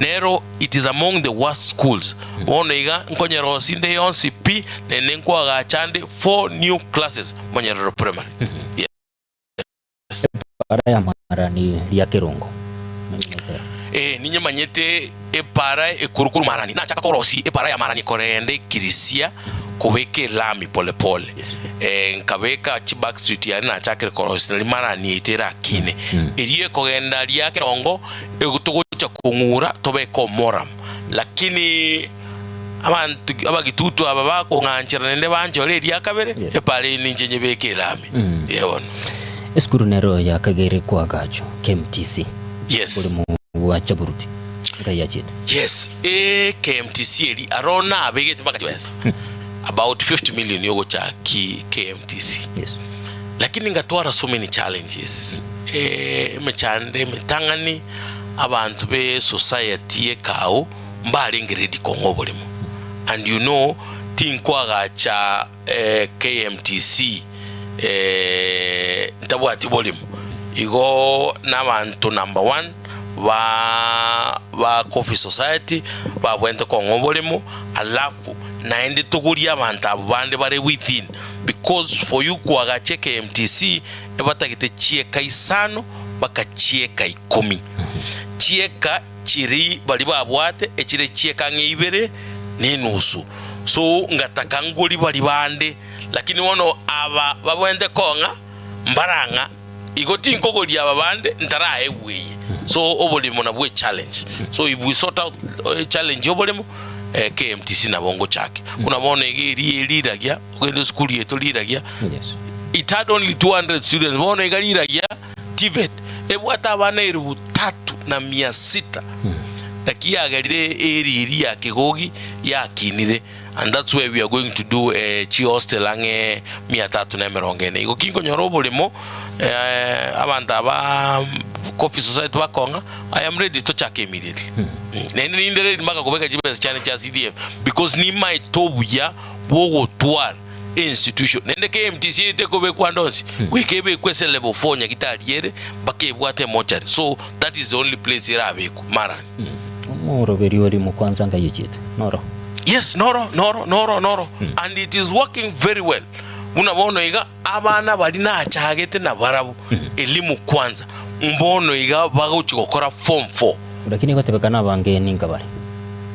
Speaker 14: nero it is among the worst schools. Bono iga nkonyerosia inde yonsi pi naende nkoagacha nde four new classes Monyerero Primary. Yes.
Speaker 4: Epara ya Marani ria Kerongo. Nonyemanyete?
Speaker 14: Ee, ninyemanyete epara ekorokwa Marani. Nachaka korosia epara ya Marani korende ekirisia kobeka elami pole pole. Eh, nkabeka chiback street yaria nachakire korosia nari Marani yaito erakine. Erio ekogenda ria Kerongo togocha kong'ura tobeke omoram. Lakini abanto abagitutu aba bakong'anchera naende banchore eria kabere, epara eye ninche nyebeke elami. Ee bono.
Speaker 4: Esukuru nero yakagere koagachwa, KMTC.
Speaker 14: Yes.
Speaker 4: Ore bwa Chaburuti. Ngai achiete.
Speaker 14: Yes, ee KMTC eri aro nabegete mpaka chibesa about 50 million yogochaki KMTC.
Speaker 4: Yes.
Speaker 14: Lakini ngatwara so many challenges eh, emechando emetang'ani abanto be society ekao mbarenge ready kong'a oboremo and you know tinkoagacha eh, KMTC eh, ntabwati boremo igo nabanto number one ba ba Coffee Society babwente kong'a oboremo alafu naende togorie abanto abwo bande bare within because for you koagacha eKMTC ebatagete chieka isano mpaka chieka ikomi chieka chiri baria babwate echire chieka ang'e ibere na enusu so ngataka ngori baria bande lakini bono aba babwente kong'a mbarang'a Igo tinkogoria aba bande ntaraegwe eye. So oboremo nabwo echallenge. So if we sort out echallenge y'oboremo, eh, KMTC nabo ngochake. Buna bono iga eria eriragia, ogende esukuru yaito riragia, it had only 200 students, bono iga riragia TVET ebwate abana elubu tatu na mia sita. Naki yagerire area eria ya Kegogi yakinire. And that's where we are going to do eh, chihostel ang'e mia tatu na emerongo ene. Igo kinkonyora oboremo eh, abanto aba Coffee Society bakong'a, I am ready tochake immediately. Mm. Naende ninde ready mpaka kobeka chibesa chiane chia CDF because nimaete obuya bw'ogotwara institution. Naende KMTC eye tekobekwa ande onsi, goika ebekwe ase level 4 Nyagitari ere mpaka ebwate emochari. So that is the only place erabekwe Marani.
Speaker 4: Omoroberi oria kwanza ngai ochiete noro.
Speaker 14: Yes, noro, noro, noro, noro. And it is working very well. Buna bono iga abana baria nachagete nabarabwo elimu kwanza, mbono iga bagochia gokora form four.
Speaker 4: Lakini egotebekana abange ninka bare.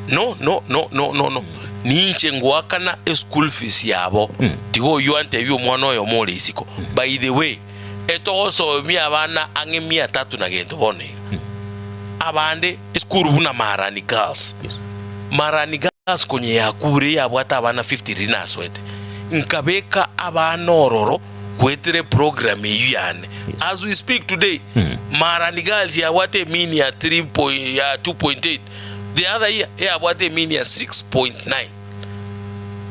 Speaker 14: No, no, no, no, no, no. Ninche ngoakana eschool fees yabo, tiga oyio antebie omwana oyomo ore isiko. By the way, etogosomia abana ang'e mia tatu na gento bono iga. Abande esukuru buna Marani Girls. Marani Girls konye yakure yabwate abana 50 riria nasoete. Nkabeka abana ororo goetera eprogram eyio yane. As we speak today, Marani Girls yabwate emean ya 3 point, ya 2.8. The other year eyabwate emean ya 6.9.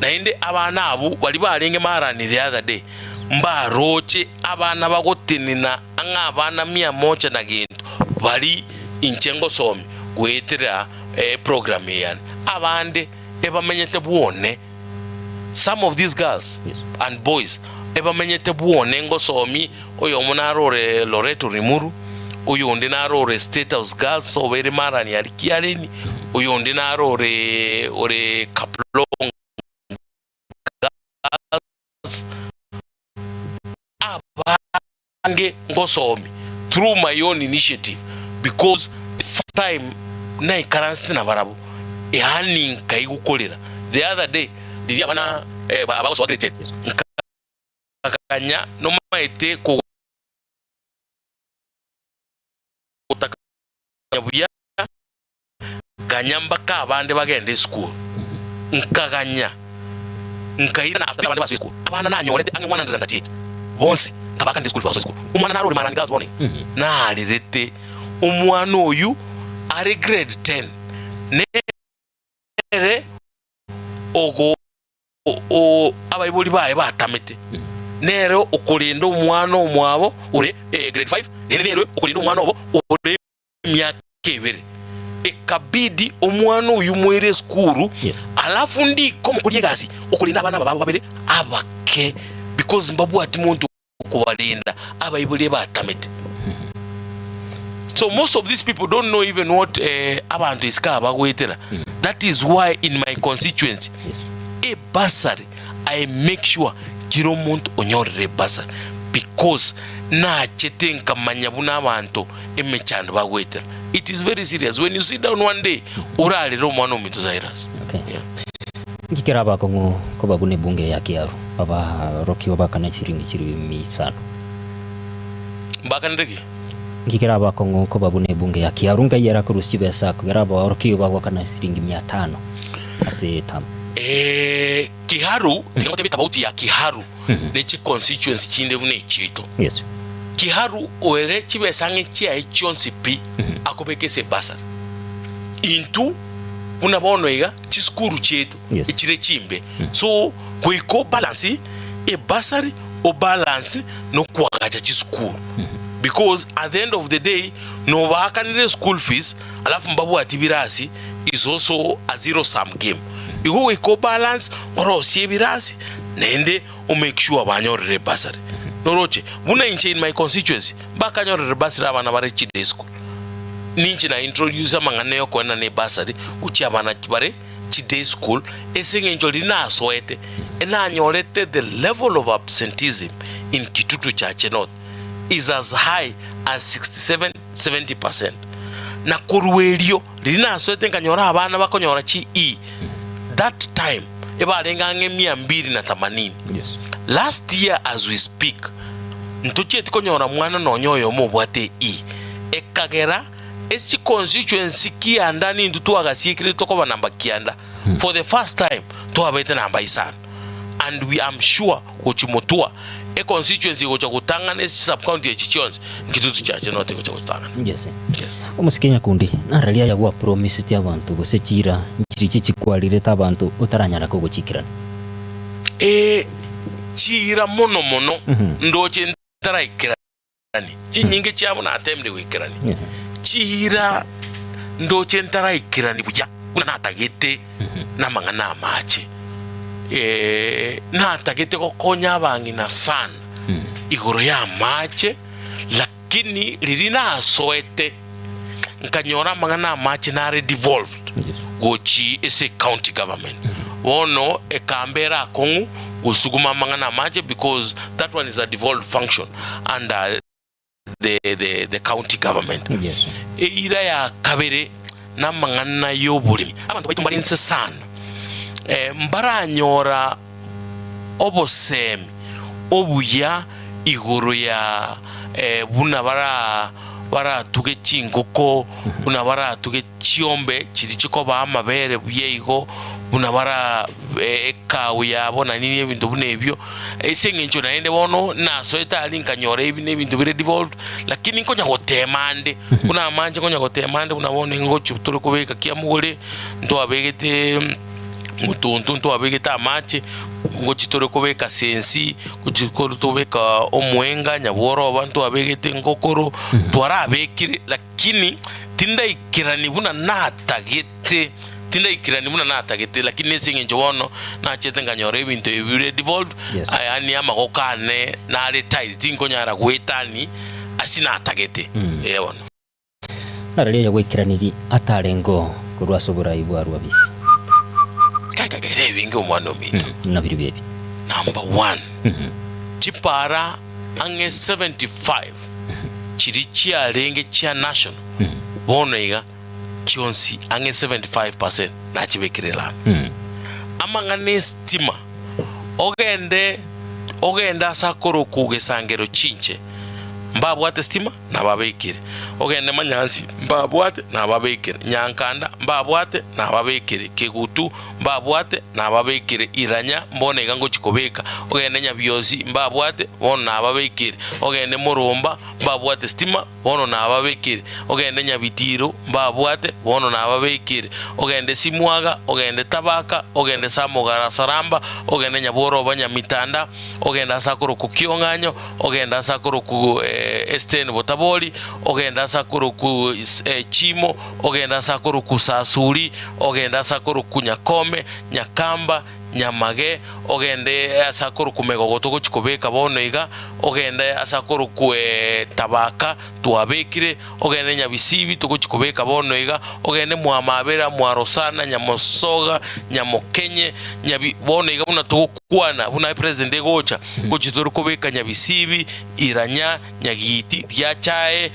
Speaker 14: Naende abana abwo baria barenge Marani the other day mbaroche abana bagotenena ang'e abana mia moja na gento bari inche ngosomia goetera eprogram eye yane. Abande ebamenyete bwone, some of these girls and boys ebamenyete bwone ngosomia, oyomo naro ore Loreto Limuru, oyonde naro ore State House Girls obeire Marani aria Kiareni, oyonde naro ore ore Kaplong Girls, abange ngosomi through my own initiative because the first time naikaransete nabarabwo yaani nkaigukorera the other day riria abana eh, bagosoa grade 10 nkaganya nomaete kogotakanya buya Ganya mpaka abande bagende esukuru. Nkaganya, nkairana after abande basoa esukuru. Abana nanyorete ang'e 138 bonsi nkabakanera esukuru basoa esukuru. Omwana naro ore Marani Girls bono iga. Narerete omwana oyio are grade 10 nere ogo o abaibori baye batamete, nere okorenda omwana omwabo ore grade 5, naende nere okorenda omwana obo ore emiaka ebere, ekabidi omwana oyio moire esukuru, alafu ndike omokori egasi okorenda abana aba babo babere abake because mbabwati monto okobarenda abaibori ebatamete. So most of these people don't know even what eh, abanto isiko aba bagoetera. That is why in my constituency a bursary I make sure kera omonto onyorire ebursary because nachete nkamanya buna abanto emechando bagoetera. It is very serious when you sit down one day orarere omwana ominto Cyrus.
Speaker 4: Okay.
Speaker 14: Yeah.
Speaker 4: Nki kera abakong'u koba buna ebunge ya Kiaru abarokigwa bakana chiringi chirimi isano?
Speaker 14: Mbakanire ki?
Speaker 4: Nki kera abakong'u koba buna ebunge ya Kiaru nkai erakorusia chibesa kogera abarokigwa bagwakana chiringi mia tano ase etamu?
Speaker 14: Eh, Kiharu, tiga ngotebie etabauti ya Kiharu ne chiconstituency chinde buna echiaito.
Speaker 4: Yes.
Speaker 14: Kiharu oere chibesa ang'e chiaye chionsi pi akobeka ase ebursary. Intwe buna bono iga chisukuru chiaito
Speaker 4: Yes.
Speaker 14: echire chimbe. So goika obalance ebursary, obalance na okoagacha chisukuru because at the end of the day nobaakanire eschool fees alafu mbabwati birasi is also a zero sum game. Igo goika obalance orosie ebirasi naende o make sure banyorire ebursary. Noroche buna inche in my constituency mbakanyorire bursary abana bare chiday school. Ninche na introduce amang'ana yokoenana ebursary gochia abana bare chiday school ase eng'encho riria nasoete enanyorete the level of absenteeism in Kitutu Chache North is as high as 67, 70 percent. Na korwa erio riria nasoete nkanyora abana bakonyora chi E that time ebarenge ang'e mia mbiri na themanini. Last year as we speak ntochieti konyora mwana nonya oyomo obwate E ekagera ase chiconstituency kianda nintwe twagasiekire tokoba namba kianda for the first time twabete namba isano and we am sure gochia motwa econstituency egocha gotang'ana ase chisubcounty echi chionsi nkitutu chiache not egocha gotang'ana.
Speaker 4: Yes.
Speaker 14: Yes.
Speaker 4: Omosike Nyakundi, nararia aya gwapromiseti abanto gose chiira nchirichie chikwarirete abanto otaranyara kogochikerania?
Speaker 14: Ee, chiira mono mono ndoche ntaraikerani, chinyinge chiabo natemire goikerania. Chiira ndoche ntaraikerani buya buna natagete namang'ana amache. Eh, natagete gokonya abang'ina sana igoro y'amache, lakini riria nasoete nkanyora amang'ana amache nare devolved gochi ase county government. Bono ekambera akong'u gosuguma amang'ana amache because that one is a devolved function under the, the, the county government.
Speaker 4: Yes.
Speaker 14: Eira ya kabere namang'ana y'oboremi. Abanto baito mbare inse sana. Eh, mbaranyora obosemi obuya igoro ya eh, buna bara baratuge chingoko, buna baratuge chiombe chiria chikobaa amabere buya igo, buna bara ekau yabo na nini ebinto buna ebio, ase eng'encho naende bono nasoete aria nkanyora ebi na ebinto bire devolved, lakini nkonya gotema ande, buna amanche nkonya gotema ande buna bono ngochia tore kobeka kiamogore, ntwabegete motonto, ntwabegete amache, ngochia tore kobeka sensi, ngochia kore tobeka omwenga, nyabworoba ntwabegete ngokoro, twarabekire lakini tindaikerani buna natagete, tindaikerani buna natagete, lakini ase eng'encho bono nachete nkanyora ebinto ebi bire devolved,
Speaker 4: Yes.
Speaker 14: yaani amagoko ane nare tight, tinkonyara goetani ase natagete, eh bono.
Speaker 4: Nararia oyogoikeranirie atarengeo korwa ase oborai bwa Rwabisi.
Speaker 14: Kagere ebinge omwana ominto.
Speaker 4: Nabirobio ebi.
Speaker 14: Number one, chipara ang'e 75 chiria chiarenge chia national bono iga chionsi ang'e 75 percent nachibekire elami. Amang'ana estima ogende ogende ase akorokwa gesangero chinche mbabwate estima nababekire, ogende manyansi mbabwate nababekire, nyankanda mbabwate nababekire, kegutu mbabwate nababekire, iranya mbono iga ngochia kobeka, ogende nyabiosi mbabwate bono nababekire, ogende moromba mbabwate stima bono nababekire, ogende nyabitiro mbabwate bono nababekire, ogende simwaga, ogende tabaka, ogende samogara saramba, ogende nyabworoba nyamitanda, ogende ase akorokwa Kiong'anyo, ogende ase akorokwa Esiteni Botabori, ogende ase akorokwa Chimo, ogende ase akorokwa Sasuri, ogende ase akorokwa Nyakome, Nyakamba, Nyamage, ogende ase akorokwa Megogo togochia kobeka bono iga, ogende ase akorokwa Tabaka twabekire, ogende Nyabisibi togochia kobeka bono iga, ogende Mwamabera, Mwarosana, Nyamosoga, Nyamokenye, Nyabi bono iga buna togokwana buna epresident egocha, gochia tore kobeka Nyabisibi, Iranya, Nyagiti, Riachae,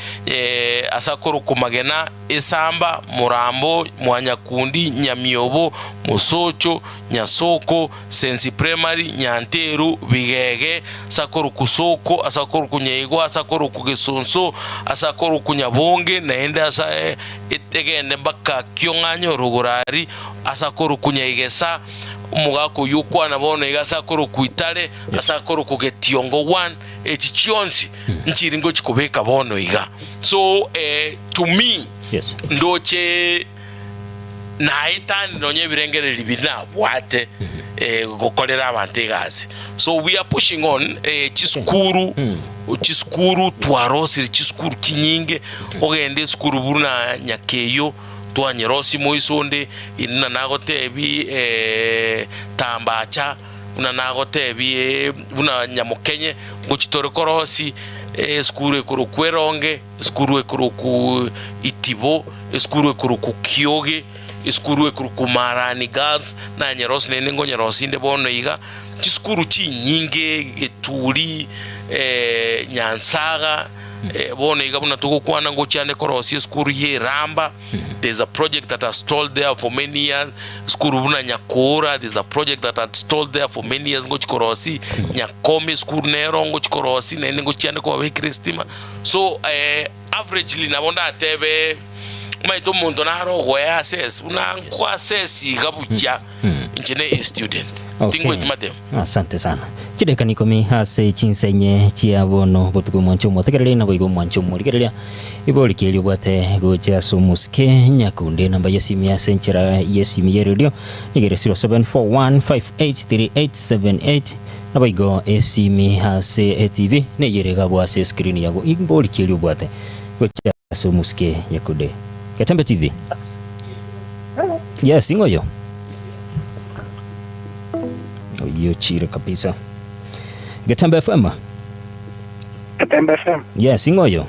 Speaker 14: ase akorokwa Magena, Esamba, Morambo, Mwanyakundi, Nyamiobo, Mosocho, Nyasoko, Sensi Primary, Nyanteru, Bigege, ase akorokwa Soko, ase akorokwa Nyaigwa, ase akorokwa Gesonso, ase akorokwa Nyabonge, naende ase egende mpaka Kiong'anyo, Rogorari, ase akorokwa Nyaigesa, omogaka oyio okwana bono iga ase akorokwa Itare, ase akorokwa Getiongo one, echi chionsi nchiri ngochi kobeka bono iga. So to me, ndoche naetani nonya ebirengererio biria nabwate gokorera abanto egasi. So we are pushing on chisukuru, chisukuru twarosire chisukuru chinyinge, ogende esukuru buna Nyakeyo twanyerosia moiso onde, buna nagotebi Tambacha, buna nagotebi buna Nyamokenye, ngochia tore korosia esukuru ekorokwa Eronge. Esukuru ekorokwa Itibo, esukuru ekorokwa Kioge, esukuru ekorokwa Marani Girls, na Nyarosi naende nkonyarosi inde bono iga, chisukuru chinyinge Geturi, Nyansaga, bono iga buna togokwana ngochiane korosia esukuru ya Eramba, there's a project that has stalled there for many years, esukuru buna Nyakora, there's a project that had stalled there for many years ngochi korosia, Nyakome esukuru nero ngochi korosia naende ngochiane kobabekera estima. So averagely nabo ndatebe omanyete omonto nare ogoe assess buna nko assess iga buya inche ne a student
Speaker 4: Okay.
Speaker 14: tingoeti matemo.
Speaker 4: Asante sana. Chidakika ni ikomi ase chinsenye chia bono botuko omwancho omotegereri naboigo omwancho omorigereria ibori ki erio obwate gocha ase omosike nyakunde enamba y'esimi ase enchera y'esimi y'eredio nigo ere 0741583878 Naboigo esimi ase etibi neyere egabwa ase escreen yago imbori ki eria obwate gochia ase omosike nyakude. Getembe TV. Yes, ing'o oyo? Oyio ochire kabisa. Getembe FM.
Speaker 6: Getembe FM.
Speaker 4: Yes, ing'o oyo?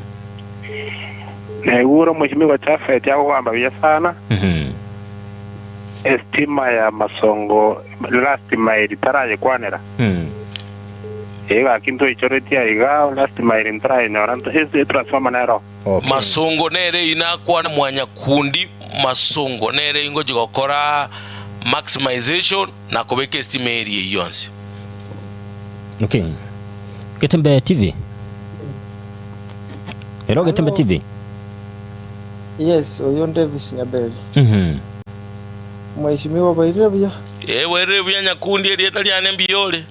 Speaker 6: Naigure omweshimiwa Japhet agogamba buya sana.
Speaker 4: Mhm.
Speaker 6: Estima ya masongo last mile tarayekwanera. Ee gaki ntwaichoretie aiga last mile ntarayenyora etransformer nero.
Speaker 14: Masongo nere eyio nakwane mwanyakundi masongo nere eyio ngochia gokora maximization na kobeka estima area eyio yonsi.
Speaker 4: Okay. Getembe TV. Hello Getembe
Speaker 7: Hello.
Speaker 4: TV.
Speaker 7: Yes, oyo Davis Nyaberi.
Speaker 4: Mhm.
Speaker 7: Mheshimiwa bwairire buya.
Speaker 14: Ee, bwairire buya Nyakundi, erieta riane mbuya ore.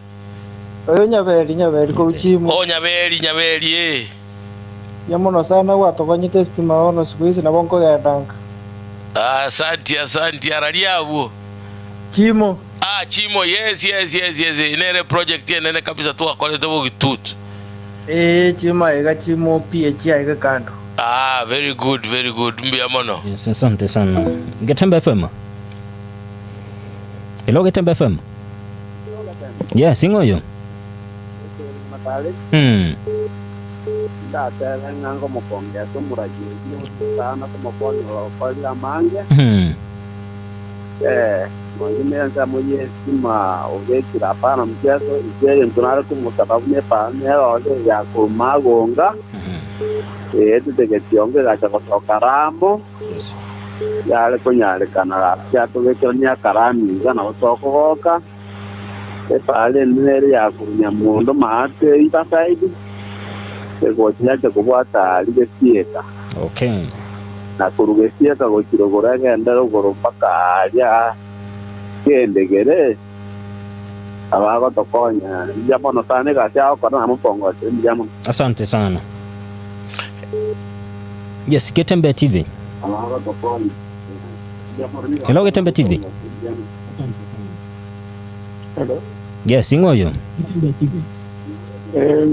Speaker 7: Oyo Nyaberi, Nyaberi korwa Chimo.
Speaker 14: Oh, Nyaberi, Nyaberi, ee.
Speaker 7: Mbuya mono sana gwatokonyete estima bono siku hizi nabo nkogenda nka.
Speaker 14: Ah, asanti, asanti, araria abwo.
Speaker 7: Chimo.
Speaker 14: Ah, Chimo, yes, yes, yes, yes, eye nere project enene kabisa twakorete bogitutu.
Speaker 7: Ee, Chimo aiga, Chimo PH aiga kando.
Speaker 14: Ah, very good, very good, mbuya mono.
Speaker 4: Yes, asante sana. Getembe FM. Hello Getembe FM. Yes, ing'o oyo? Mm.
Speaker 1: Ndatebe ng'a ngomokongesa omoragia oyio sana komokonya okorire amange. Eh, nonye nensemo y'estima obekire hapana mcheso, inche egento nare komosaba buna epara nere ya korwa Magonga, eh, etete onge egacha gosoka Ramo, yare konyarekana gaki atobekerania akarami iga nabo tokogoka, epara ende nere ya korwa Nyamondo maate Riverside, egocha yacha kobwata aria Gesieka.
Speaker 4: Okay.
Speaker 1: Na korwa Gesieka gochia rogoro egende rogoro mpaka aaria kendegere, abagotokonya mbuya mono sana egasi agokora namopongosere mbuya mono.
Speaker 4: Asante sana. Yes, Getembe TV.
Speaker 1: Abagotokonya mbuya mono.
Speaker 4: Hello Getembe TV.
Speaker 8: Hello.
Speaker 4: Yes, ing'o oyo?
Speaker 8: Eh,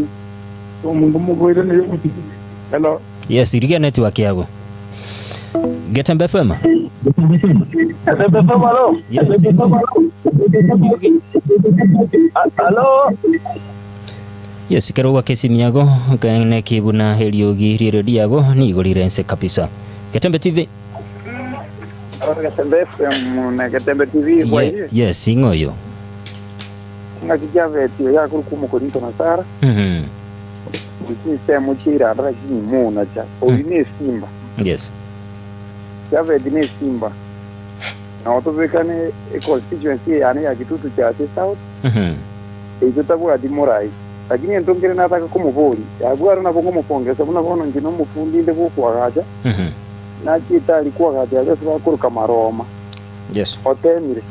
Speaker 8: omonto omogoire nigo Hello.
Speaker 4: Yes, rigia network yago. Getembe FM.
Speaker 20: Getembe FM, alo.
Speaker 4: Yes.
Speaker 20: Alo.
Speaker 4: Yes, kero gwaka esimu yago kene kibuna eriogi rieredio yago nigo rire ense kabisa. Getembe TV.
Speaker 8: Getembe FM na Getembe TV kwa
Speaker 4: Ye,
Speaker 8: hiyo.
Speaker 4: yes, ing'o oyo?
Speaker 8: Ng'aki Javeti oyo akorokwa Omokorinto na Sara.
Speaker 4: Mhm.
Speaker 8: Chinsemo chi'eiranda lakini monacha. Oyio nesimba.
Speaker 4: Yes.
Speaker 8: Javeti nesimba. Nabo tobekane econstituency yane ya Kitutu Chache South,
Speaker 4: Mhm.
Speaker 8: eyio tabwati morai. Lakini ento nkere nataka komoboria, abwo aro nabo nkomopongesa buna bono inche nomofundi inde bw'okoagacha,
Speaker 4: Mhm.
Speaker 8: nachiete aria koagacha aria ase bakoroka Maroma.
Speaker 4: Yes.
Speaker 8: Otemire.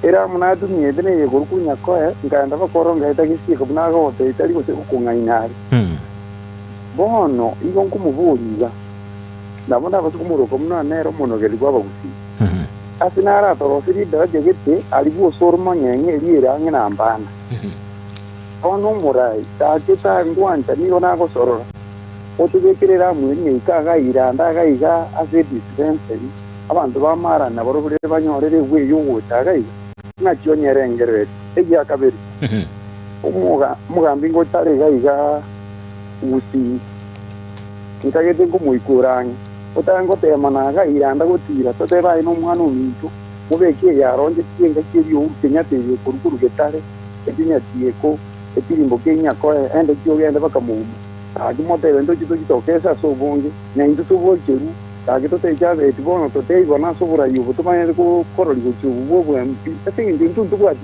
Speaker 8: Ere amo natumiete neye korwa Nyakoe, nkaenda bakoro ngaeta gesieko buna agotebia tari gose gokong'aina are. Bono igo nkomoboria iga, nabo ndabase komoroka buna nere omonogeri bw'abagusii. Ase naratorosie ridaraja gete aria bw'osoro mong'eng'e eria ere ang'e na Mbana. Bono omorai gaki tangwancha nigo nagosorora, otobekere eramu eria ika agairanda agaiga ase edispensary, Abanto b'Amara nabarobwo riria banyorire egwe y'ogocha iga iga, ng'aki onyerengereretie? Egia kabere, omogambi ngocha are iga iga gusii, ntagete nkomoikora ang'e, otare ngoteemana iga iranda gotiira, totebe aye nomwana ominto, mobeke egearonche chi'engaki eria Kenyatta eye korwa korwa Getare, ekinyati eko, etirimbo ki'enyakoe, ende kiogende bakamouma. Gaki motebe ntochie tochitokese ase obonge, na intwe toboikerwe. Gaki toteche abeti bono toteigwa nase oborai obo tomanyete kororia gochia obo bw'obwempi, ase engencho intwe ntobwati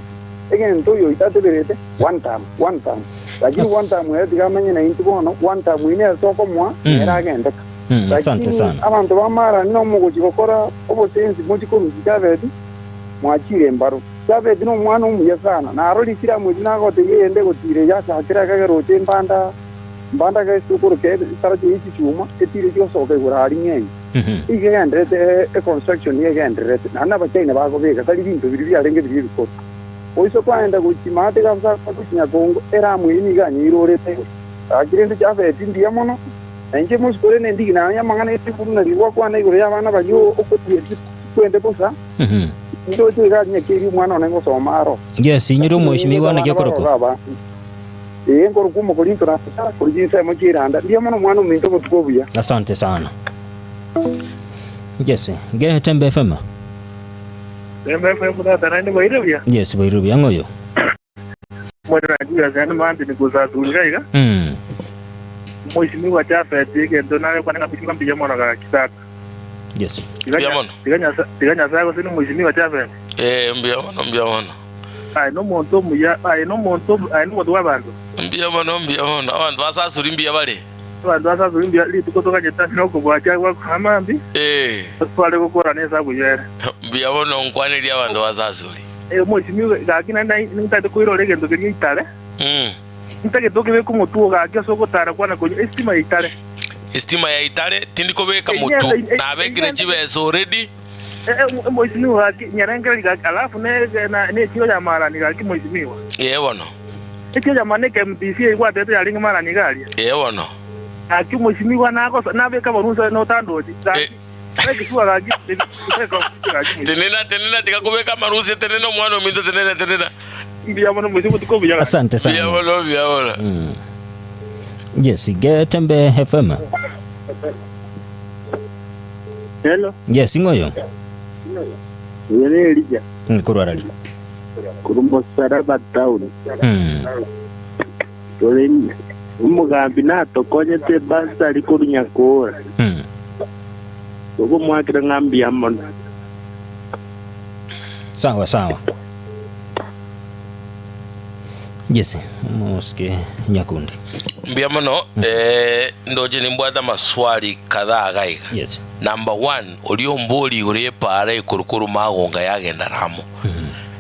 Speaker 8: egento oyo oito ateberete one term, one term. Lakini one term ere tiga amenye naintwe bono, one term eyio nere tokomoa, nere agendeka.
Speaker 4: Asante
Speaker 8: Lakini
Speaker 4: sana.
Speaker 8: abanto ba Marani nomogochia gokora obosensi mochie korusia Jabeti, mwachire embaro. Jabeti nomwana omuya sana, narori chiramu echio nagotebia eyende egotira eye achakere akagera oche embanda Mbanda gesukuru ke etaracha ye chichuma etire chigosoka igoro aria ng'enye. Iga egendererete econstruction iga egendererete naende abachaina bakobeka tari binto biria biarenge biria ebikoro. Oise kwaenda gochia maate kabisa gochia Nyakongo eramu eyio nigo anyeirorete igoro. Gaki rende Jafeti mbuya mono na inche mosike ore nendigi naye amang'ana y'esukuru nario gwakwana igoro y'abana baria okotiga chikwende bosa indoche iga aria nyakeria omwana one ngosoma aro.
Speaker 4: Yes, inyure omweshimiwa naki okorokwa.
Speaker 8: Ee, nkorokwa Omokorinto na Sara korwa chinsemo chi'eranda. Mbuya mono omwana ominto obotuko obuya.
Speaker 4: Asante sana. Yes, Getembe FM.
Speaker 17: Tembe FM tata naende bwaire buya.
Speaker 4: Yes, bwaire buya ng'oyo.
Speaker 17: Mwene na Julius naende mambia nigosasura iga. Omoisimigwa Jafet egento nare kwane ng'a mbuya mono gaki tata.
Speaker 4: Yes.
Speaker 14: Mbuya mono.
Speaker 17: Tiga Nyasae tiga Nyasae gose nomoisimigwa Jafet.
Speaker 14: Eh, mbuya mono, mbuya mono.
Speaker 17: Aye nomonto omuya, aye nomonto aye nomonto bw'abanto.
Speaker 14: Mbuya mono, mbuya mono. Abanto ba Sasuri mbuya bare.
Speaker 17: Abanto ba Sasuri mbuya, rituko toganyete ase nokobwatia gwa mambia,
Speaker 14: Eh.
Speaker 17: tware gokora nesabu eyio ere.
Speaker 14: Mbuya mono nkwanerie abanto ba Sasuri.
Speaker 17: Eh, omoisimigwa gaki naende nintagete koirora egento keria itare.
Speaker 14: Mm.
Speaker 17: Ntagete okebeke omotwe oo gaki ase ogotara kwane konywa esitima ya itare.
Speaker 14: Esitima ya itare tindi kobeka motu, nabekire chibesa already.
Speaker 17: Moisimigwa gaki, nyerengereria gaki, alafu ne echiro ya Marani gaki moisimigwa.
Speaker 14: Ee bono.
Speaker 17: Echiro ya Marani eke MTC eyio gwatebete yarenge Marani iga aria.
Speaker 14: Ee bono.
Speaker 17: Gaki omoisimigwa nagosa nabeke abarunsa notandochi gaki.
Speaker 14: Tenena, tenena, tiga kobeka amarusia, tenena omwana ominto, tenena, tenena.
Speaker 4: Asante sana.
Speaker 14: Mbuya mono, mbuya mono.
Speaker 4: Yes, Getembe FM.
Speaker 1: Hello.
Speaker 4: Yes, ing'oyo.
Speaker 1: Oyo ni Elija
Speaker 4: Korwa arari.
Speaker 1: korwa Mosaraba town. Tore omogambi natokonyete ebasari korwa Nyakoora. Tokomwakera ng'a mbuya mono.
Speaker 4: Sawa sawa. Yes, mosike Nyakundi.
Speaker 14: Mbuya mono eh, ndoche nimbwate amaswali kadhaa iga iga.
Speaker 4: Yes.
Speaker 14: Number one, oria ombori igoro y'epaara ekorokwa Magonga yagenda Ramo.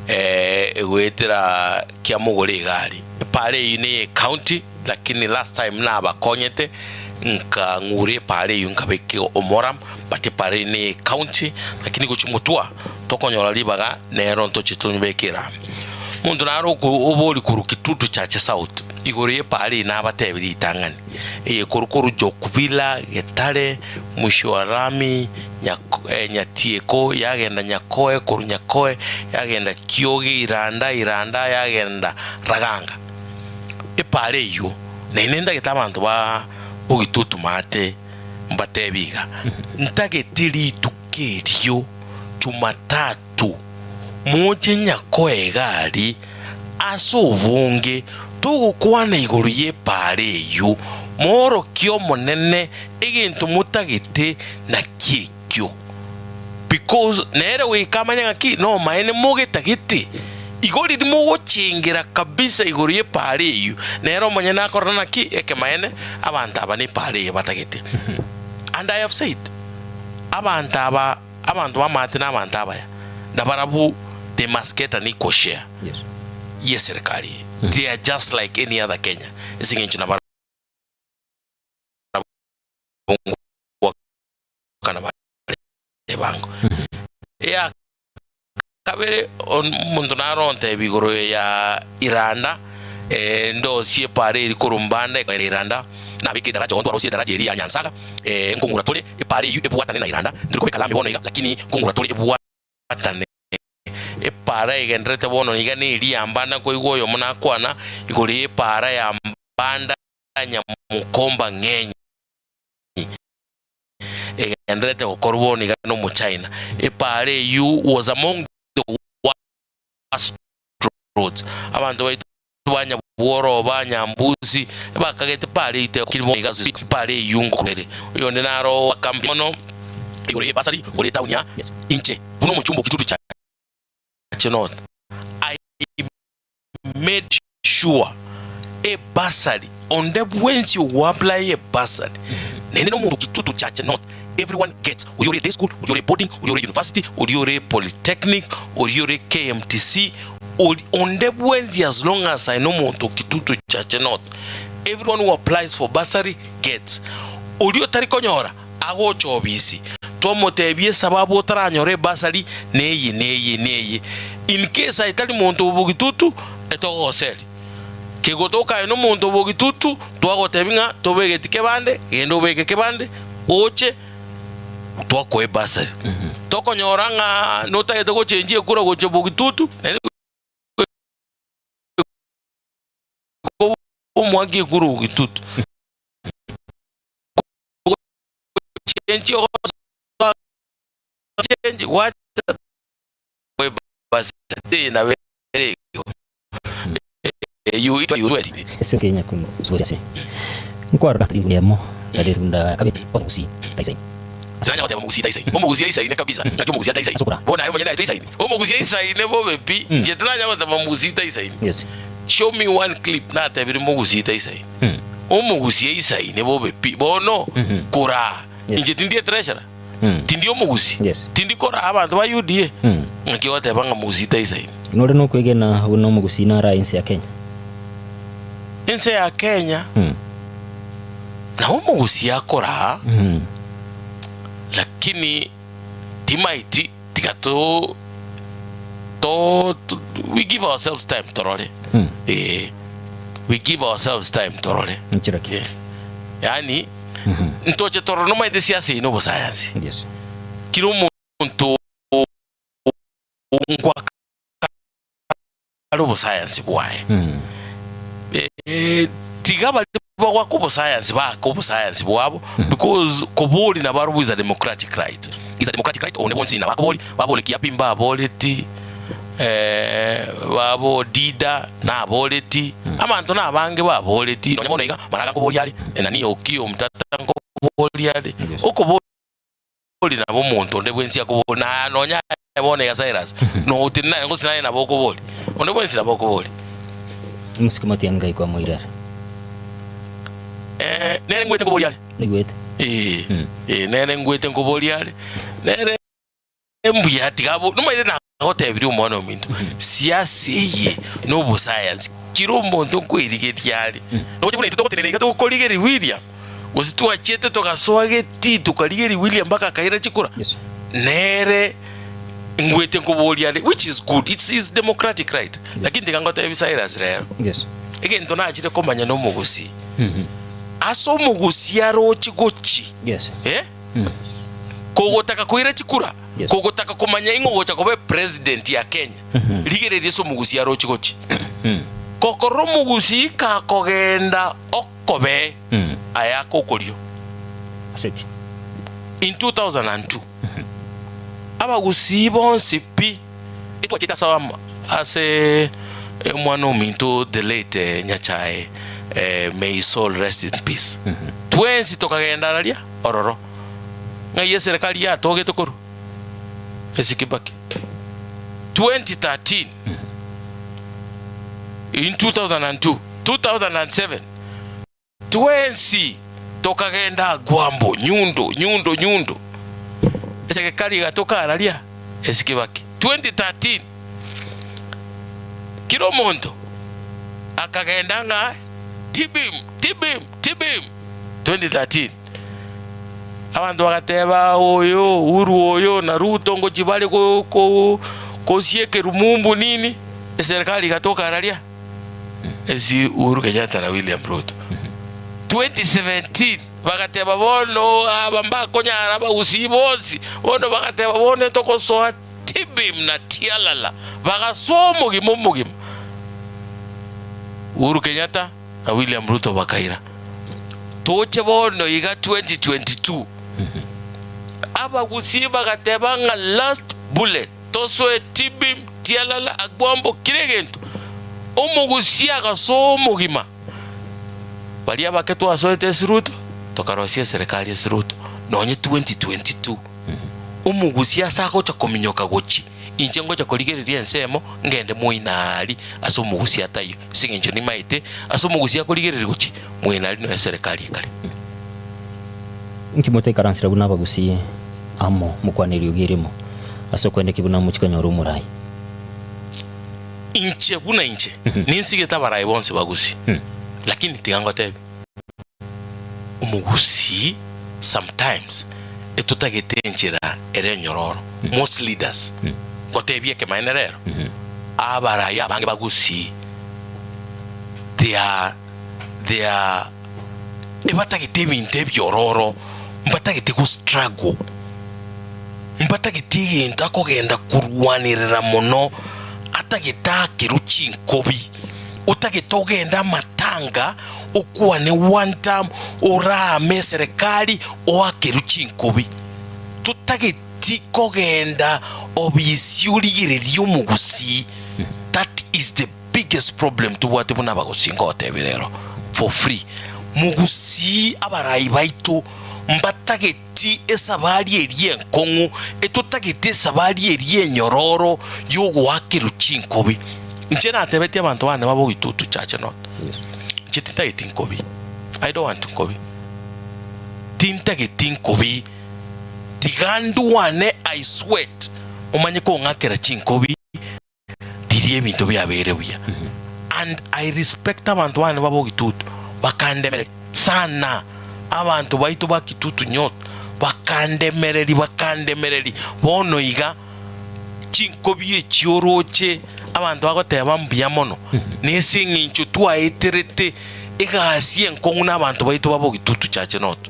Speaker 14: Eh, egoetera Kiamogore iga aria. Epaara eyio neye ecounty lakini last time nabakonyete nkang'ura epaara eyio nkabeka omoram but epaara eyio neye ecounty lakini gochia motwa tokonyora ribaga nero ntoche tonyebeke erami. Omonto naro obori korwa Kitutu Church South igoro y'epaara eye nabatebi ritang'ani eye korwa korwa Jokvilla, Getare, mwisho wa rami, Nyatieko yagenda Nyakoe, korwa Nyakoe yagenda Kioge, Iranda, Iranda yagenda Raganga. Epaara eyio naende ntagete abanto ba Bogitutu maate mbatebi iga, ntagete rituko erio Jumatatu moche Nyakoe egari ase obonge togokwana igoro y'epaara eyio, moorokie Omonene egento motagete naki ekio. Because nere goika amanye ng'aki nomaene mogetagete, igo riria mogochengera kabisa igoro y'epaara eyio, nere omonyene akorora naki ekemaene abanto aba nepaara eye batagete. And I have said, abanto aba Abanto b'amaate na abanto abaya, na barabwo they must get an equal share y'eserekari eye. They are just like any other Kenya ase eng'encho nabarabwo ngoakana bare ebango. Eya kabere omonto naro ontebia igoro ya Iranda ndosie epaara eria korwa Mbanda ekaira Iranda, nabeke edaraja oo ntwarosie edaraja eria ya Nyansaga, nkong'ura tore epaara eyio ebwatane na Iranda, ntiri kobeka lami bono iga, lakini nkong'ura tore ebwatane. Epaara egendererete bono iga neria ya Mbanda nkoigwa oyomo nakwana igoro y'epaara ya Mbanda Nyamukomba ng'enyi egendererete gokorwa bono iga n'Omochina. Epaara eyio was among the worst roads. Abanto baito ba Nyabworo, ba Nyambusi bakagete paara eyio tekokiri bono iga ase paara eyio ngokorere. Oyonde naro akambi mono igoro y'ebasari ore etaoni ya inche buna omochumba o Kitutu Chache North. I made sure ebasari onde bwensi ogoapply ebasari naende nomonto o Kitutu Chache North everyone gets oria ore day school, oria ore boarding, oria ore university, oria ore polytechnic, oria ore KMTC, ori onde bwensi as long as aye nomonto o Kitutu Chache North everyone who applies for bursary gets. Oria otari konyora agocha obisi twamotebia esababu otaranyore ebasari neye neye neye in case aye tari monto o Bogitutu etogogoseri. Kegotoka aye nomonto o Bogitutu twagotebia ng'a tobegeti kebande genda obeke kebande oche twakoa ebasari. Tokonyora ng'a notagete gochenjia ekura gochia Bogitutu naende omwake ekura Bogitutu. Gochenjia ogosoa gochenjia gwacha ebasari eye nabo ere igo. Eyio itwa
Speaker 4: Ase Kenya kuno sochase. Nkwarora ringu emo tare runda kabere ogusi taisai.
Speaker 9: Tinanya goteba omogusii taisaini. Omogusii aisaine kabisa. Naki omogusii ataisaini? Bono aye omonyene aye toisaini. Omogusii aisaine bobe pi. Inche tinanya goteba omogusii taisaini. Show me one clip natebire omogusii taisaini. Omogusii aisaine bobe pi. Bono koraa. Inche tindi etreasurer. Tindi omogusii. Tindi koraa abanto ba UDA. Ng'aki ogoteba ng'a mogusii taisaini?
Speaker 4: Nore nokwegena buna omogusii narae ense ya Kenya?
Speaker 9: Ense ya Kenya nabo omogusii akoraa. Lakini timaeti tiga to to we give ourselves time torore eh we give ourselves time torore
Speaker 4: Nchera ki?
Speaker 9: Eh, yaani ntoche torore nomaete siasa eye nobosayansi
Speaker 4: Yes.
Speaker 9: kira omonto ngwaka are obosayansi bwaye. Eh, tiga baria bagwaka obosayansi baake obosayansi bwabo because kobori nabarobwo is a democratic right. Is a democratic right onde bonsi nabakobori babore kiapi mbaboreti eh, babo Odida naboreti abanto nabange baboreti nonya bono iga maraga nkoboria are nani Okiya Omtata nkoboria are okobori Okobori nabo omonto onde bwensi akobori, na nonya aye bono iga Cyrus, nogotenena naye gose naye nabo okobori, onde bwensi nabo okobori.
Speaker 4: Omosike matiang'i ngai kwamoirera.
Speaker 9: Eh, nere ngwete nkobori are.
Speaker 4: Naigwete.
Speaker 9: Eh, eh, nere ngwete nkobori are. Nere mbuya tiga abo, nomaete nagotebirie omwana ominto, siasa eye nobosayansi, kera omonto nkoerigeria are. Noche buna intwe togotenena iga togokorigeria William, gose twachiete togasoa getii tokarigeria William mpaka akaira chikura, nere ngwete nkoboria are, which is good, it's his democratic right. Lakini tiga ngotebie Cyrus rero, egento nachire komanya nomogusii, ase omogusii aroche gochi, eh, Kogotaka koira chikura, kogotaka komanya ing'o ogocha koba epresident ya Kenya, rigereria ase omogusii arochi gochia. Gokorora omogusii kakogenda okobe aya akokorio. In 2002 abagusii bonsi pi etwachete ase ase omwana ominto the late Nyachae may his soul rest in peace. Twensi tokagenda araria ororo. Ng'ai eserekari yatogete korwa? Ase Kibaki. 2013 in 2002, 2007 twensi tokagenda Agwambo, Nyundo, Nyundo, Nyundo. Eserekari egatoka araria ase Kibaki. 2013 kera omonto akagenda ng'a tibim, tibim, tibim 2013. Abanto bagateba, Oyo Uhuru oyo na Ruto ngochia bare gosieka erumumbu nini, eserikari egatoka araria ase Uhuru Kenyatta na William Ruto. 2017 bagateba bono aba mbakonyara abagusii bonsi, bono bagateba bono togosoa Tibim na Tialala, bagasoa omogima omogima. Uhuru Kenyatta na William Ruto bakaira. Toche bono iga 2022 abagusii bagateba ng'a last bullet tosoe tibim tialala agwambo kira egento omogusii agasoa omogima baria abake twasoete ase Ruto tokarosia eserekari ase Ruto nonye 2022 omogusii ase agocha kominyoka gochia Inche ngocha korigereria ensemo, ngende moinari ase omogusii ataiyo, ase engencho nimaete ase omogusii akorigereria gochia moinari noyo eserekari ekare.
Speaker 4: Inki motaikaransera buna abagusii amo mokwane eriogi erimo ase okwendeki buna mochie konyora omorai?
Speaker 9: Inche buna inche ninsigete abarai bonsi bagusii, lakini tiga ngotebie, Omogusii sometimes etotagete enchera ere enyororo most leaders ngotebia ekemaene rero abarai abange bagusii they are they are ebatagete ebinto ebiororo mbatagete go struggle mbatagete egento akogenda korwanerera mono atagete akerwe chinkobi otagete ogende amatanga Okwane one term oraame eserekari oakerwe chinkobi. Totageti kogenda obisi origererie omogusii that is the biggest problem tobwate buna abagusii ngotebia rero for free. Mogusii abarai baito mbatageti. Tobaisi esabari eria enkong'u, etotagete esabari eria enyororo y'ogoakerwa chinkobi. Inche natebetie abanto bane babe oitutu chache not. Inche tintageti nkobi. I don't want nkobi. Tintageti nkobi. Tiga ndwane I sweat omanye kong'akera chinkobi riria ebinto biabeire buya. And I respect abanto bane babe ogitutu bakandemereria sana. Abanto baito ba Kitutu North bakandemereria bakandemereria bono iga chinkobi echi oroche abanto bagoteba mbuya mono nese eng'encho twaeterete egasi enkong'u na abanto baito babe ogitutu chache North.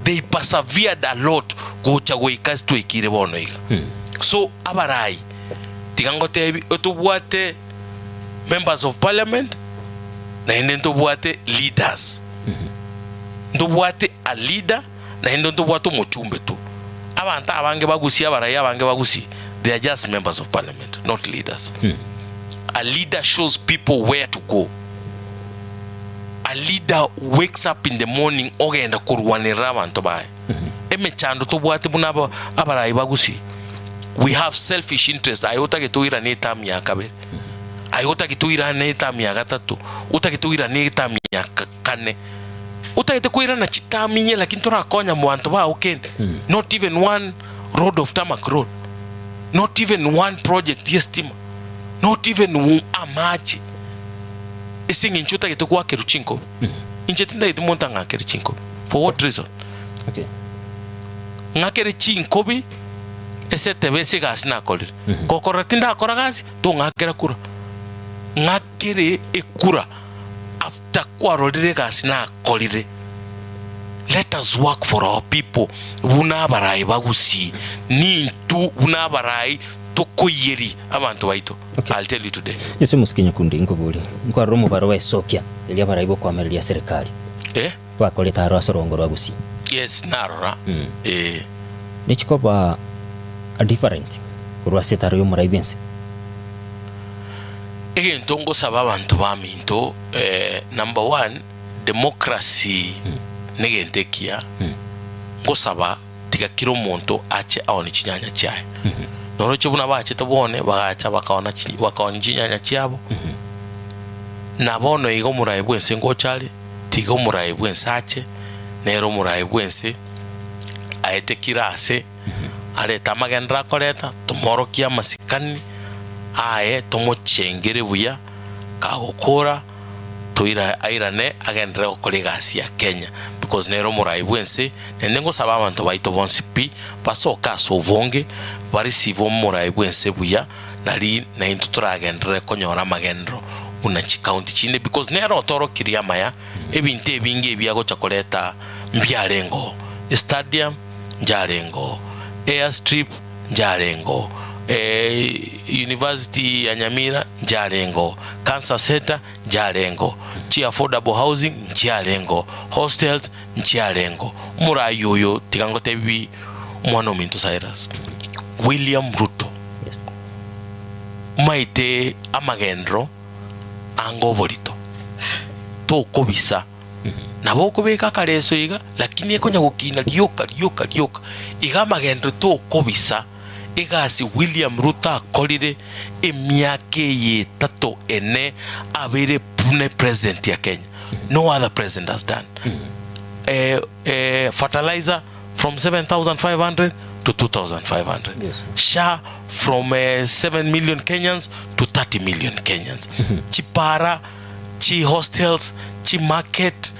Speaker 9: They persevered a lot gocha goika ase twaikire bono iga. So abarai tiga ngotebi otobwate members of parliament naende ntobwate leaders. Ntobwate a leader naende ntobwate omochumbe tu. Abanto abange bagusie abarai abange bagusie they are just members of parliament not leaders. A leader shows people where to go. A leader wakes up in the morning ogenda korwanerera abanto baye. Emechando tobwate buna aba abarai bagusie we have selfish interest aye otagete oirane eterm ya kabere aye otagete oirane eterm ya gatato otagete oirane eterm ya kane otagete koirana chiterm inye lakini torakonya abanto bao kende not even one road of tarmac road not even one project ye stima not even amache ase eng'encho otagete goakerwa chinkobi inche tintageti monto ang'akere chinkobi for what reason
Speaker 4: Okay.
Speaker 9: Ng'akere chinkobi ase etebe ase egasi nakorire. Gokorora tindakora gasi, tong'akera kura. Ng'akere ekura after kwarorire egasi nakorire. Let us work for our people buna abarai bagusii. Nintu buna abarai tokoiyeria abanto baito. I'll tell you today.
Speaker 4: Ase omosike nyakundi nkoborie, nkwarora omobaro bw'esokia eria abarai bokoamereria serikali
Speaker 9: Eh?
Speaker 4: bakorete aro ase orongo rwa Gusii.
Speaker 9: Yes, narora. Eh.
Speaker 4: Nechikoba different korwa ase etaro y'omorai bw'ense.
Speaker 9: Egento ngosaba abanto baminto, eh, number one, democracy negento ekiya, ngosaba tiga kera omonto ache aone chinyanya chiaye. Noroche buna bachete bone bagacha bakaona chi- bakaonia chinyanya chiabo, na bono iga omorai bw'ense ngocha are, Tiga omoraai bw'ense ache, nere omoraai bw'ense aete kira aase, arete amagenderero akoreta, tomoorokie amasikani aye, tomochengere buya, kagokora toira airane agenderere gokora egasi ya Kenya, because nere omoraai bw'ense, naende ngosaba abanto baito bonsi pi, basoke ase obonge, ba receive omoraai bw'ense buya. Nari naintwe toragenderere konyora amagenderero buna chikaunti chinde because nere otorokirie amaya, ebinto ebinge ebi agocha koreta mbiarengeo, estadium njarengeo, airstrip njarengeo, university ya Nyamira njarengeo, cancer center njarengeo, chi affordable housing nchiarengeo, hostels nchiarengeo. Omorai oyo tiga ngotebi omwana ominto Cyrus, William Ruto. Omaete amagenderero anga oborito, tokobisa. Nabo okobeka akareso iga, lakini ekonya gokina rioka rioka rioka. Iga amagenderero tokobisa, egasi William Ruto akorire emiaka eye etato ene abeire buna epresident ya Kenya, no other president has done. Fertilizer from 7,500 to 2,500. Sha from 7 million Kenyans to 30 million Kenyans. Chipara, chi hostels, chi market,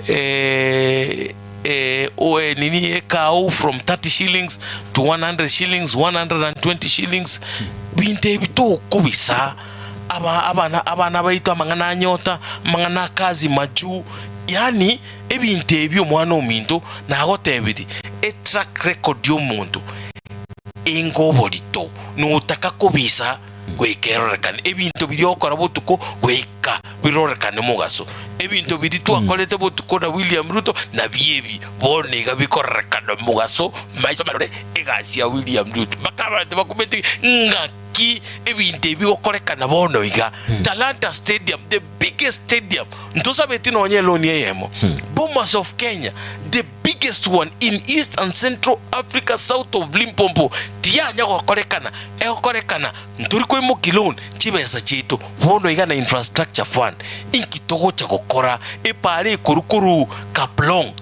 Speaker 9: eh, eh, o, eh, nini ekao from 30 shillings to 100 shillings, 120 shillings. Binto ebi tokobisa aba abana abana baito amang'ana anyota, amang'ana akazi majuu, yaani Ebinto ebi omwana ominto nagotebirie, etrack record y'omonto enga oborito, notaka kobisa goika erorekane. Ebinto biria ogokora botuko goika birorekane mogaso. Ebinto biria twakorete botuko na William Ruto nabio ebi bono iga bikororekana mogaso maiso marore egasi ya William Ruto. Mpaka abanto bakumete ng'aki ebinto ebi bigokorekana bono iga. Talanta Stadium, the biggest stadium ntosabeti nonya eloni eyemo. Bomas of Kenya, the biggest. biggest one in East and Central Africa south of Limpopo tiyanya gokorekana, egokorekana ntori koimokia loan chibesa chiaito bono iga na infrastructure fund inki togocha gokora epara ekorwa korwa Kaplong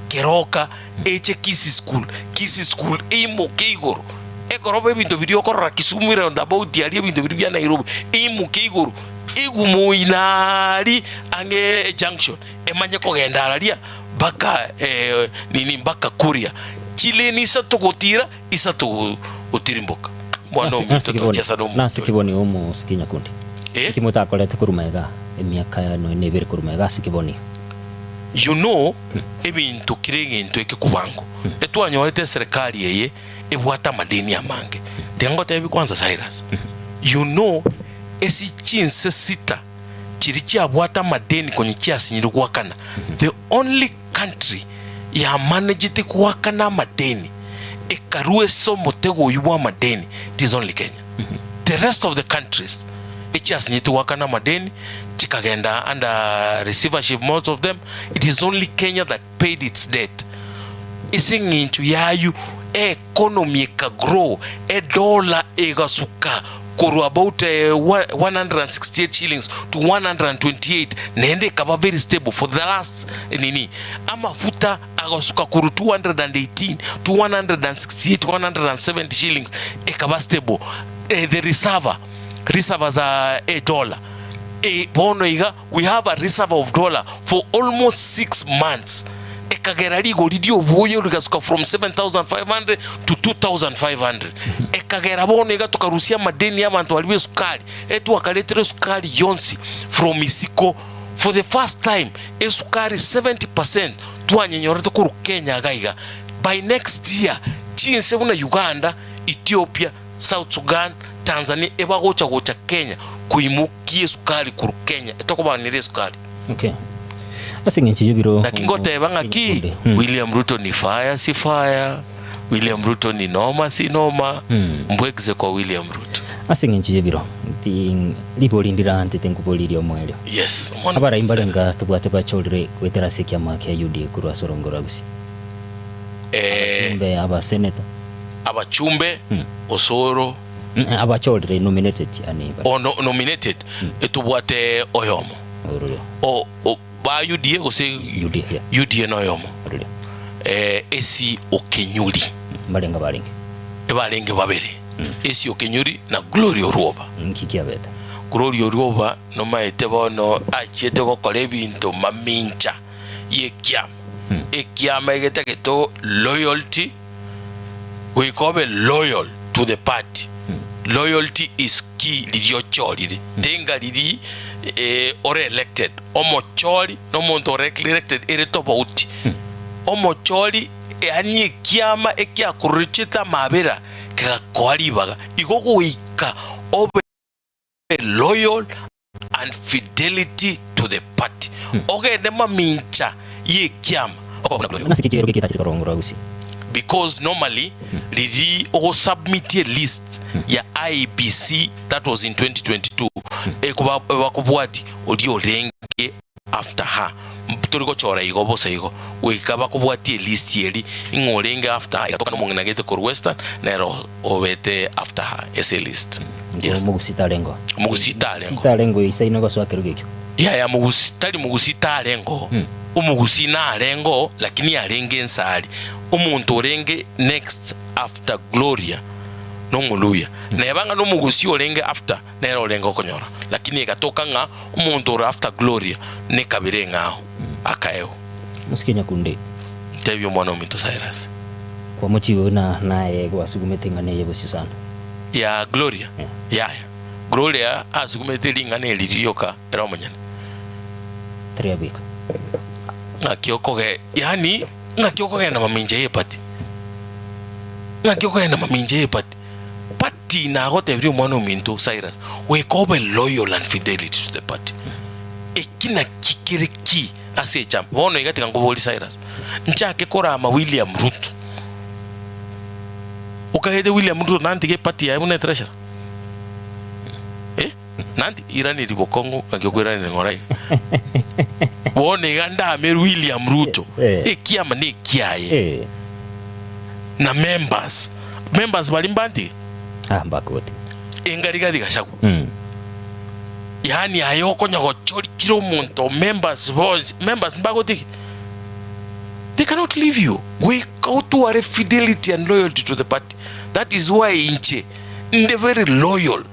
Speaker 9: Keroka eche Kisii school, Kisii school eimoke igoro ekoroba ebinto biria okorora Kisumu round about aria ebinto biria bia Nairobi eimoke igoro egumo inaaria ang'e ejunction emanye kogenda araria mpaka nini mpaka Kuria chilane isato gotira isato gotirimboka mwana ominto tochesa nomonto
Speaker 4: Nase kiboni omosike nyakundi
Speaker 9: Eh?
Speaker 4: Nki motakorete korwa magega emiaka nonya nebere korwa magega ase kiboni
Speaker 9: You know ebinto kera egento eke kobango etwanyorete eserekari eye ebwate amadeni amange tiga ngotebi kwanza Cyrus you know esi chinse sita chiria chiabwate amadeni konya chiasinyire goakana the only country yamanagete goakana amadeni ekarua ase omotego oyio bwa amadeni it is only Kenya the rest of the countries echiasinyete goakana amadeni chikagenda under receivership most of them it is only Kenya that paid its debt ase eng'encho y'ayio economy eka grow edollar egasuka korwa about 168 shillings to 128 naende ekaba very stable for the last nini amafuta agasuka korwa 218 to 168 170 shillings ekaba stable the reserve reserve za edollar bono iga we have a reserve of dollar for almost 6 months ekagera rigori ri'oboyo rigasuka from 7500 to 2500 ekagera bono iga tokarusia amadeni y'abanto baria b'esukari etwakaretire esukari yonsi from isiko for the first time esukari 70% twanyenyorete korwa Kenya iga iga by next year chinse buna Uganda, Ethiopia, South Sudan, Tanzania ebagocha gocha Kenya koimokia esukari korwa Kenya etokobaanera esukari.
Speaker 4: Okay. Ase eng'encho y'ebiro
Speaker 9: Naki ngoteba ng'aki William Ruto ni fire si fire, William Ruto ni noma si noma, mbwekise kwa William Ruto.
Speaker 4: Ase eng'encho y'ebiro ti ribori ndirantete nkoboririe omoerio.
Speaker 9: Yes, omwana
Speaker 4: Abarai mbarenga tobwate bachorire goetera ase ekiama kia UDA korwa ase orongo rwa Gusii.
Speaker 9: Eh,
Speaker 4: Abachumbe, abaseneta.
Speaker 9: Abachumbe, Osoro.
Speaker 4: Abachorire, nominated, yani.
Speaker 9: O no, nominated, etobwate oyomo.
Speaker 4: Ororio.
Speaker 9: O, o, ba UDA gose
Speaker 4: UDA, yeah.
Speaker 9: UDA noyomo.
Speaker 4: Ororio.
Speaker 9: Eh, esi Okenyuri.
Speaker 4: Mbarenga barenge.
Speaker 9: Ebarenge babere. Esi Okenyuri na Gloria Orwoba.
Speaker 4: Nki kiabete?
Speaker 9: Gloria Orwoba nomaete bono achiete gokora ebinto mamincha y'ekiama. Ekiama egetagete loyalty, goika obe loyal to the party. Loyalty is key riria ochorire. Tenga riria eh, ore elected. Omochori na omonto ore elected ere tofauti. Omochori yaani ekiama ekiakororechete amabera kegakoa ribaga. Igo goika obe loyal and fidelity to the party. Ogende mamincha y'ekiama okoba buna
Speaker 4: Nase ki ekeero getachire korongora gose?
Speaker 9: Because normally riri ogosubmitie list ya IEBC that was in 2022 ekoba bakobwati oria orenge after her tori gochora igo bosa igo goika bakobwatie elist eri ing'o orenge after her egatoka nomong'ina gete korwa western nere obete after her ase elist yes
Speaker 4: Omogusii tarengo.
Speaker 9: Omogusii tarengo.
Speaker 4: Omogusii tarengo isaine gosoa kerogo ekio.
Speaker 9: Yaya mogusii tari mogusii tarengo omogusii narengo lakini arenge ensari omonto orenge next after Gloria nomoluya neba ng'a nomogusii orenge after nere orenge okonyora lakini egatoka ng'a omonto ore after Gloria nekabira eng'ao akaegwa.
Speaker 4: Mosike nyakunde.
Speaker 9: Ntebie omwana ominto Cyrus.
Speaker 4: Kwamochigwe na naye gwasugumete ing'ana eye bosio sana.
Speaker 9: Ya Gloria? Yaya. Gloria asugumete ring'ana eri rioka ere omonyene.
Speaker 4: Tari abweka.
Speaker 9: Ng'aki okoge yaani ng'aki okogenda mamincha y'epati. Ng'aki okogenda mamincha y'epati. Party nagotebirie omwana ominto Cyrus, goika obe loyal and fidelity to the party. Eki naki kere ki ase echama. Bono iga tiga nkoborie Cyrus, nchake korama William Ruto. Okagete William Ruto nantige eparty yaye buna etreasurer? Eh? Nanti iraneria bokong'u ng'aki okoiraneria ng'ora iga. Bono iga ndame William Ruto,
Speaker 4: Eh.
Speaker 9: ekiama nekiaye.
Speaker 4: Eh.
Speaker 9: Na members, members baria mbantige?
Speaker 4: Ah, mbakogotiga.
Speaker 9: Enga Rigathi Gachagua.
Speaker 4: Mm.
Speaker 9: Yaani aye okonya gochori kira omonto members bonsi, members mbagotige? They cannot leave you. Goika otware fidelity and loyalty to the party. That is why inche inde very loyal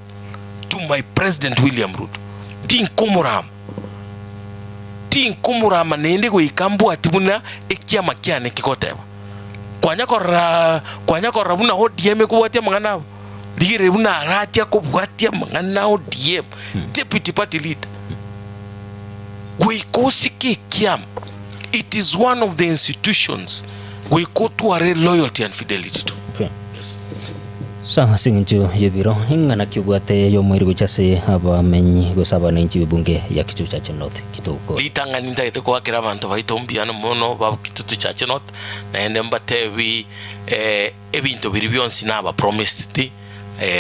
Speaker 9: to my president William Ruto. Tinkomorama. Tinkomorama naende goika mbwati buna ekiama kiane kegoteba. Kwanya korora kwanya korora buna ODM ekobwatia amang'ana abo. Rigereria buna arache akobwatia amang'ana a ODM, deputy party leader. Goika osike ekiama. It is one of the institutions goika otware loyalty and fidelity to.
Speaker 4: Okay.
Speaker 9: Yes.
Speaker 4: Sawa ase eng'encho y'ebiro ing'ana ki obwate y'omoerio gochia ase abamenyi gose abananchi b'ebunge ya Kitutu Chache North Kitoko?
Speaker 9: Ritang'ani ntagete koakera abanto baito mbuya mono ba Kitutu Chache North, naende mbatebi eh, ebinto biria bionsi naba promised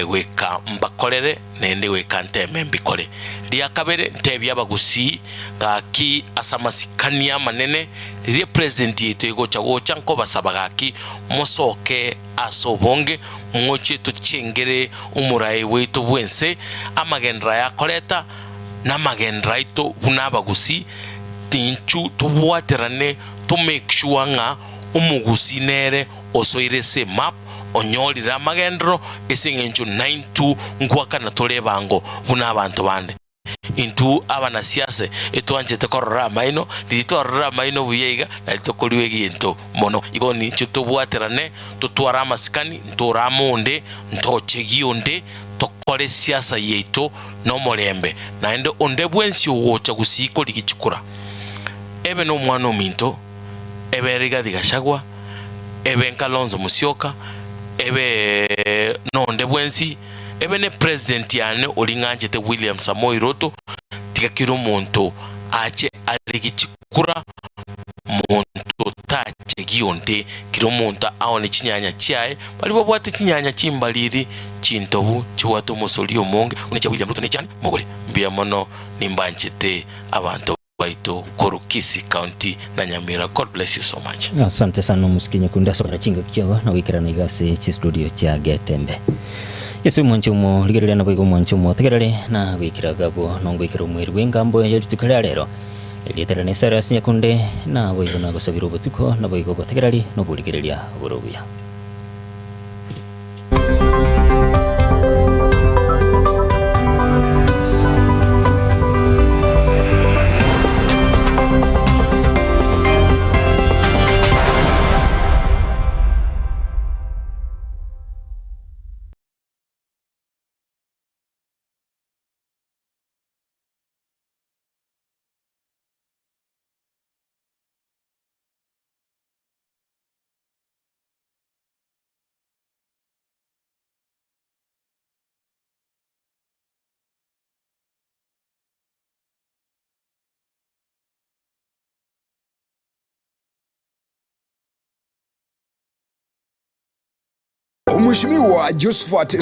Speaker 9: goika mbakorere, naende goika nteme mbikore. Ria kabere ntebie abagusii, gaki ase amasikani amanene, riria epresident yaito egocha gocha nkobasaba gaki mosoke ase obonge, moche tochengere omorai bwaito bw'ense, amagenderero aya akoreta, namagenderero aito buna abagusii, ninchu tobwaterane to make sure ng'a omogusii nere osoire ase emap, onyorire amagenderero, ase eng'encho naintwe ngoakana tore ebango buna abanto bande. Intwe abanasiasa etwanchete korora amaino, riria twarorire amaino buya iga, nari tokoriwa egento mono. Igo ninche tobwaterane, totware amasikani, ntorame onde, ntochegie onde, tokore esiasa yaito nomorembe. Naende onde bwensi ogocha gusii korigia chikura, ebe nomwana ominto, ebe Rigathi Gachagua, ebe Kalonzo Musyoka, ebe nonde bwensi, ebe ne president yane oria ng'anchete William Samoei Ruto, tiga kera omonto ache arigie chikura, monto tachegie onde, kera omonto aone chinyanya chiaye, baria babwate chinyanya chimbariri, chintobu, chibwate omosori omonge, buna chia William Ruto ne chiane, mogore. Mbuya mono nimbanchete abanto. baito korwa Kisii county na Nyamira God bless you so much.
Speaker 4: Asante sana omosike Nyakundi ase okonyora chingaki chiago na goikerana iga ase chistudio chia Getembe. Yeso omwanche omorigereria naboigo omwanche omotegerere na goikera agabwo nongoikera omweri bw'engambo ye rituko ria rero. Erieta riane Cyrus Nyakundi naboigo nagosabire obotuko naboigo obotegereri na oborigereria bore obuya.
Speaker 11: Omweshimiwa Josphat.